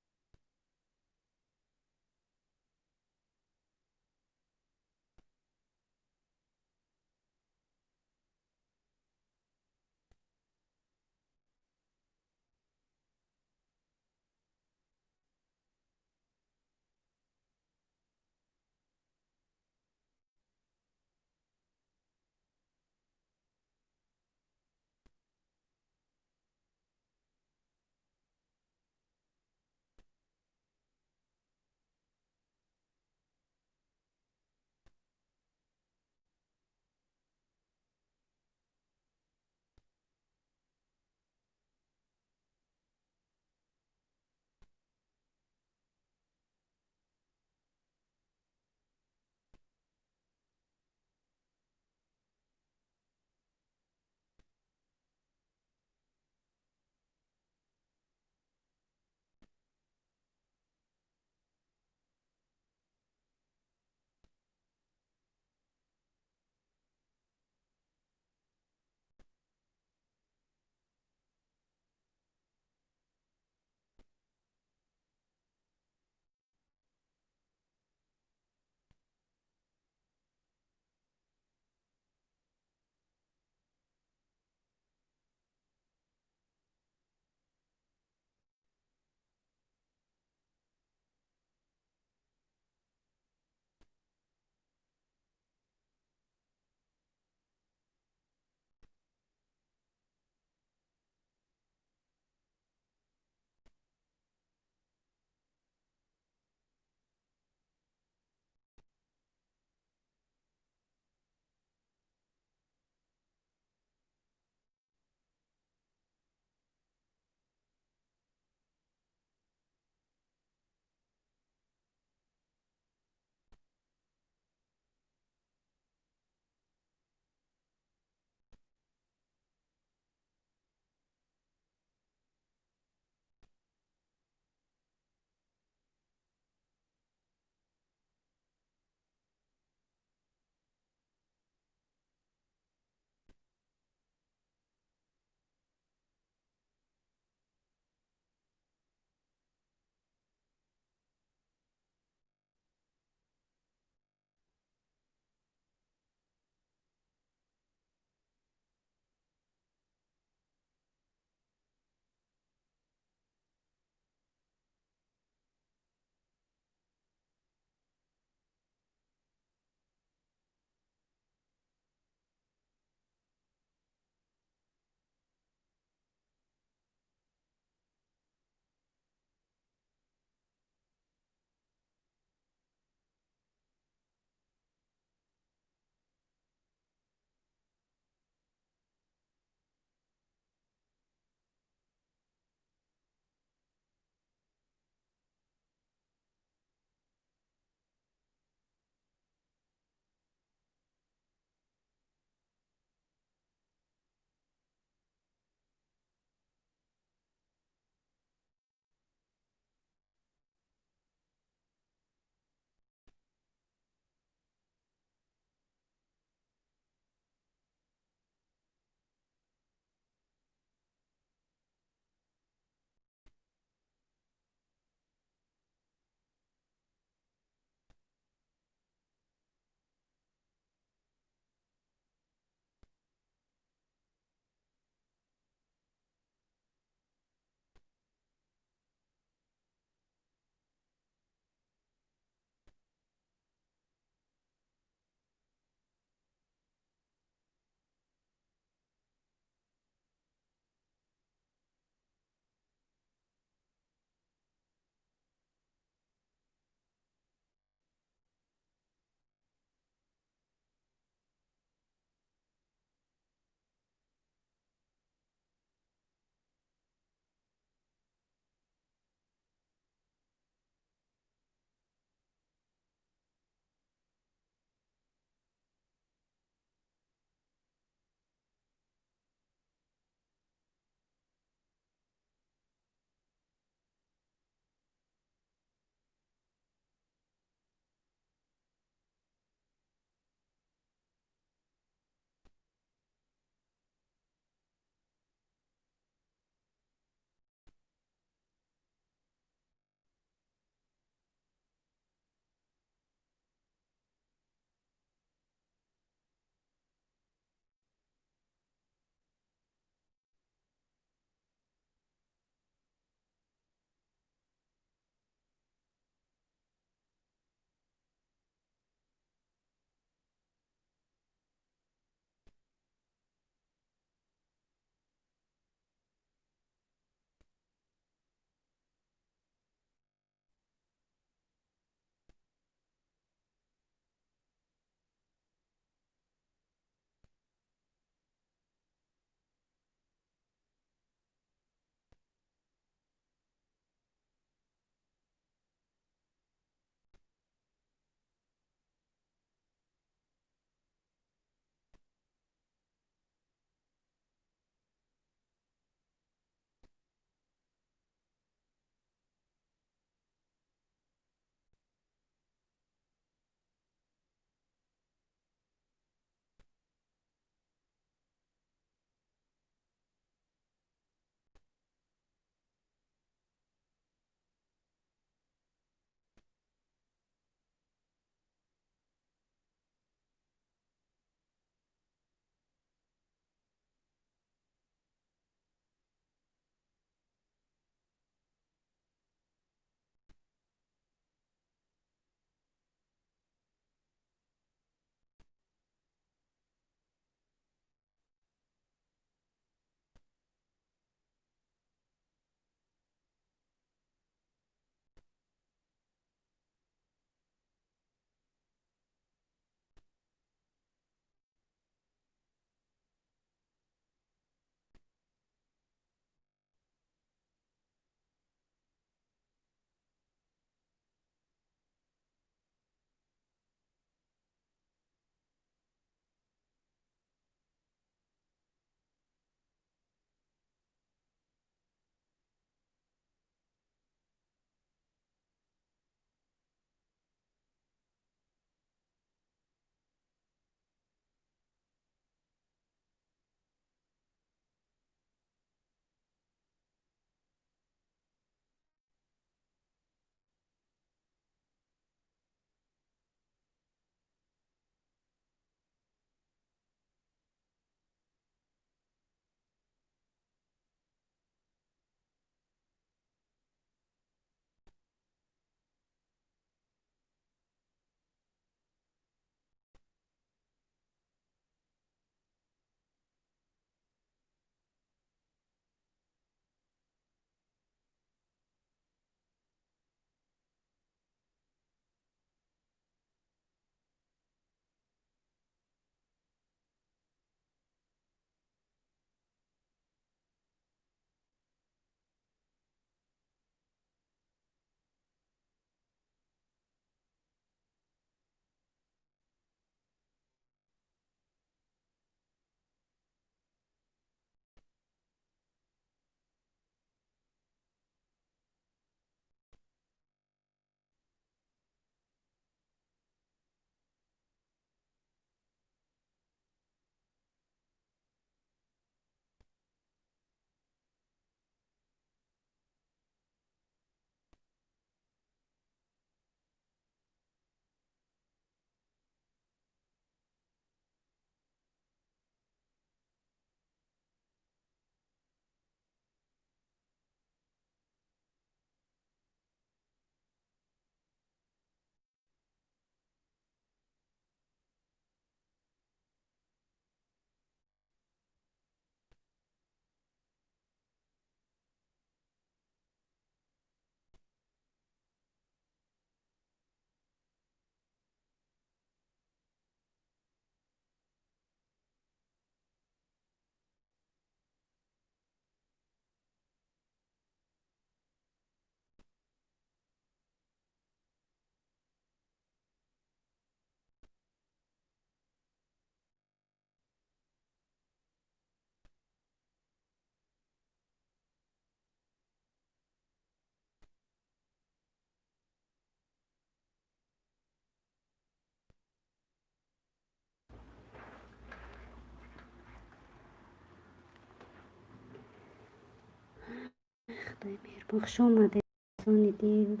Худои меҳрубон, хуш омадед, азизони дил.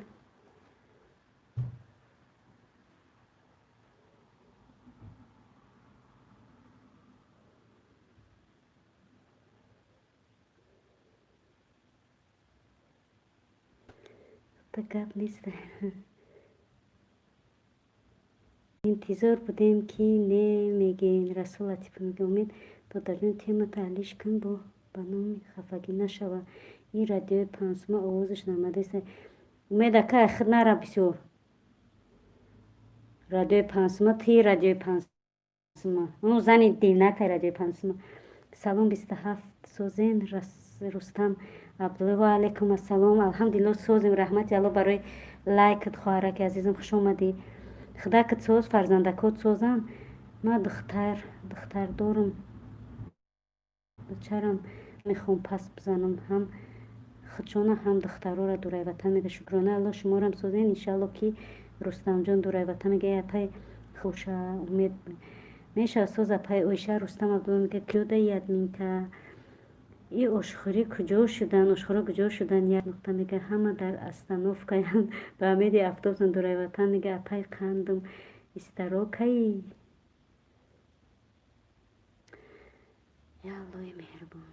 Гап нест, интизор будем, ки не мегӯен. Расул Латифов мега: «Умед додарҷон, тема таҳлиш кун, бо ба номи хафагӣ нашава. Ин радиои панҷсума овозаш наомадааст». Умед ака, худ нара бисёр. Радиои панҷсума, ти радиои панҷсума, уну зани дилнакай радиои панҷсума. Салом, 27 созен? Рустам Абдулло, ва алайкум ассалом. Алҳамдулилло, созем, раҳмати Алло барои лайкат. Хоҳараки азизам, хуш омадӣ. Худакат соз, фарзандакот созанд. Ман духтар дорум, дучарам мехоҳам пас бизанам, ҳам худшона, ҳам духтарора дурай ватан. Мега: «Шукрона Алло, шуморам созен, иншалло». Ки Рустамҷон дурай ватан мега: «Апай, хуша умед мешава, соз, апай Оиша». Рустам Абдулло мега: «Кӯда админка, и ошхӯрӣ куҷо шудан, ошхӯро куҷо шудан?» Як нуқта мега: «Ҳама дар остановкаянд, ба умеди автобусан дурайватан». Мега: «Апай қандум истарокаи». Я Аллои меҳрубон.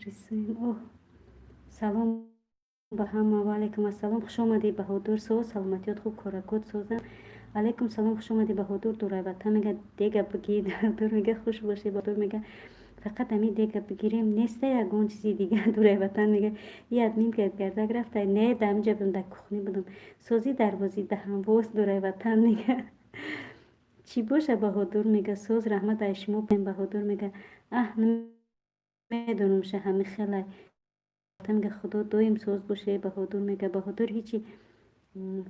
Рисуем. Оҳ, салом ба ҳама. Ва алайкум ассалом. Хуш омадӣ, Баҳодур. Соз, саломатиёт хуб, коракот созам. Алайкум салом, хуш омадӣ, Баҳодур. Дурайватан мега, дега бигӣ. Баҳодур мега, хуш бошӣ. Баҳодур мега, фақат ами дега бигирем, неста ягон чизи дига. Дурайватан мега, и админ гардак рафта. Не, дар инҷа будам, дар кухни будам. Сози дарвози даҳанвоз. Дурайватан мега, чӣ боша? Баҳодур мега, соз, раҳмат ай шумо. Баҳодур мега, аҳ, намедонамша, ҳами хелай. Мега, худо доим соз боше. Баҳодур мега, Баҳодур, ҳичи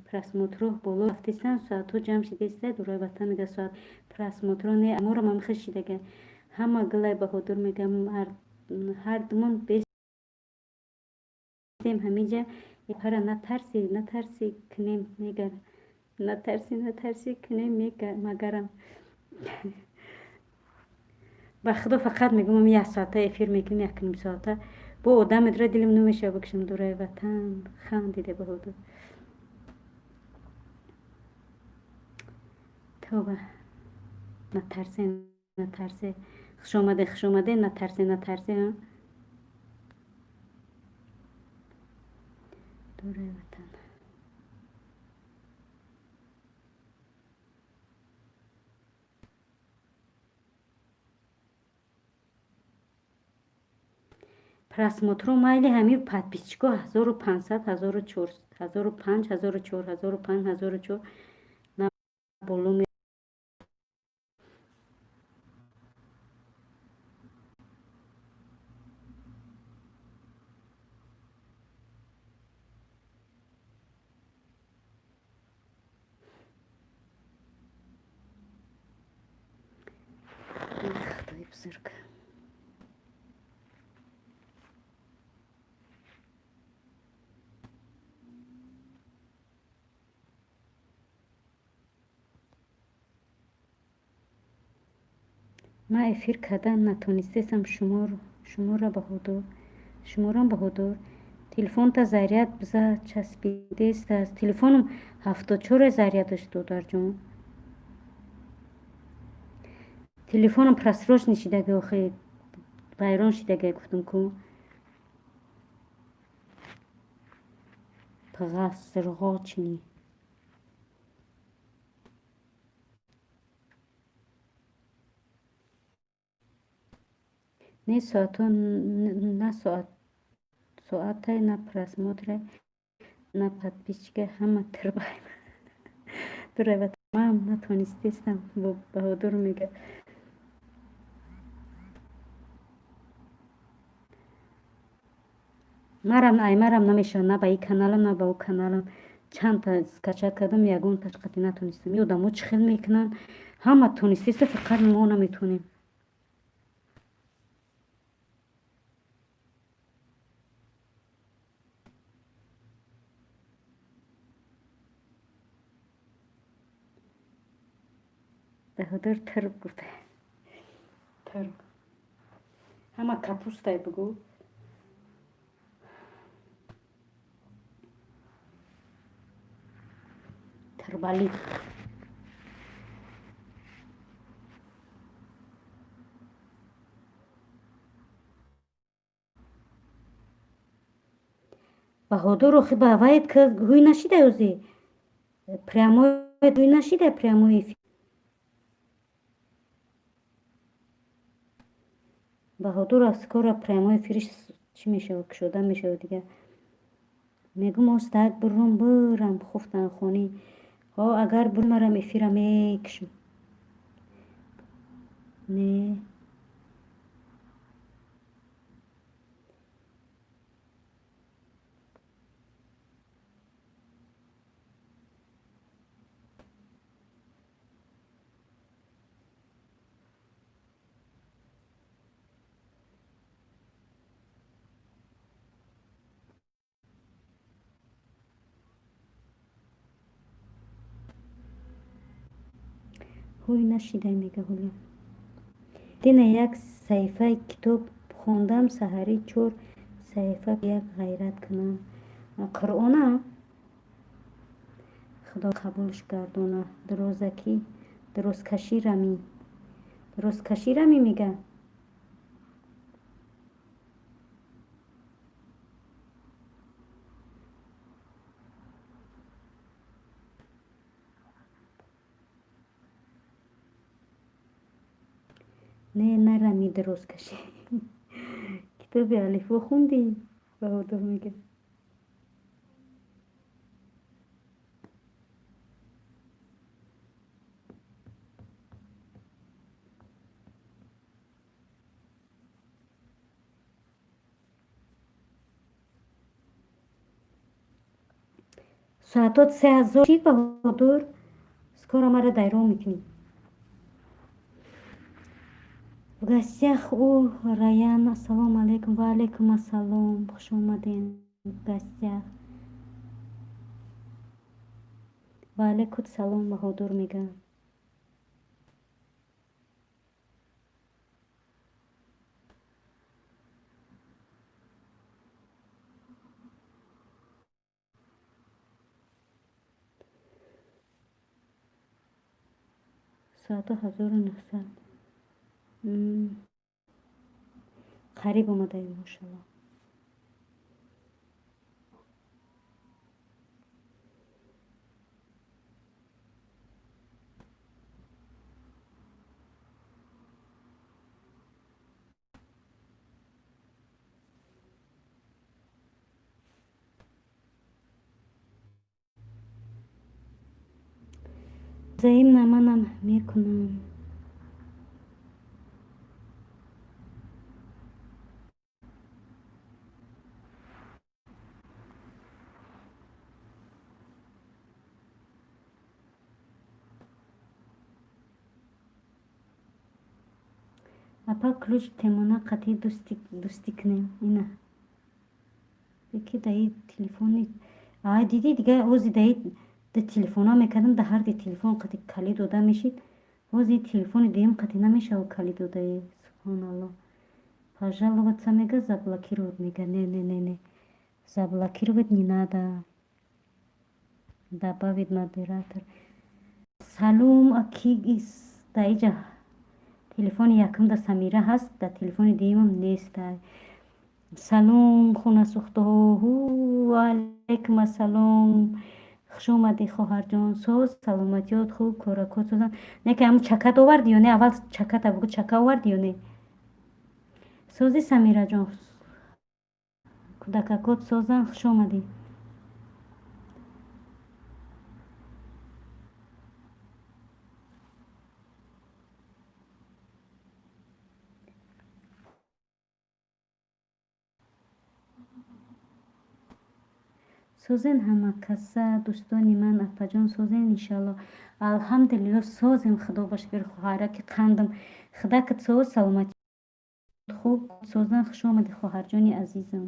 просмотро боло рафтестан, соатҳо ҷамъ шидеста. Дурайватан мега, соат просмотро не, морам ам хел шидага, ҳама гулай. Баҳодур мега, ҳардумон бестем ҳамиҷа пара. Натарси, натарси кунем мегар, натарси, натарси кунем магарам. Ба худо, фақат мегӯм, як соата эфир мекунем, якним соата бо одам медора, дилим намешава бикшам. Дураи ватан хандиде, Баҳодур. Тоба, натарсе, натарсе. Хушомаде, хушомаде. Натарсе, натарсе. Дураи ватан. Просмотро майли, ҳамин подписчико 1500, 1400, 1005, 1004, 1005, 1004 на боло. Худои бузург. Ман эфир кардан натонистесам. Шуморо, Баҳодур, шуморам. Баҳодур, телефонта заряд биза часпидест аст. Телефоном 74 заряд дошт, додарҷон. Телефоном просрочный шидаги, охи вайрон шидаги, гуфтам ку. Просрочный. Не соатҳо, на соатай, на просмотре, на подписчика, ҳама тирбай. Ман натонистестам. Баҳодур мега, марам ай марам намешавад, на ба и каналам, на ба ӯ каналам. Чандта скачать кардам, ягон ташқати натонистам. И одамо чӣ хел мекунанд? Ҳама тонистеста, фақат мо наметонем. Баҳодур тирб гуфта, тирб, ҳама капустай, бугӯ. Тирбалӣ. Баҳодур, охи ба вайт ҳуй нашидай, ози прямой ҳуй нашидай, прямой эфир. Баҳодур, скоро прямой эфириш чӣ мешавад, кушода мешавад дигар. Мегӯм, остак бурум, бурам хуфтан хонӣ. Ҳо, агар бурмарам, эфира мекушам. Не, ҳуй нашидай, мега ҳулё. Дина як саҳифаи китоб хондам, саҳарӣ чор саҳифа, як ғайрат кунам. Қуръона худо қабулш гардона. Дурозакӣ, дурозкашӣ рамӣ, дурозкашӣ рамӣ, мега. Не, нарами, дароз кашӣ. Китоби алифбо хундӣ, Баҳодур мега. Соатот 3000 чӣ, Баҳодур? Скоро мара дайрон мекунӣ. В гостях у Раян. Ассалому алайкум. Ва алайкум ассалом. Хуш омадем в гостях. Ва алайкум салом, Баҳодур мега. Соату 1900 қариб омадаем, мошалло. Взаимно, манам мекунам. Апа, ключ темона, қатъи дӯстӣ кунем. Ина ки даи телефони, ай, дидӣ, дига ози даи да телефона мекардам, да ҳарди телефон қати калид дода мешид. Ҳози телефони дуюм қати намешава калид додаи. Субҳоналло. Пожаловаться мега, заблокировать мега. Не, не, не, не, заблокировать не надо. Добавить модератор. Салом, аки. Да иҷа телефони якумда Самира ҳаст, дар телефони дуюмам нестай. Салом, хонасӯхтаҳо. Алайкум ассалом, хуш омадӣ, хоҳарҷон. Соз, саломатиёт хуб, коракот созан? Не ки ҳамун чакат оварди ё не? Аввал чаката бугӯ, чака оварди ё не? Созӣ, Самираҷон, кӯдакакот созан? Хуш омадӣ. Созен ҳама каса, дӯстони ман? Апаҷон, созен? Иншалло, алҳамдулилло, созем, худо ба шукр, хоҳараки қандам. Худакат соз, саломатӣ хуб, созан? Хуш омадӣ, хоҳарҷони азизам.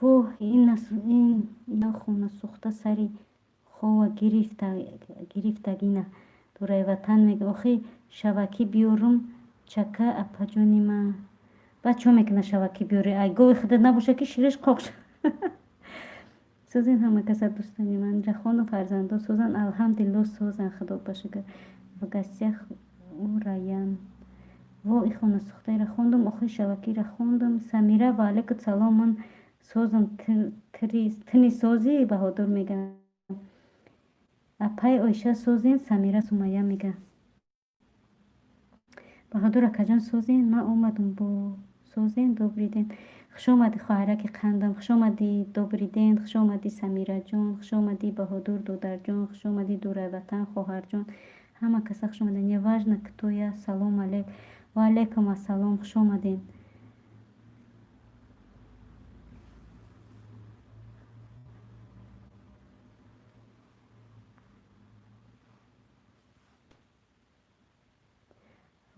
Воҳ, ин хонасӯхта сари хова гирифтагина. Дурайватан мега. Охи, шавакӣ биёрум чака, апаҷони ман? Баъд чо мекуна шавакӣ биёре? Ай, гови худат набоша, ки шириш қоқ. Созен ҳама каса, дӯстони ман? Ҷахону фарзандо созан? Алҳамдулилло, созан, худо ба шукр. В гостях у Раян. Во, и хонасӯхтаеро хондум. Охи, шавакиро хондум. Самира, ва алайкум салом. Ман созам, тини созӣ, Баҳодур мега. Апай Оиша, созен? Самира Сумая мега. Баҳодур акаҷон, созен? Ман омадум бо. Созен? Добрый день. Хуш омадӣ, хоҳараки қандам, хуш омадӣ. Добрый день. Хуш омадӣ, Самираҷон, хуш омадӣ, Баҳодур додарҷон, хуш омадӣ, Дурайватан хоҳарҷон. Ҳама каса хуш омадед. Неважно, кто я. Салом алейк. Ва алайкум ассалом, хуш омадед.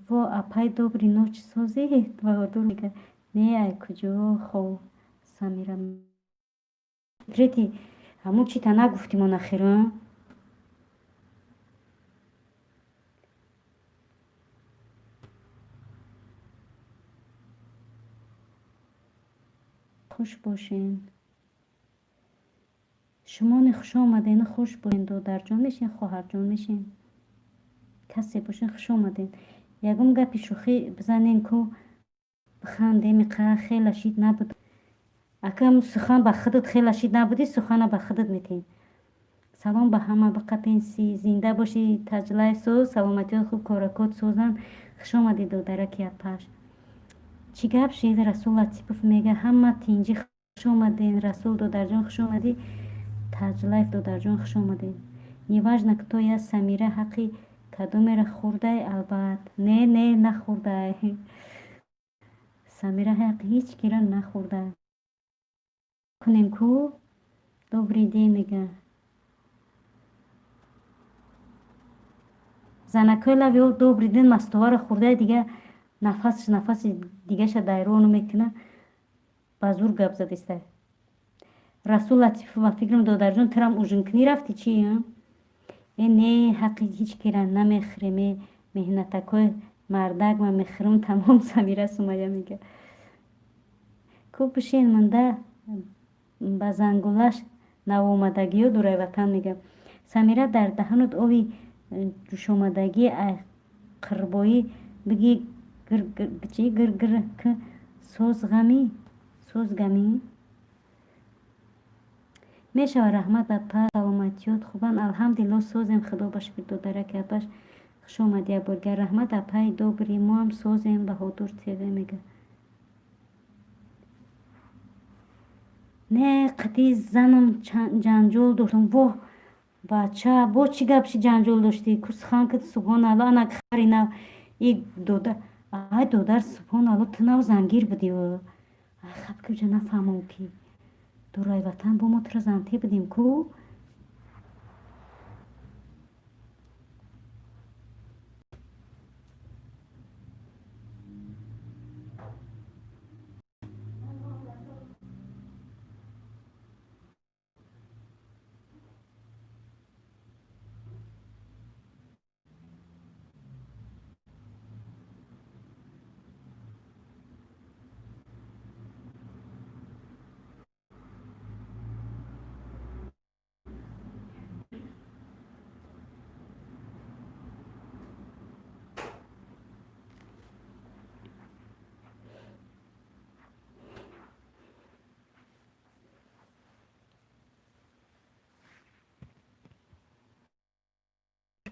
Во, апай, доброй ночи, созед? Баҳодур мега. Не, ай куҷо хов, Самира? Секрети ҳамун чита нагуфтимон ахиро. Хуш бошен. Шумони хуш омаден, хуш бошен, додарҷон мешен, хоҳарҷон мешен, касе бошен, хуш омаден. Ягон гапи шӯхӣ бизанен, ку бихандем. Иқа хела шид набуд. Акам, сухан ба худат, хела шид набудӣ, сухана ба худат метем. Салом ба ҳама, биқапен си, зинда бошӣ. Таҷлай соз, саломатиёт хуб, коракот созанд. Хуш омадӣ, додараки апаш. Чӣ гап шид? Расул Латипов мега: ҳама тинҷӣ, хуш омаден. Расул додарҷон, хуш омадӣ. Таҷлаев додарҷон, хуш омаден. Неважно, кто я. Самира ҳаққи кадомеро хӯрдай? Албат, не, не, нахӯрдай. Самира ҳаққи ҳеҷ киро нахӯрдай. Кунем ку. Добрый день, мега. Занакҳои лави добрый день мастоваро хӯрдай, дига нафасш нафаси дигаша дайрону мекуна, ба зур гап задистай. Расул Латифов, ба фикрам, додарҷон, тирам ужин кунӣ рафтӣ, чи? Э, не, ҳаққи ҳеҷ кира намехӯрем. Э, меҳнатакҳои мардак ма мехӯрам, тамом. Самира Сумая мега: ку бишин монда ба зангулаш навомадагиё дурай ватан, мега. Самира, дар даҳанут ови ҷӯшомадагӣ қирбоӣ биги, чи гиргир к созғамӣ, созгамӣ мешавад. Раҳмат, апа, саломатиёт хубанд? Алҳамдулилло, созем, худо ба шукр. Додараки апаш, хуш омадӣ якборгар. Раҳмат, апаи добрый, моам созем. Баҳодур ТВ мега: не, қати занам ҷанҷол доштам. Воҳ, бача, бо чӣ гап ши ҷанҷол доштӣ? Ку сухан ки, субҳоналло, ана хари нав и дода. Ай, додар, субҳоналло, ту нав зангир будӣ. Ай, хаб ки нафаҳмам, ки дурай ватан бо мо тура занте будем ку.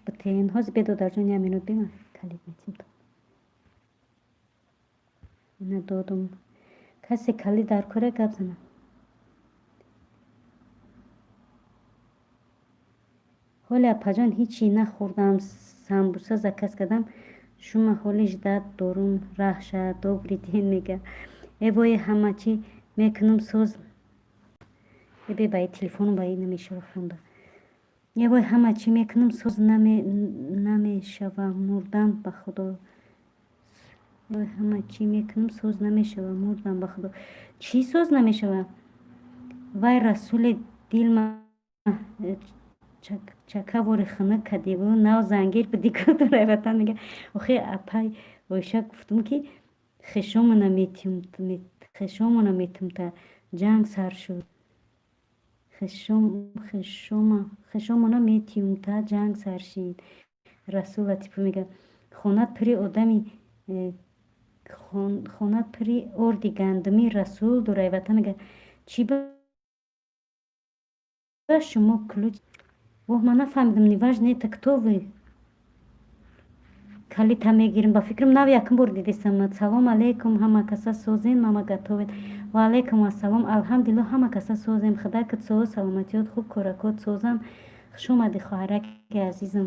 Бутен ҳозир бе, додарҷон, як минут бима, калид метим. Ина додум. Касе калид дар кора, гап занам. Ҳоле, апаҷон, ҳичи нахӯрдам, самбуса заказ кардам. Шума ҳоли ждать дорум, раҳша. Добрый день, мега. Э вое, ҳама чӣ мекунам, соз. Э, бе, ба телефону ба намешава хонда. Э вой, ҳама чӣ мекунам, соз намешава, мурдам ба худо. Ҳама чӣ мекунам, соз намешава, мурдам ба худо. Чӣ соз намешава? Вай, Расули, дилма чакавори хунук кардиву, нав зангир будӣ ку, дурай ватан, мега. Охи, апай Оиша, гуфтум, ки хешомона метумта, ҷанг сар шуд. Хешомона метиюмта, ҷанг сар шид. Расул Латипов мега: хонат пури одами, хонат пури орди гандумӣ. Расул дурайватан мега: чӣ ба шумо ключ? Воҳ, ман нафаҳмидам. Неважно, это кто вы? Калита мегирем. Ба фикрам, нав якум бор дидисам. Салом алейкум, ҳама каса созен? Мама готовит. Ва алейкум ассалом, алҳамдулилло, ҳама каса созем, худакат соз, саломатиёт хуб, коракот созам. Хуш омадӣ, хоҳараки азизам.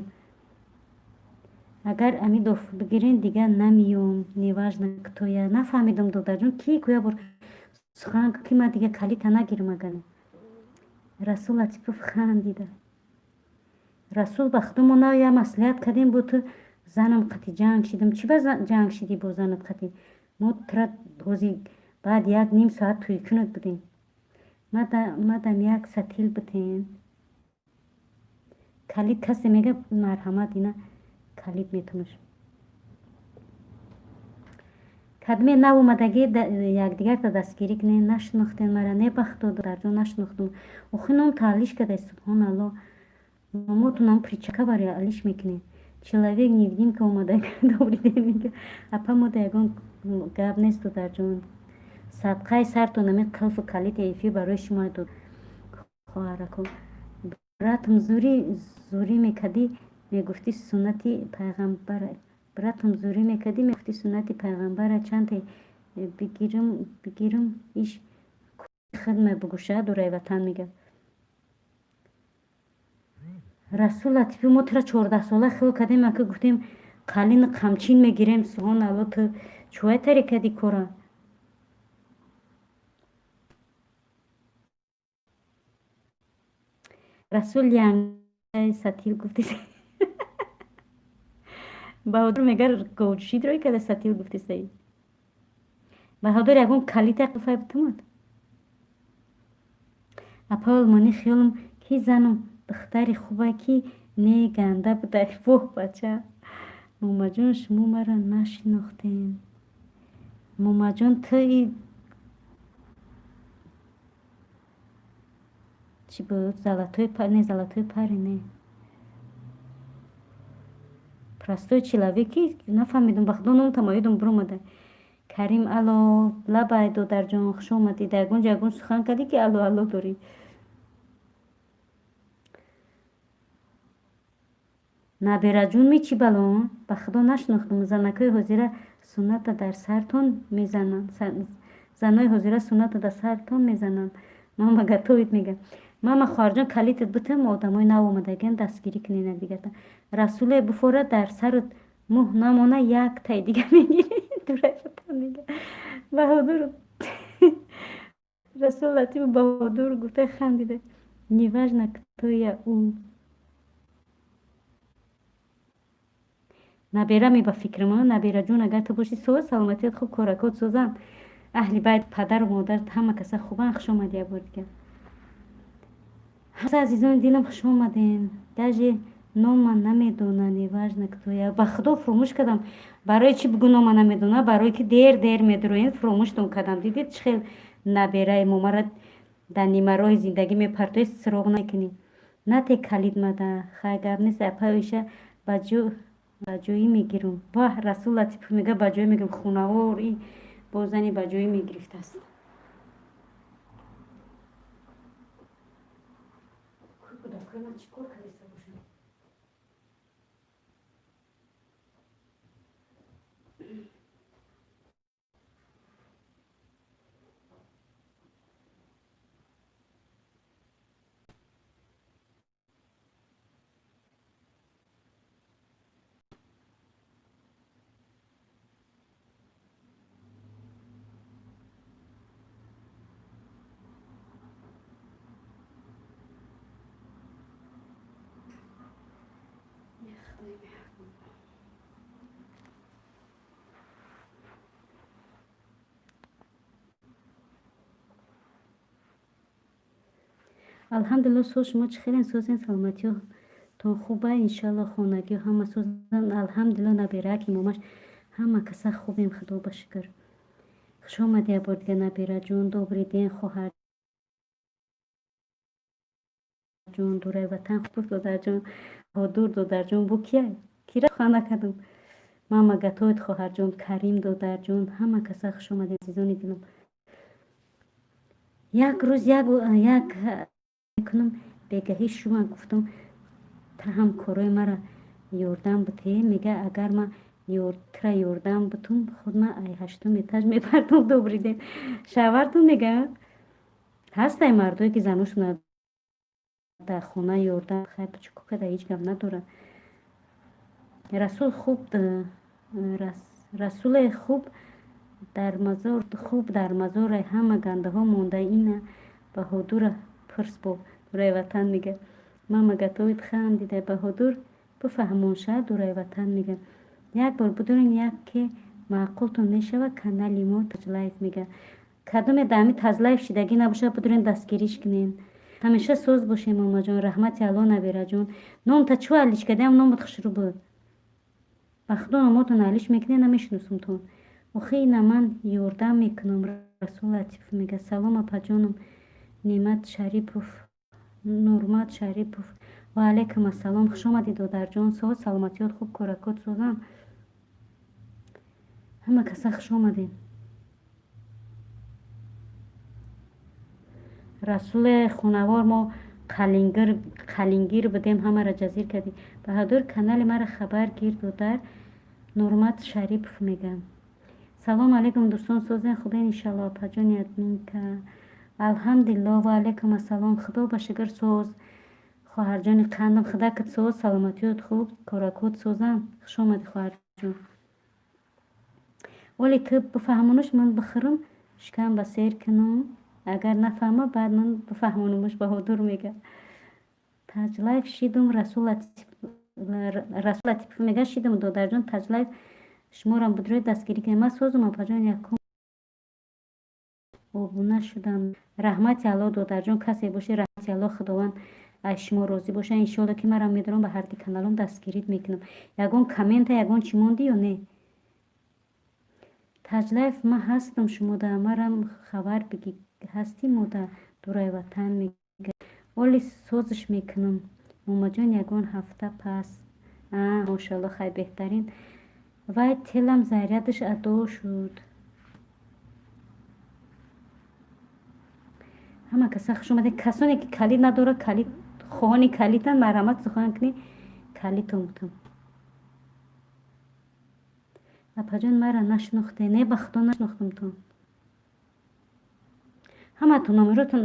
Агар Амидов бигирен, дига намиём. Неважно, кто я. Нафаҳмидам, додарҷон, ки ку, як бор сухан ки ман дига калита нагирам. Агар Расул Латипов хандида. Расул, ба худо, мо нав як маслиҳат кардем, бо ту занам қати ҷанг шидам. Чӣ ба ҷанг шидӣ бо занат қати? Мо тура ҳози баъд як ним соат тӯйкунат будем. Мадам як сатил будем. Калид касе мега, марҳамат, ина калид метонаш. Кадме навомадагӣ, якдигарта дастгирӣ кунед. Нашинохтен мара, не бахто дарҷон, нашинохтум. Охи ном таалиш кадай, субҳоналло. Номотунам причака бари алиш мекунед. Человек невидимка омада, добрый день мега. Апа, мода ягон гап несту, дарҷон. Садқаи сартон ами қилфу калити эфир барои шумо дод, хоҳарако. Братам, зӯрӣ зӯрӣ мекардӣ, мегуфтӣ суннати пайғамбар. Братам, зӯрӣ мекардӣ, мегуфтӣ суннати пайғамбара чанте бигирам, бигирам, иш хидме бугӯша, дурай ватан мега. Расул Латифӣ, мо тура 14-сола хиёл кардем, ака, гуфтем, қалини қамчин мегирем. Субҳон алло, ту чӯвай таре кардӣ кора. Расул сатил гуфти, Баҳодур мега, говҷӯшид рой карда, сатил гуфти саид. Баҳодур, ягон калита қулфай бутумад. Апа Олмонӣ, хиёлам ки занум духтари хуба, ки не ганда будай. Воҳ, бача. Момаҷон, шумо маро нашинохтем. Момаҷон, ту и чӣ буд, золотой не, золотой пари не, простой человеки, нафаҳмидум, ба худо, номтам оидум биромада. Карим, алло, лабай, додарҷон, хуш омадӣ. Дар ягон ҷо ягон сухан кардӣ, ки алло алло дорӣ? Набераҷун ми, чӣ бало, ба худо, нашинохтум. Занакҳои ҳозира сунната дар сартон мезананд, занои ҳозира сунната дар сартон мезананд. Мама готовит мега. Мама, хоҳарҷон, калитат бутам, одамои нав омадагиан, дастгирӣ кунед якдигарта. Расуле, буфора, дар сарат мӯҳ намона, як тай дига мегирӣ, дурайфатан мега. Баҳодур, Расул Латифу Баҳодур гуфта хандида. Неважно, кто я, у набера ми, ба фикрам, набераҷон, агар ту бошӣ, соз, саломатият хуб, коракот созанд, аҳли байт, падару модар, ҳама каса хубанд. Хуш омадӣ як бор дигар, азизони дилам, хуш омадем. Даже нома намедона, неважно, кто я. Ба худо, фуромӯш кардам. Барои чӣ бугу нома намедона? Барое ки дер дер медуроем, фуромӯштон кардам. Дидед, чӣ хел набераи момара дар нимароҳи зиндагӣ мепартои, суроғ накунӣ. Нате калид мада, хай, гап нест. Апа, иша ба ҷоӣ мегирам. Ваҳ, Расул Латипов мега, ба ҷоӣ мегирам. Хунавор и бозани ба ҷоӣ мегирифтааст. Кӯдакои ман чӣ кор кардиста бошанд? Худои меҳрубон. Алҳамдулилло, соз, шумо чӣ хелен, созен, саломатиётон хуба, иншалло, хонагиҳо ҳама созанд. Алҳамдулилло, набераак, имомаш, ҳама каса хубем, худо ба шукр. Хуш омадӣ як бор дигар, набераҷон. Добрый день, хоҳарҷон, дурай ватан хуб, додарҷон. Баҳодур додарҷон, бу кия? Кира сухан накардам. Мама готовит, хоҳарҷон, Карим додарҷон, ҳама каса хуш омадед, азизони дилам. Як рӯз як мекунам, бегаҳӣ шума гуфтам, та ҳамкорои мара ёрдам бутӣ. Мега, агар ман тура ёрдам бутум, худ ман ай ҳаштум этаж мепартом. Добрый день, шавҳартон мега. Ҳастай мардое, ки заношона дар хона ёрдам, хайр, чӣ кор карда, ҳеҷ гап надорад. Расул хуб, Расуле хуб дар мазор, хуб дар мазоре ҳама гандаҳо монда, ина Баҳодура пурс бо дурай ватан мега. Мама готовит, хандида. Баҳодур бифаҳмон ша, дурай ватан мега. Як бор бидонед, яке маъқултон мешавад, канали мо Таҷлайф мега. Кадоме дар ҳами Таҷлайф шидагӣ набошад, бидонед, дастгириш кунем. Ҳамеша соз бошем, момаҷон, раҳмати алло. Набераҷон, номта чӯ алиш кардиам, номат хушрӯ буд. Ба худо, номотон алиш мекунед, намешиносумтон. Охи, ина ман ёрдам мекунам. Расул Латифов мега: «Салом, апаҷонам». Неъмат Шарипов, Нурмат Шарипов, ва алайкум ассалом, хушомадӣ, додарҷон. Соҳат, саломатиёт хуб, коракот созам. Ҳама каса хушомадем. Расуле хунавор, мо қалингир будем, ҳамаро ҷазир кардем. Баҳодур, канали мара хабар гир, додар. Нурмат Шарипов мегам: «Салом алейкум, дӯстон, созен, хубен, иншалло». Апаҷони админка, алҳамдулилло. Ва алайкум ассалом, худо ба шукр, соз, хоҳарҷони қандам. Худакат соз, саломатиёт хуб, коракот созам. Хушомадӣ, хоҳарҷон. Оле, ту бифаҳмонуш, ман бихӯрам, шикам ба сер кунам. Агар нафаҳма, баъд ман бифаҳмонумуш. Баҳодур мега: «Таҷлайф шидум». Расул Латипов мега: «Шидум, додарҷон, Таҷлайф шуморам будрои дастгирӣ кунем». Ман созум, апаҷон, якум обуна шудам. Раҳмати Алло, додарҷон, касе бошӣ, раҳмати Алло, Худованд аз шумо розӣ боша. Иншоалло, ки марам медорам, ба ҳарди каналом дастгирит мекунам. Ягон коммента, ягон чӣ монди ё не? Таҷлайф, ман ҳастам, шумода марам хабар бигӣ, ҳастӣ мода дурай ватан, мега. Оли созиш мекунам, момаҷон, ягон ҳафта пас. Мошалло, хай, беҳтарин. Вай телам зарядаш адо шуд. Ҳама каса хуш омадед. Касоне ки калид надорад, калид хоҳони калитан, марҳамат, сухан кунӣ, калитон бутам. Апаҷон, мара нашинохте? Не, ба худо, нашинохтамтон. Ҳаматон номеротон,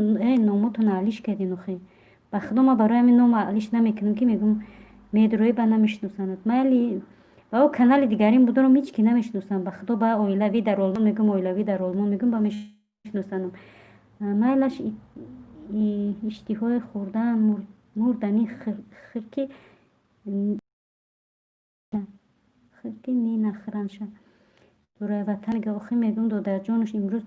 номотон алиш кардин. Охи, ба худо, ман барои ҳамин ном алиш намекунам, ки мегӯм, медроӣ, ба намешиносанад. Майли, ба о канали дигарин будорам, ҳеҷ ки намешиносам, ба худо. Ба оилавӣ дар Олмон мегӯм, оилавӣ дар Олмон мегӯм, ба мешиносанам. Майлаш, иштиҳои хӯрдан мурдани хирки хирки ни нахӯранша. Дурай ватан мега: «Охи, мегӯм, додарҷонуш, имрӯз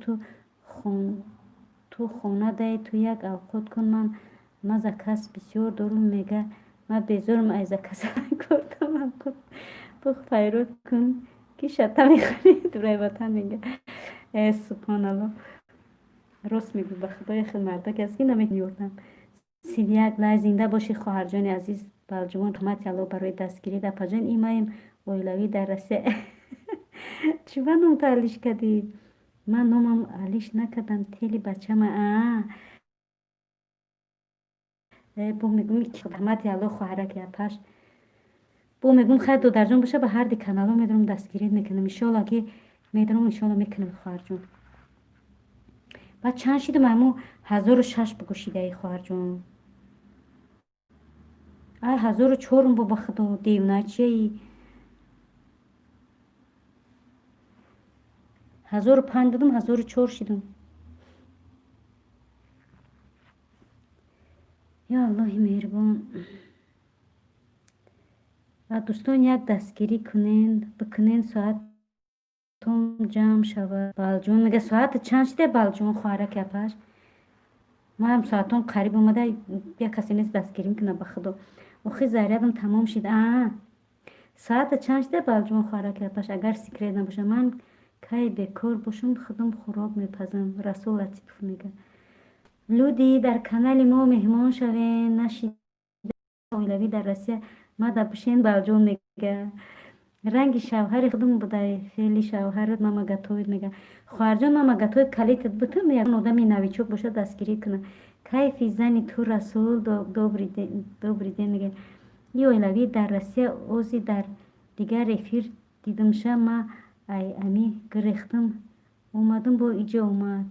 ту хона даи, ту як авқот кун, ман заказ бисёр дорум». Мега: «Ман безорам ай заказ кортам, авқот бух, файрод кун, ки шата мехӯрӣ». Дурай ватан мега: «Э, субҳоналло, рост мегӯ, ба худо, хел мардак аст, ки наметавонӣ». 31 лай. Зинда бошӣ, хоҳарҷони азиз Балҷувон, раҳмати Алло барои дастгирӣ. Апаҷон, имаем оилавӣ дар Россия. Чӣ ба номта алиш кардӣ? Ман номам алиш накардам, тели бачама. Бо мегӯм, раҳмати Алло, хоҳараки апаш. Бо мегӯм, хайр, додарҷон боша, ба ҳарди каналҳо медорам, дастгирӣ мекунам. Иншоалло, ки медорам, иншоалло, мекунам, хоҳарҷон. Баъд чанд шидам? Ҳамун 1006 бугӯ шидаи, хоҳарҷон. Ай, 1004-ум бо, ба худо, девначаи. 1005 будум, 1004 шидум. Ё Аллоҳи меҳрибон, дӯстон, як дастгирӣ кунен, бикунен, соатон ҷамъ шавад. Балҷон мега: «Соата чанд шида, Балҷон, хоҳараки апаш?» Маам соатон қариб омада, як касе нест дастгирӣ мекунад, ба худо. Охи, зарядам тамом шид. Соата чанд шида, Балҷон, хоҳараки апаш, агар секрет набошад? Ман кай бекор бошам, худам хӯрок мепазам. Расул Латипов мега: «Люди, дар канали мо меҳмон шавен, нашида оилавӣ дар Россия мада бишен». Балҷон мега: «Ранги шавҳари худам будай, феъли шавҳарат мама готовит», мега. Хоҳарҷон, мама готовит, калитат бутум, ягон одами новичок бошад, дастгирӣ кунад. Кайфи зани ту. Расул, добрый день, мега. И оилавӣ дар Россия ози дар дигар эфир дидумша, ма ай ами гирехтам омадам, бо иҷо омад.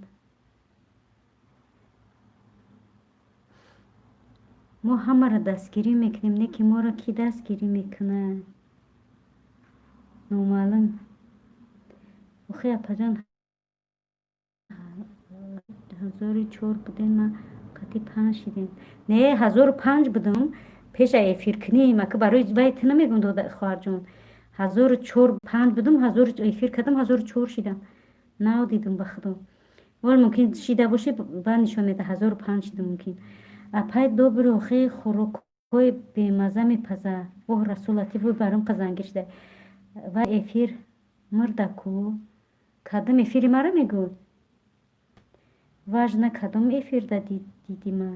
Мо ҳамаро дастгирӣ мекунем, не ки моро кӣ дастгирӣ мекунад, номаълум. Охи, апаҷон, 1004 будем, ма қатъи панҷ шидем. Не, 1005 будам пеша эфиркунӣ. Мака барои вай ту намегӯм, хоҳарҷон. 1004, панҷ будам, ҳазору эфир кардам, 1004 шидам. Нав дидум, ба худо. Вол, мумкин шида бошӣ, баъд нишон меда, 1005 шидам мумкин. Апай добри, охи, хӯрокҳои бемаза мепаза. Оҳ, Расул Латиф, баром қазангир шида. Ва эфир мурда ку. Кадом эфири маро мегӯ? Важно, кадом эфирда диди ма?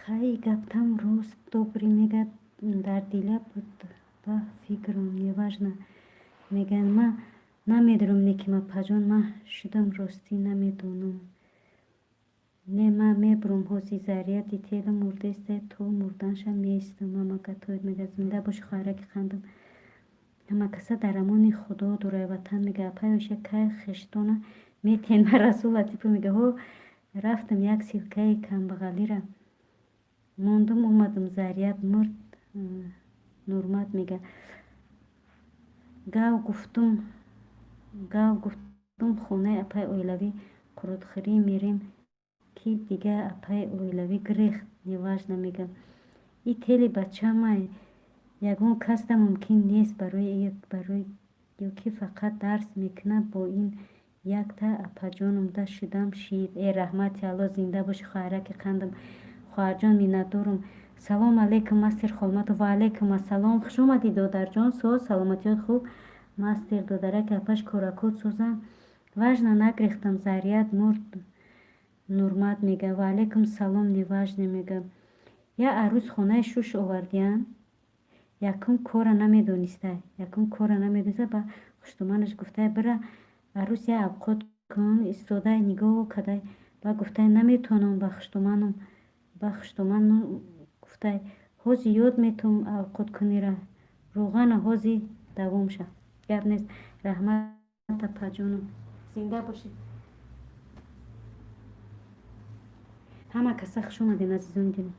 Хай, гаптам рост, добрый, мега, дар дила буд ба фикрам, неважно, меган. Ма намедонам, не ки ма паҷон ма шудам, ростӣ намедонам. Не, ма мебурам ҳози, заряди тела мурдеста, то мурданша меистам. Мамакатоид, мега, зинда боши, хоҳараки қандам. Ҳама каса дар амони Худо, дурай ватан, мега. Апай Оша, кай хештона метен? Ма Расул Латипов, мега, ҳо, рафтам, як ссылкаи камбағалира мондум, омадам, заряд мурд. Нурмат, мега, гав гуфтум, хонаи апай оилавӣ қурутхӯрӣ мерем, ки дига апай оилавӣ гирехт. Неважно, мега. И тели бачамай ягон касда мумкин нест, барои ё ки фақат дарс мекунад. Бо ин якта апаҷонумда шудам шид. Э, раҳмати Алло, зинда боши, хоҳараки қандам. Хоҳарҷон, миннатдорум. Салом алейкум, мастер Холматов. Ва алейкум ассалом, хуш омадӣ, додарҷон. Соз, саломатиёт хуб, мастер додараки апаш коракот созам. Важно, нагрехтам, заряд мурд. Нурмат, мега, ва алейкум салом. Неважно, мега. Я арӯз хонаи шуш овардиян, якум кора намедониста, якум кора намедониста. Ба хуштуманаш гуфтай: «Бира, арӯз, я авқот кун». Истодай, нигоҳ кадай, ба гуфтай: «Наметавонам». Ба хуштуману гуфтай: «Ҳози ёд метавон авқоткунира, рӯғана ҳози давом ша, гап нест». Раҳмат, апаҷонум, зинда бошед. Ҳама каса хуш омадем, азизони дилам.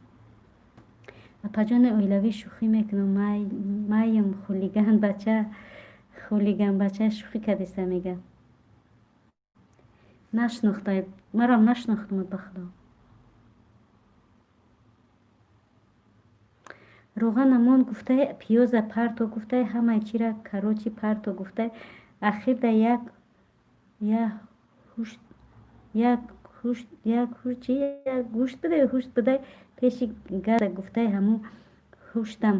Апаҷони оилавӣ, шӯхӣ мекунам, майм хулиган бача, хулиган бача, шӯхӣ кардеста, мега. Нашинохта, марам нашинохтумад, ба Худо. Рӯғанамон, гуфтай, пиёза парто, гуфтай, ҳамаи чира, короче, парто, гуфтай. Ахирда як як як ҳушт, як чи, як гӯшт бидай, ҳушт бидай пеши газа, гуфтай, ҳамун ҳуштам,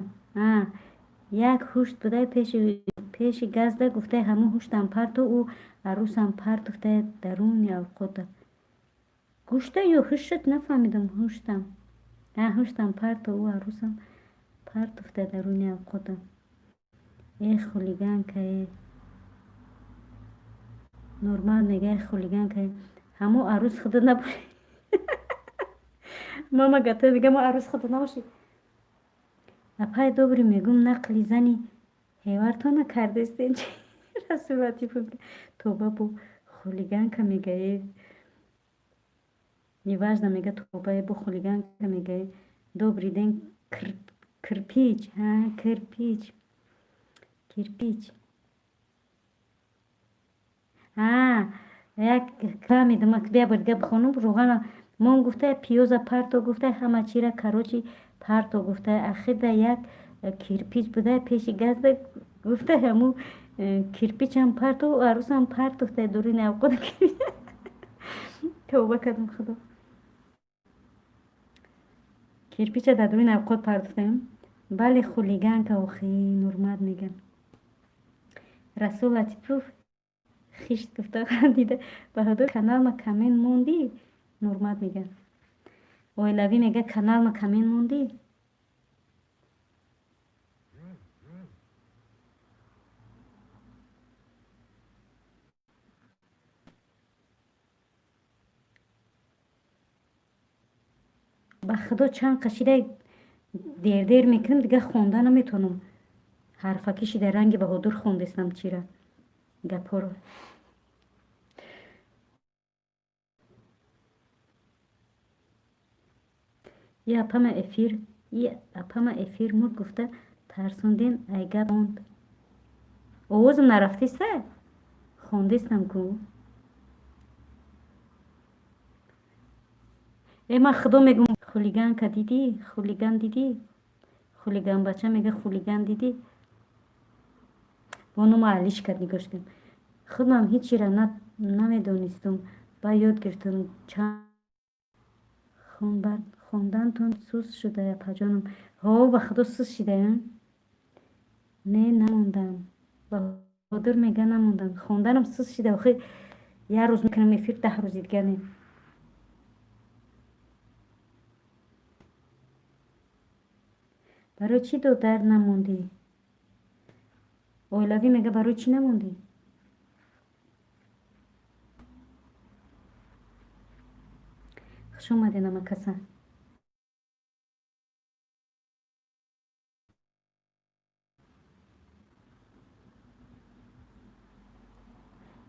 як ҳушт бидай пеши газда, гуфтай, ҳамун ҳуштам парто, ӯ арӯсам партофтай даруни авқота. Гӯшта ё ҳуштат, нафаҳмидам. Ҳуштам, ҳуштам парто, ӯ арӯсам. Партофта даруни авқота. Э, хулиганка, э. Нормал мега, э, хулиганка. Ҳамо арӯз худа набошӣ. Мама гато мега, мо арӯз худа набошӣ. Апай добрый, мегум, нақли зани ҳевартона кардестен. Расул Латифов тоба, бу хулиганка мега, э. Неважно, мега, тоба, э, бу хулиганка мега, э. Добрый день, кирпич, ҳа, кирпич. Кирпич. А, як фаҳмидам, бия бор дига бихонум. Руғана мон гуфта, пиёза парто гуфта, ҳама чира, короче, парто гуфта, ахирда як кирпич буда пеши газда гуфта, ҳаму кирпичам парто, арӯсам партофта дуруни авқот. Тавба кардам, худо. Кирпича дар дуруни авқот партофтаем. Бале, хулиганка, охи, Нурмат мегам. Расул Латипов хишт гуфта хандида. Баҳодур, каналма коммент мондӣ? Нурмат мега. Оилавӣ мега, каналма коммент мондӣ? Ба худо, чанд қашида дер-дер мекунам, дига хонда наметавонам. Ҳарфакӣ шида, ранги Баҳодур хондестам чира гапҳоро. И апама эфир, и апама эфир мурд гуфта тарсонден, ай гап монд. Овозам нарафтеста? Хондестам ку. Э, ман худо мегум, хулиганка дидӣ, хулиган дидӣ, хулиган бача мега, хулиган дидӣ? Бо нома алиш кард, нигоҳш кардам. Худам ҳечира намедонистум, ба ёд гирифтам. Чанд хондантон суст шуда, апаҷонам. Ҳо, ба худо, суст шидаям. Не, намондам. Баҳодур мега, намондам. Хонданам суст шида, охи як рӯз мекунам эфир, 10 рӯзи дига не. Барои чӣ додар намондӣ? Оилавӣ мега, барои чӣ намондӣ? Хуш омадед, амакаса.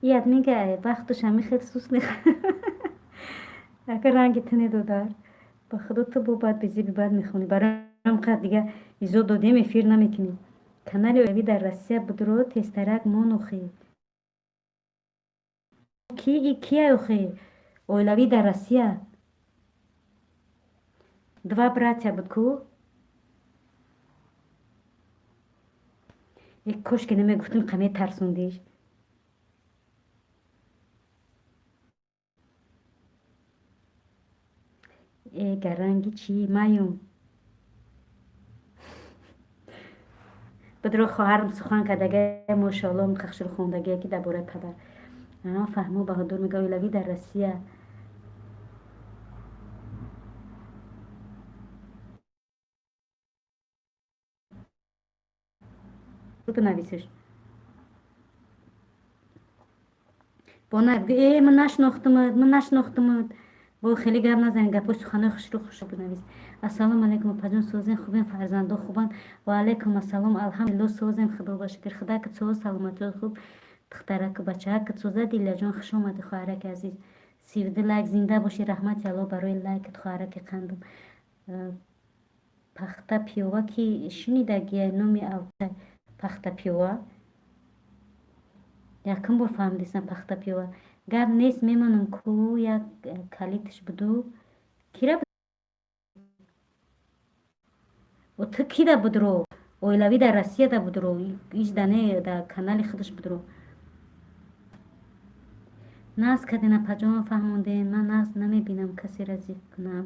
И админка вақтуш ҳами хел сус ака, ранги ту недодар. Ба худо, ту бо бад безеби бад мехонӣ. Барои қад дига изо додем, эфир намекунӣ. Канали оилавӣ дар Россия будро, тезтарак мон, охи. Ки кия, охи? Оилавӣ дар Россия. Два братья буд ку? Э, кошке намегуфтем, қаме тарсондиш. Э, гаранги чӣ маюм? Бидро, хоҳарам сухан кардага, мошоалло, қахшил хондагия, ки дар бораи падар. Фаҳмо, Баҳодур мега, оилавӣ дар Россия. Бинависеш. Бо на э, ман нашинохтумад, ман нашинохтумад. Бо хеле гап назанед, гапҳои суханои хушрӯ хушрӯ бинавис. Ассалому алайкум, апаҷон, созем, хубем, фарзандо хубанд? Ва алайкум ассалом, алҳамдулилло, созем, худо ба шукр. Худакат соз, саломатиёт хуб, духтараку бачаакат соза. Дилаҷон, хуш омадӣ, хоҳараки азиз. 32 лайк, зинда бошӣ, раҳмати Алло барои лайкат, хоҳараки қандум. Пахта пиёва ки шунидагия номи пахта пиёва? Якум бор фаҳмидистам пахта пиёва. Гап нест, мемонам ку, як калиташ буду. Кира ту кида будро? Оилавӣ дар Россияда будро, ижда не, дар канали худаш будро. Нағз карден, апаҷон, фаҳмонден. Ман нағз намебинам касеро зикр кунам.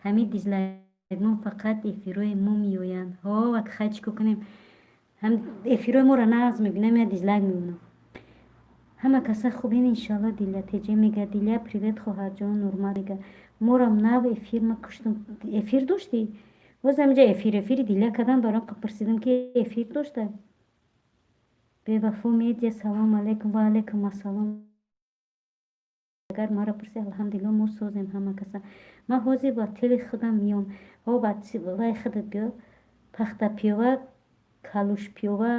Ҳамин дизлайкмон фақат эфирҳои мо меоянд. Ҳо, вак хай, чӣ кор кунем? Ҳам эфирҳои моро нағз мебинам, я дизлайк мемонам. Ҳама каса хубин, иншоалло. Диля теҷе мега, Диля, привет, хоҳарҷон. Нурмат мега, морам нав эфир ма куштум. Эфир доштӣ? Боз ҳаминҷа эфири Диля кардам, баром пурсидам, ки эфир дошта. Бевафо Медиа, салом алейкум. Ва алейкум ассалом. Агар маро пурси, алҳамдулилло, мо созем ҳама каса. Ман ҳозир ба тили худам миём. Ҳо, ба вай худат биё. Пахтапиёва, калушпиёва,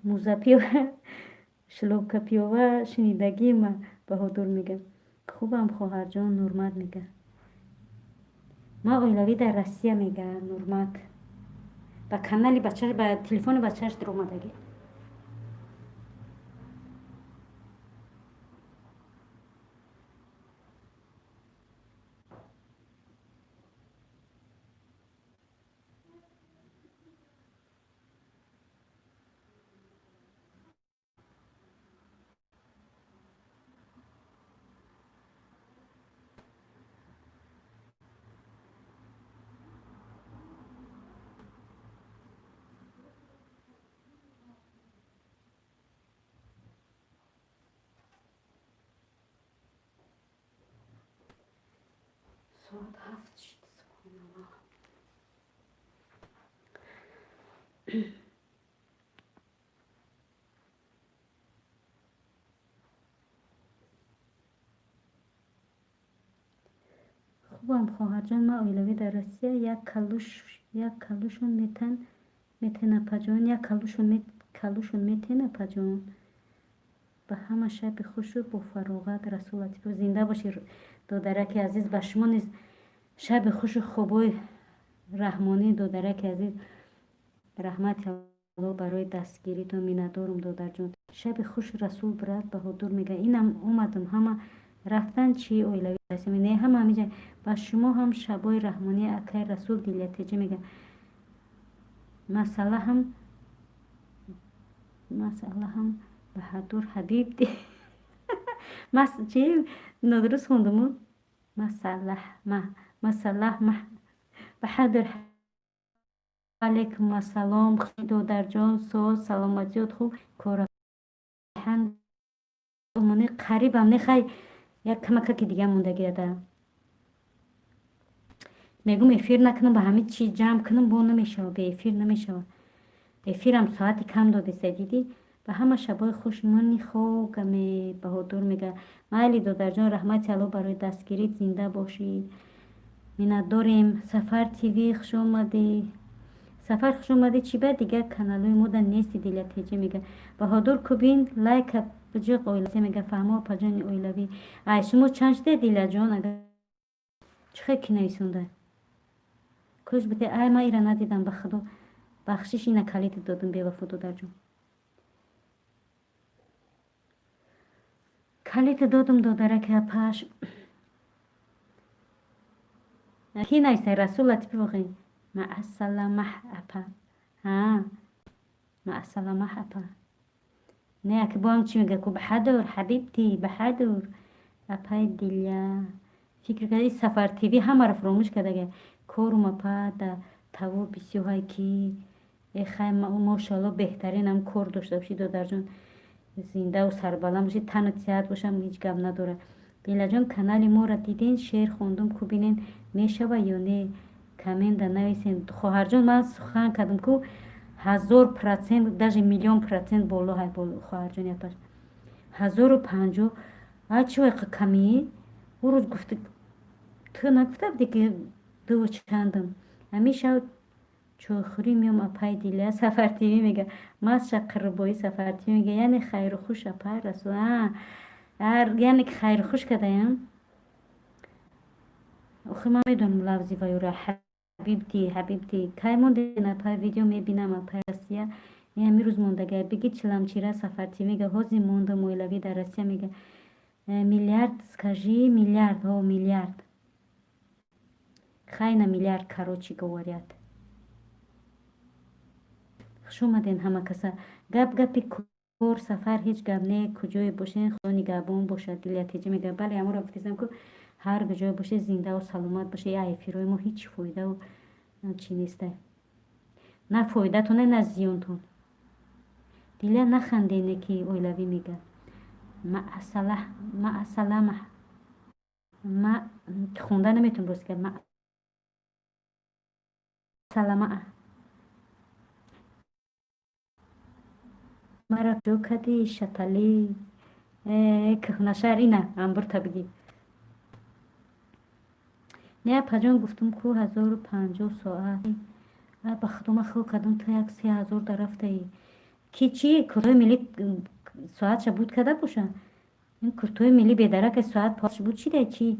музапиёва, шлопкапиёва шунидагима. Баҳодур мега. Хубам, хоҳарҷон, Нурмат мега. Ман оилавӣ дар Россия, мега Нурмат. Ба канали бачаш, ба телефони бачаш даромадагӣ. Соат 7 шуд, субҳоналлоҳ. Хубам, хоҳарҷон, ман оилавӣ дар Россия. Як калушон метан, метен, апаҷон, як калушон метен, апаҷон. Ба ҳама шаби хушу бо фароғат. Расул Латипов, зинда бошӣ, додараки азиз. Ба шумо низ шаби хушу хобои раҳмонӣ, додараки азиз. Раҳмати Аллоҳ барои дастгиритон, миннатдорум, додарҷон. Шаби хуш, Расул брат. Баҳодур мега, инам омадам, ҳама рафтан чи оилавӣ не, ҳама ҳамиҷа. Ба шумо ҳам шабои раҳмонӣ, акай Расул. Дилятеҷа мега, масъала ҳам Баҳадур ҳабиб. Чи нодуруст хондуму? Масалаҳ Баҳадур. Алейкум ассалом, додарҷон, соз, саломатиёт хуб, кора қарибам не, хай, як камакаки дига мондагиада. Мегум, эфир накунам, ба ҳамин чи ҷамъ кунам, бо намешава, бе эфир намешава. Эфирам соати кам додеста, дидӣ. Ба ҳама шабои хуш, мани хогаме. Баҳодур мега, майли, додарҷон, раҳмати Аллоҳ барои дастгирит, зинда бошӣ, миннатдорем. Сафар ТВ, хуш омадӣ, Сафар, хуш омадӣ. Чӣ ба дигар каналҳои мода нести? Дилятеҷа мега, Баҳодур кубин лайка биҷиқ. Оила мега, фаҳмо, апаҷони оилавӣ. Ай, шумо чанд шуде, Дилаҷон? Агар чӣ хел ки нависонда кӯш бите. Ай, ман ира надидам, ба худо, бахшиш, ина калити додум. Бевафо додарҷон, калити додум, додараки апаш. Ки нависта? Расул Латипов, маъассаламаҳ, апа. Маъассаламаҳ, апа. Не, аки боам чӣ мега ку? Баҳадур ҳабибти, Баҳадур, апай Диля. Фикр карда, Сафар ТВ ҳамаро фуромӯш кардага. Корум, апа, да таво бисёҳай ки эхай, мошоалло, беҳтаринам кор дошта бошӣ, додарҷон, зиндаву сарбаланд бошӣ, тану сиҳат бошам, ҳеҷ гап надорад. Дилаҷон, канали моро диден? Шеър хондум ку, бинен мешава ё не, коммента нависен. Хоҳарҷон, ман сухан кардам ку, 1000%, даже миллион процент боло ҳай. Хоҳарҷон, япаш 1050. А чӣ вайқа камӣ? Ӯ рӯз гуфта, ту нагуфта будӣ, ки дуву чандам ҳамеша чойхӯрӣ меом, апай Диля. Сафар ТВ мега, масша қирбоӣ. Сафар ТВ мега, яъне хайру хуш, апай Расул. Яъне ки хайру хуш кардаям. Охи, ман медонам лавзи ваюра. Ҳабибти, ҳабибти, кай монден, апай? Видео мебинам, апай Россия ҳамин рӯз мондага. Биги чиламчира. Сафар ТВ мега, ҳозир мондам. Оилавӣ дар Россия мега, миллиард, скажи миллиард. Ҳо, миллиард, хайна, миллиард, короче говорят. Хуш омаден ҳама каса. Гап гапи кор, сафар, ҳеҷ гап не. Куҷое бошен, Худо нигаҳбон бошад. Дилятеҷа мега, бале, ҳамонро гуфтесам ку, ҳар куҷое бошед, зиндаву саломат бошед. Я эфирҳои мо ҳеҷ фоидаву чӣ неста, на фоидатоне, на зиёнтон. Диля, нахандене ки оилавӣ мега, маасалама. Ма хонда наметавонам, рост гап. Салама. Мара ҷо кади, шаталӣ? Кӯҳнашаҳр ина амбурта бигӣ. Не, апаҷон, гуфтум ку 1050 соат. Ба худо, ман хел кардам, ту як 3000 да рафтаи. Ки чи куртои милли соатша буд карда боша? Ин куртои милли бедарака соат пош буд чида чи?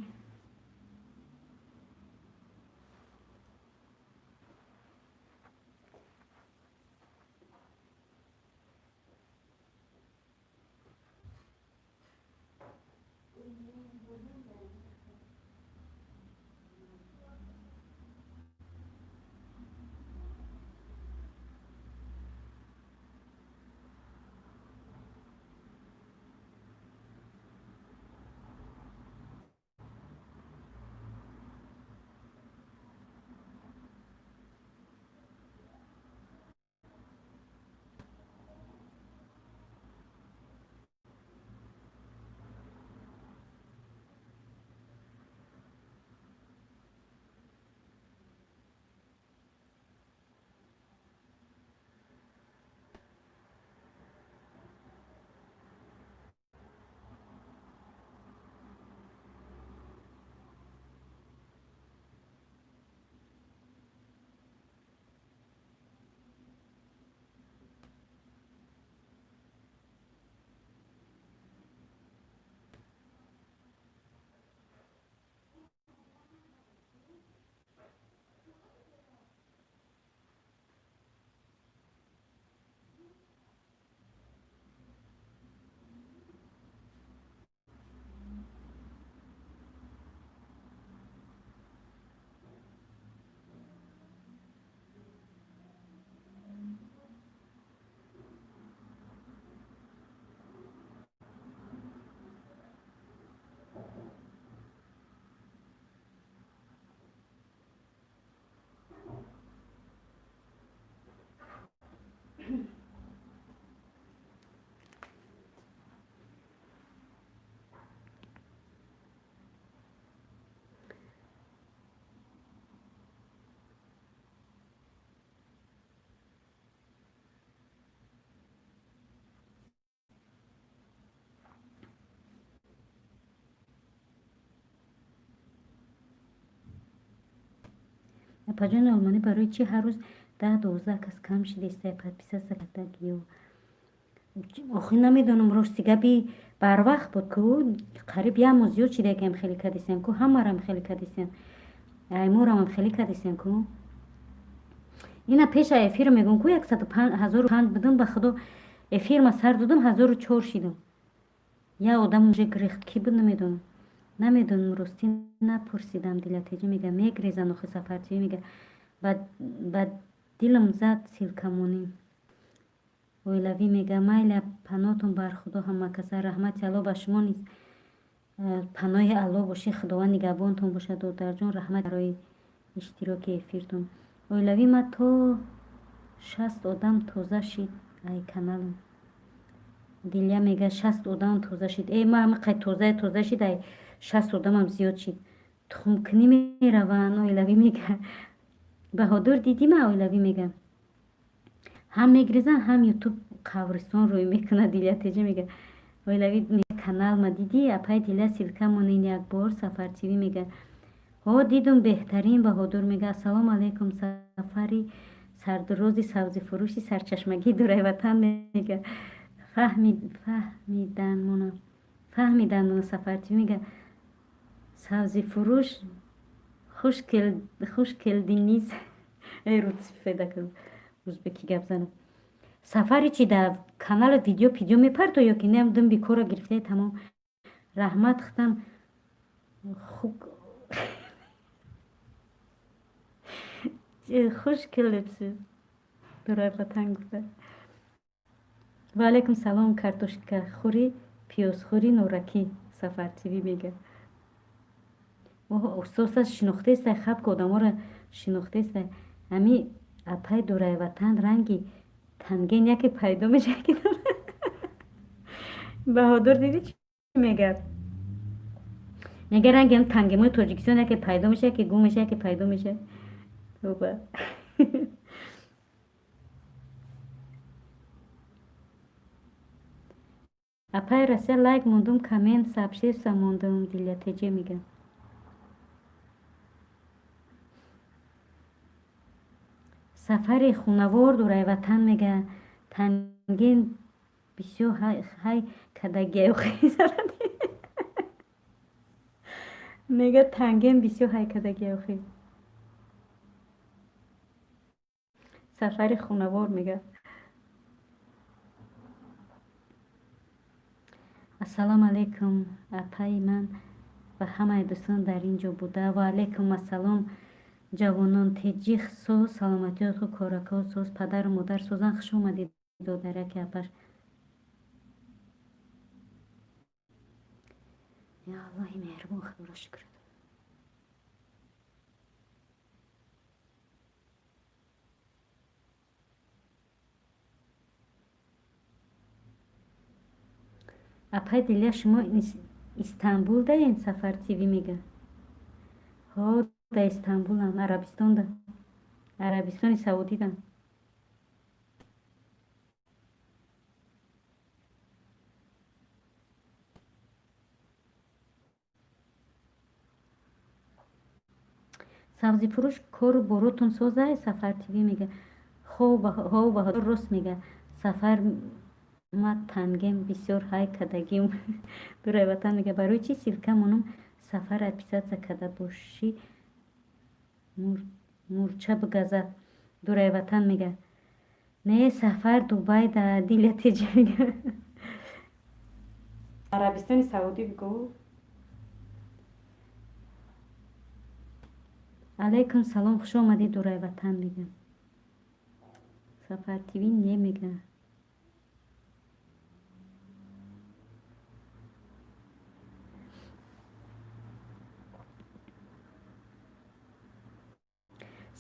Апаҷони олмонӣ, барои чӣ ҳар рӯз 10-12 кас кам шидеста подписаться кардагиё? Охи, намедонам, рости габи барвақт буд ку, қариб як моҳ зиёд шида ки хеле кадисем ку, ҳамарам хеле кадисем, айморамам хеле кадисем ку. Ина пеша эфир мегӯм ку, 1005 будам, ба худо, эфирма сар додам, 1004 шидам. Я одам уже гирехт, ки буд, намедонам, намедонам, ростӣ напурсидам. Дилатеҷӣ мега, мегрезан охи. Сафартивӣ мега, ба дилам зад ссылка монӣ. Оилавӣ мега, майля, панотон бар худо, ҳамакаса. Раҳмати Алло ба шумо низ, паноҳи Алло бошӣ, Худованд нигаҳбонтон бошад, додарҷон. Раҳмат барои иштироки эфиртон. Оилавӣ, ма то 60 одам тоза шид ай каналам. Диля мега, 60 одам тоза шид. Э, ма ҳамақай тозае тоза шид, ай 60 одамам зиёд шид. Тухмкунӣ мераванд, оилавӣ мега. Баҳодур, дидима? Оилавӣ мега, ҳам мегрезанд, ҳам Ютуб қабристон рӯй мекунад. Диля теҷа мега, оилавӣ, каналма дидӣ? Апай Диля, ссылка монен як бор. Сафар ТВ мега, ҳо, дидум, беҳтарин. Баҳодур мега, ассалому алайкум, сафари сардурози сабзифурӯши сарчашмагии дурайватан мега. Фаҳмиданмона, фаҳмиданмона. Сафар ТВ мега, сабзифурӯш, хуш келдиниз. Рутсифеда узбеки гап занам. Сафари чи, дар канала видео пидео мепарто ё ки не, дум бикора гирифтаи тамом? Раҳмат, хитам хук хуш келибсиз, дурайватан гуфта. Ва алайкум салом, картошкахӯри, пиёзхӯри норакӣ. Сафар ТВ мега, устоса шинохтестай, хаб ки одаморо шинохтестай. Ҳами апай дурайватан ранги танген яке пайдо мешавад ки. Баҳодур, дидӣ, чӣ мегӯяд? Мега, ранги ҳам тангемои Тоҷикистон яке пайдо мешавад, яке гум мешавад, яке пайдо мешавад. Апаи Россия, лайк мондум, коммент, сообщество мондум, Дилия Теҷе мега. Сафари хунавор дурай ватан мега. Тангин бисёр ҳай кадагиаю. Мега, танген бисёр ҳай кадагиаю. Сафари хунавор мега. Ассалому алайкум, апаи ман ва ҳамаи дӯстон дар ин ҷо буда. Ва алайкум ассалом, ҷавонон теҷих соз, саломатиёту корако соз, падару модар созан. Хуш омадед, додараки апаш. Я Аллоҳи меҳрубон, худоро шукр. Апай Дилия, шумо Истанбул даен? Сафар ТВ мега. Ҳо, да Истанбулам, Арабистонда, Арабистони Саудидам. Сабзифурӯш, кору боротон созай? Сафар ТВ мега. Ҳо, Баҳодур рост мега. Сафар, ма тангем бисёр ҳай кадагим. Дурай ватан мега. Барои чӣ ссылка монум? Сафар, отписаться када бошӣ, мурча бигазад. Дурай ватан мега. Не, Сафар Дубай да. Дилия Теҷа мега. Арабистони Саудӣ бигӯ. Алайкум салом, хуш омадӣ, дурай ватан мега. Сафар ТВ не мега.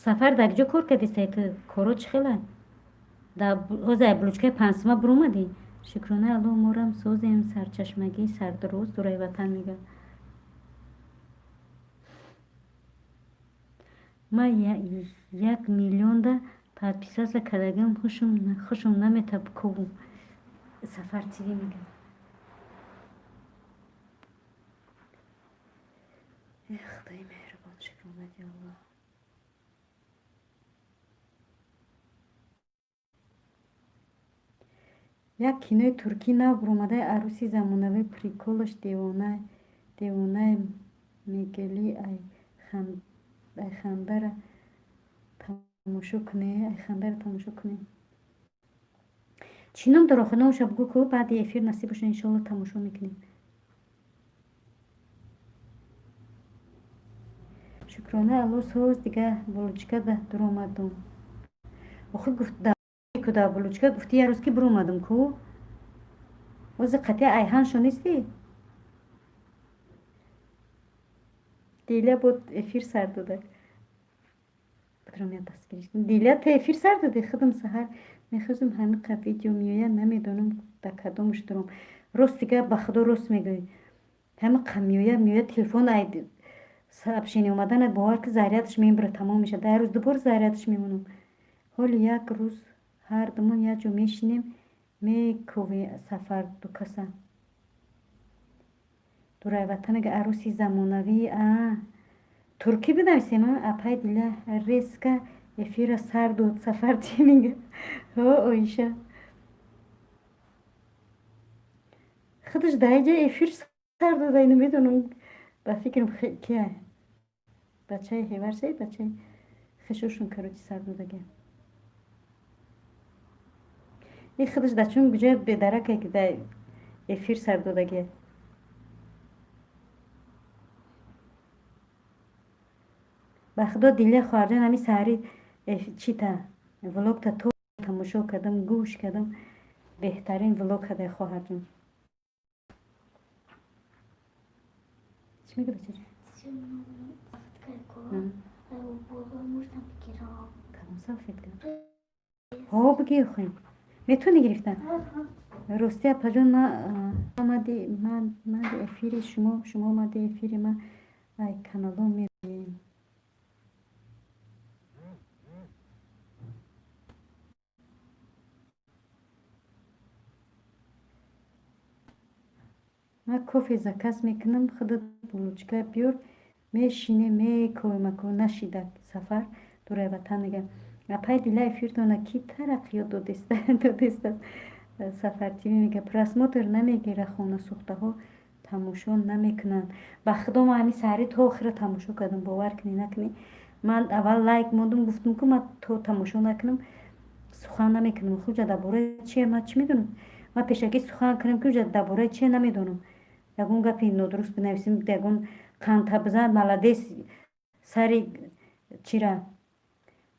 Сафар, дар ҷо кор кардистай ту? Коро чӣ хела? Ҳозир булочкаи панҷсома буромадӣ? Шукронаи Аллоҳ, морам созем, сарчашмагӣ сардуруст. Дурай ватан мега. Ма 1 миллионда подписаться кардагим, хушум наметаб ку. Сафар ТВ мега. Э, худои меҳрубон, шукронаи Аллоҳ. Як кинои туркӣ нав буромадаи, арӯси замонавӣ, приколаш девонае мегелӣ, айхандара тамошо кунӣ, айхандара тамошо кунӣ. Чӣ ном дора? Номаша бугӯ ку, баъди эфир насиб боша, иншоалло, тамошо мекунем. Шукронаи Алло, соз, дига булочка да дуромадум. Охи, гуфт ку, да булочка гуфти, як рӯз ки буромадум ку. Ози қатъи айҳаншо нестӣ? Диля буд, эфир сар дода. Диля, ту эфир сар додӣ? Худам саҳар мехӯзам, ҳамиқа видео меояд, намедонам ба кадомаш дуром. Рост дига, ба худо, рост мегӯӣ, ҳамиқа меояд, меояд, телефон ай сообщение омаданат, бовар ки, зарядаш мебара, тамом мешавад. Дар рӯз дубор зарядаш мемонам. Ҳоли як рӯз ҳар думон як ҷо мешинем, мекӯви. Сафар дукаса. Дурайвата мега, арӯси замонавӣ. А туркӣ бинависем? Апай Диля резко эфира сар дод. Сафар чӣ мега? Ҳо, Оиша худаш дар ҷа эфир сар дода, ину медонам, ба фикрам, кия, бачаи ҳеваршаи, бачаи хешошон, короче, сар додага. И худаш да чун ҷоя бедараке ки да эфир сар додагия. Ба худо, Диля хоҳарҷон, ҳами саҳари чита влогта то тамошо кардам, гӯш кардам, беҳтарин влог кардай, хоҳарҷон. Чӣ мега, бачаҷон? Кадом салфетка? Ҳо, бигир, хоҳем, метавонӣ гирифтан. Рости, апаҷон, мади эфири шумо, шумо омади эфири ма, ай канало мерем. Ман кофе заказ мекунам, худат булочка биёр, мешинем, мекоем. Нашида Сафар дурай ватан мега. Апай Дила, эфиртона ки тараққиёт додеста? Сафар ТВ мега, просмотр намегира, хонасӯхтаҳо тамошо намекунанд. Ба худо, ман ҳамин саҳари то охира тамошо кардам, бовар кунӣ, накунӣ. Ман аввал лайк мондум, гуфтум, ку ман то тамошо накунам, сухан намекунам. Хуҷа дар бораи чие, ман чӣ медонам? Ман пешакӣ сухан кунам, ки уҷа дар бораи чие, намедонам. Ягон гапи нодуруст бинависем, ягон қанта бизан. Молодец, сари чира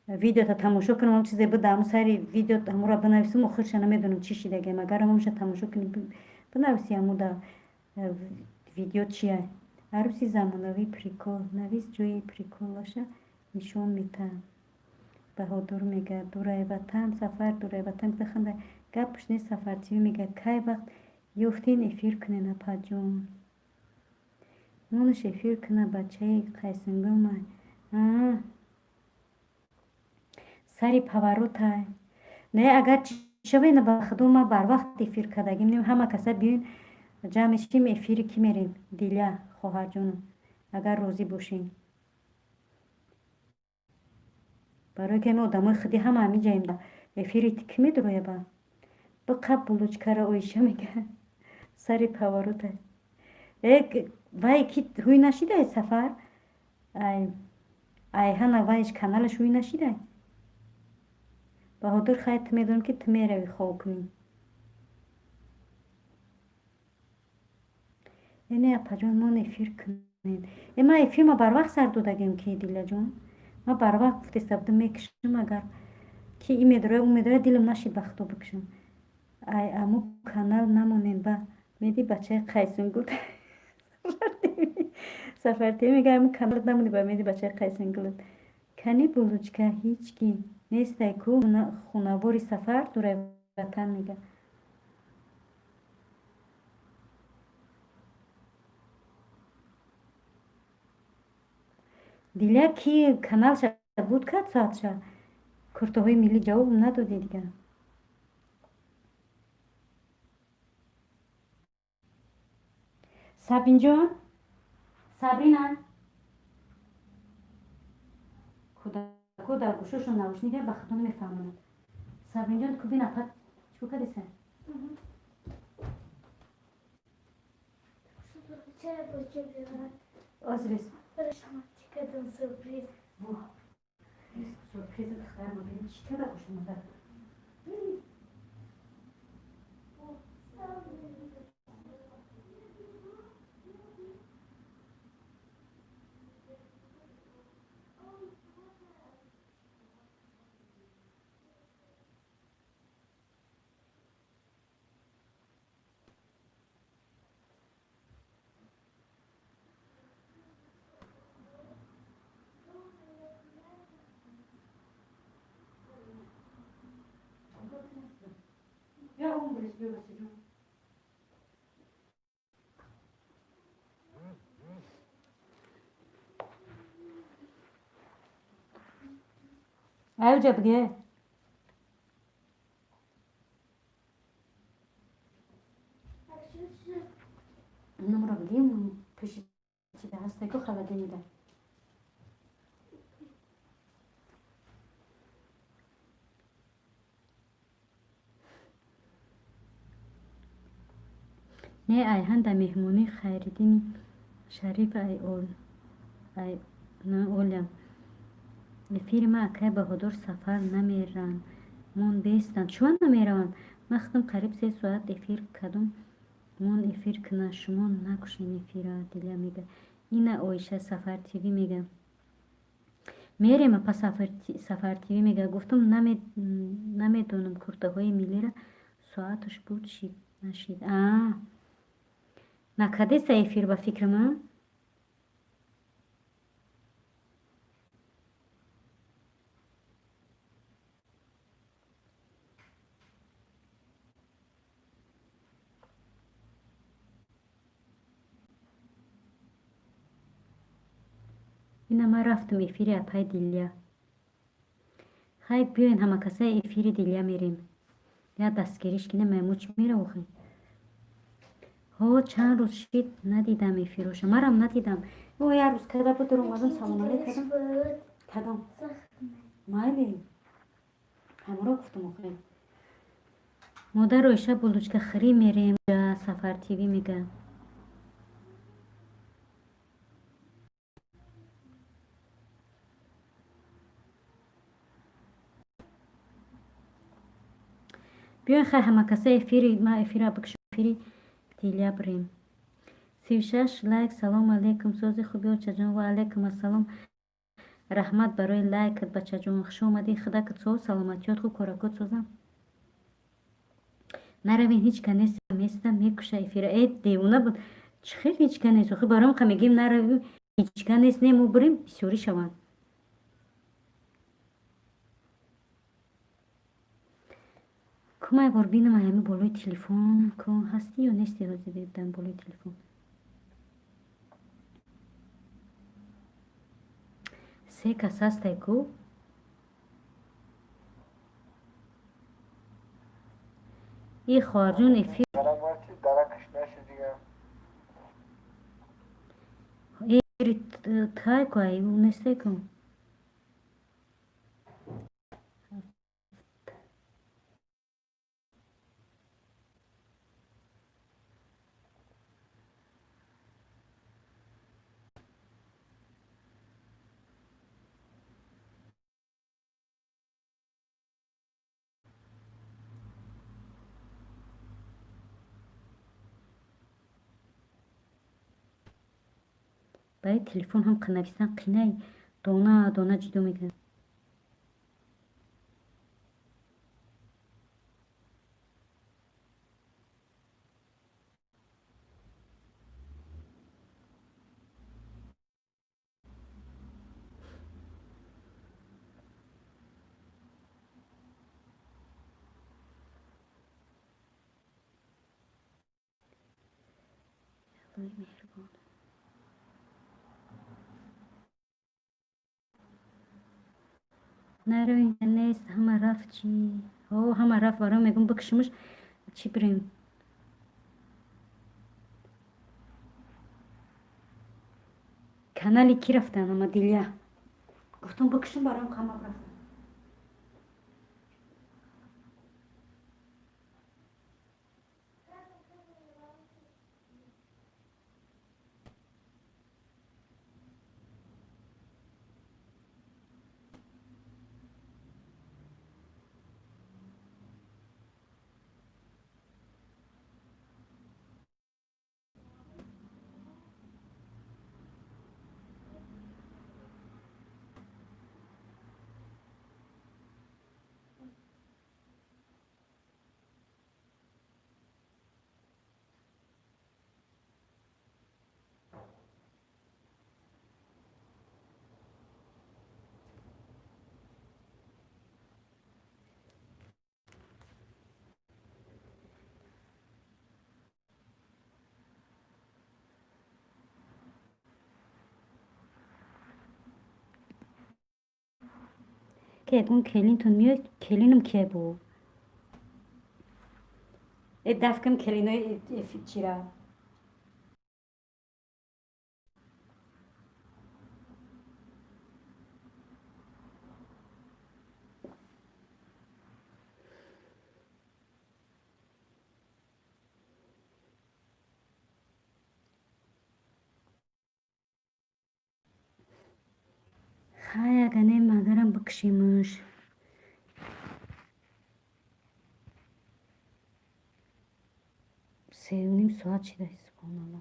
видеота тамошо кунам, ҳам чизе буда, ҳамн сари видео ҳамура бинависам, охирша намедонам чӣ шидагиам. Агар ҳамонша тамошо кунӣ, бинависи, ҳаму да видео чия. Арӯси замонавӣ прикол навис, ҷои приколаша нишон метаҳад. Баҳодур мега, дурай ватан, Сафар дурай ватан ханда, гапш нест. Сафар ТВ мега, кай вақт ёфтен эфир кунен, апаҷон? Монаш эфир куна, бачаи қайсингулмай. Сари поворотай не, агар чӣ шавена, ба худо, ма барвақт эфир кардагим. Ҳама каса биёин, ҷамъ мешим, эфири ки мерем? Диля хоҳарҷонам, агар розӣ бошем, барои ки ҳами одамои худи ҳама ҳамиҷаем, эфири ки медуроя ба биқаб булочкара. Оиша мега, сари поворотай. Э, вай ки ҳуй нашидай, Сафар айҳана, вайш каналаш ҳуй нашидай. Баҳодур, хай, ту медонӣ, ки ту меравӣ хоб кунӣ. Э, не, апаҷон, мон эфир кунед. Э, ман эфир ма барвақт сар додагем, ки Дилаҷон, ман барвақт гуфтеста будам, мекушам, агар ки и медорад, ӯ медорад, дилам нашид, ба худо, бикушам. Ай, аму канал намонем ба меди бачаи қайсингул. Сафар ТВ мега, аму канал намонем ба меди бачаи қайсингул. Кани булочка ҳеҷ ки нестай ку, хунавори Сафар дурай ватан мега. Диля, ки каналша буд, кард соатша куртаҳои миллӣ, ҷавоб надодӣ дигар. Сабинҷон, Сабрина, кӯдако дар гӯшошон наушник, ба худо, намефаҳмонад. Сабринҷон, ку бин, апа чӣ кардеса? Чай бо Озрис. Чикадон сюрприз. Сюрпризи духтар ма бин, чӣ када хушомада. Я умбрис била сижу. Ай, бге. Намро бигем, пеши чида ҳастай ку, холодильник. Не, айҳан дар меҳмонии Хайриддини Шариф ай Оля. Эфири ма акай Баҳодур, Сафар намеранд, мон бестанд. Чӯ намераванд? Ман худам қариб 3 соат эфир кардум. Мон эфир куна, шумо накушен эфира. Диля мега, ина Оиша. Сафар ТВ мега, мерем, апа. Сафар ТВ мега, гуфтум, намедонам, куртаҳои миллира соаташ буд, шид, нашид. А накардеста эфир, ба фикри ман. Ина ман рафтум эфири апаи Дилия. Хай, биёен, ҳамакасаи эфири Дилия мерем, я дастгириш кине. Маймуч мера охи. Ҳо, чанд рӯз шид, надидам эфироша. Марам надидам. О, як рӯз када буд, омадам, салом алейк кардам. Кадом? Майли, ҳаморо гуфтам охе. Модар Оиша, булочка хӯрӣ мерем, Сафар ТВ мега. Биёен, хай, ҳамакаса эфири ма, эфира бикушам, эфири Дилия бирем. 36 лайк. Салому алейкум, сози, хуби, очаҷон? Ва алейкум ассалом, раҳмат барои лайкат, бачаҷон, хуш омадӣ. Худакат соз, саломатиёт хуб, коракот созам. Наравен, ҳеҷ ка нест, места мекуша эфира. Э, девона буд, чӣ хел ҳеҷ ка нест? Охи, баром ка мегем, наравем, ҳеҷ ка нест. Не, мо бирем, бисёрӣ шаванд. Кумай бор бинам, ҳами болои телефон ку ҳастӣ ё нести? Ҳозир бибдам болои телефон. Се кас ҳастай ку. И хоҳарҷон, эфир тай ку, ай нестай ку. Баи телефон ҳам нависан қинай, дона дона ҷидо мекунад. Меҳрубон. Наравен, нест, ҳама рафт. Чӣ? О, ҳама рафт, баром мегӯм, бикушимуш, чӣ бирем? Канали ки рафтан ама? Дилия гуфтам, бикушим, баром ҳама рафтан. Ки ягон келинтон меояд? Келинам кие бу? Э, дафкам келинои чира. Хай, агане магарам бикушемуш. 3:30 соат шида, субҳоналло.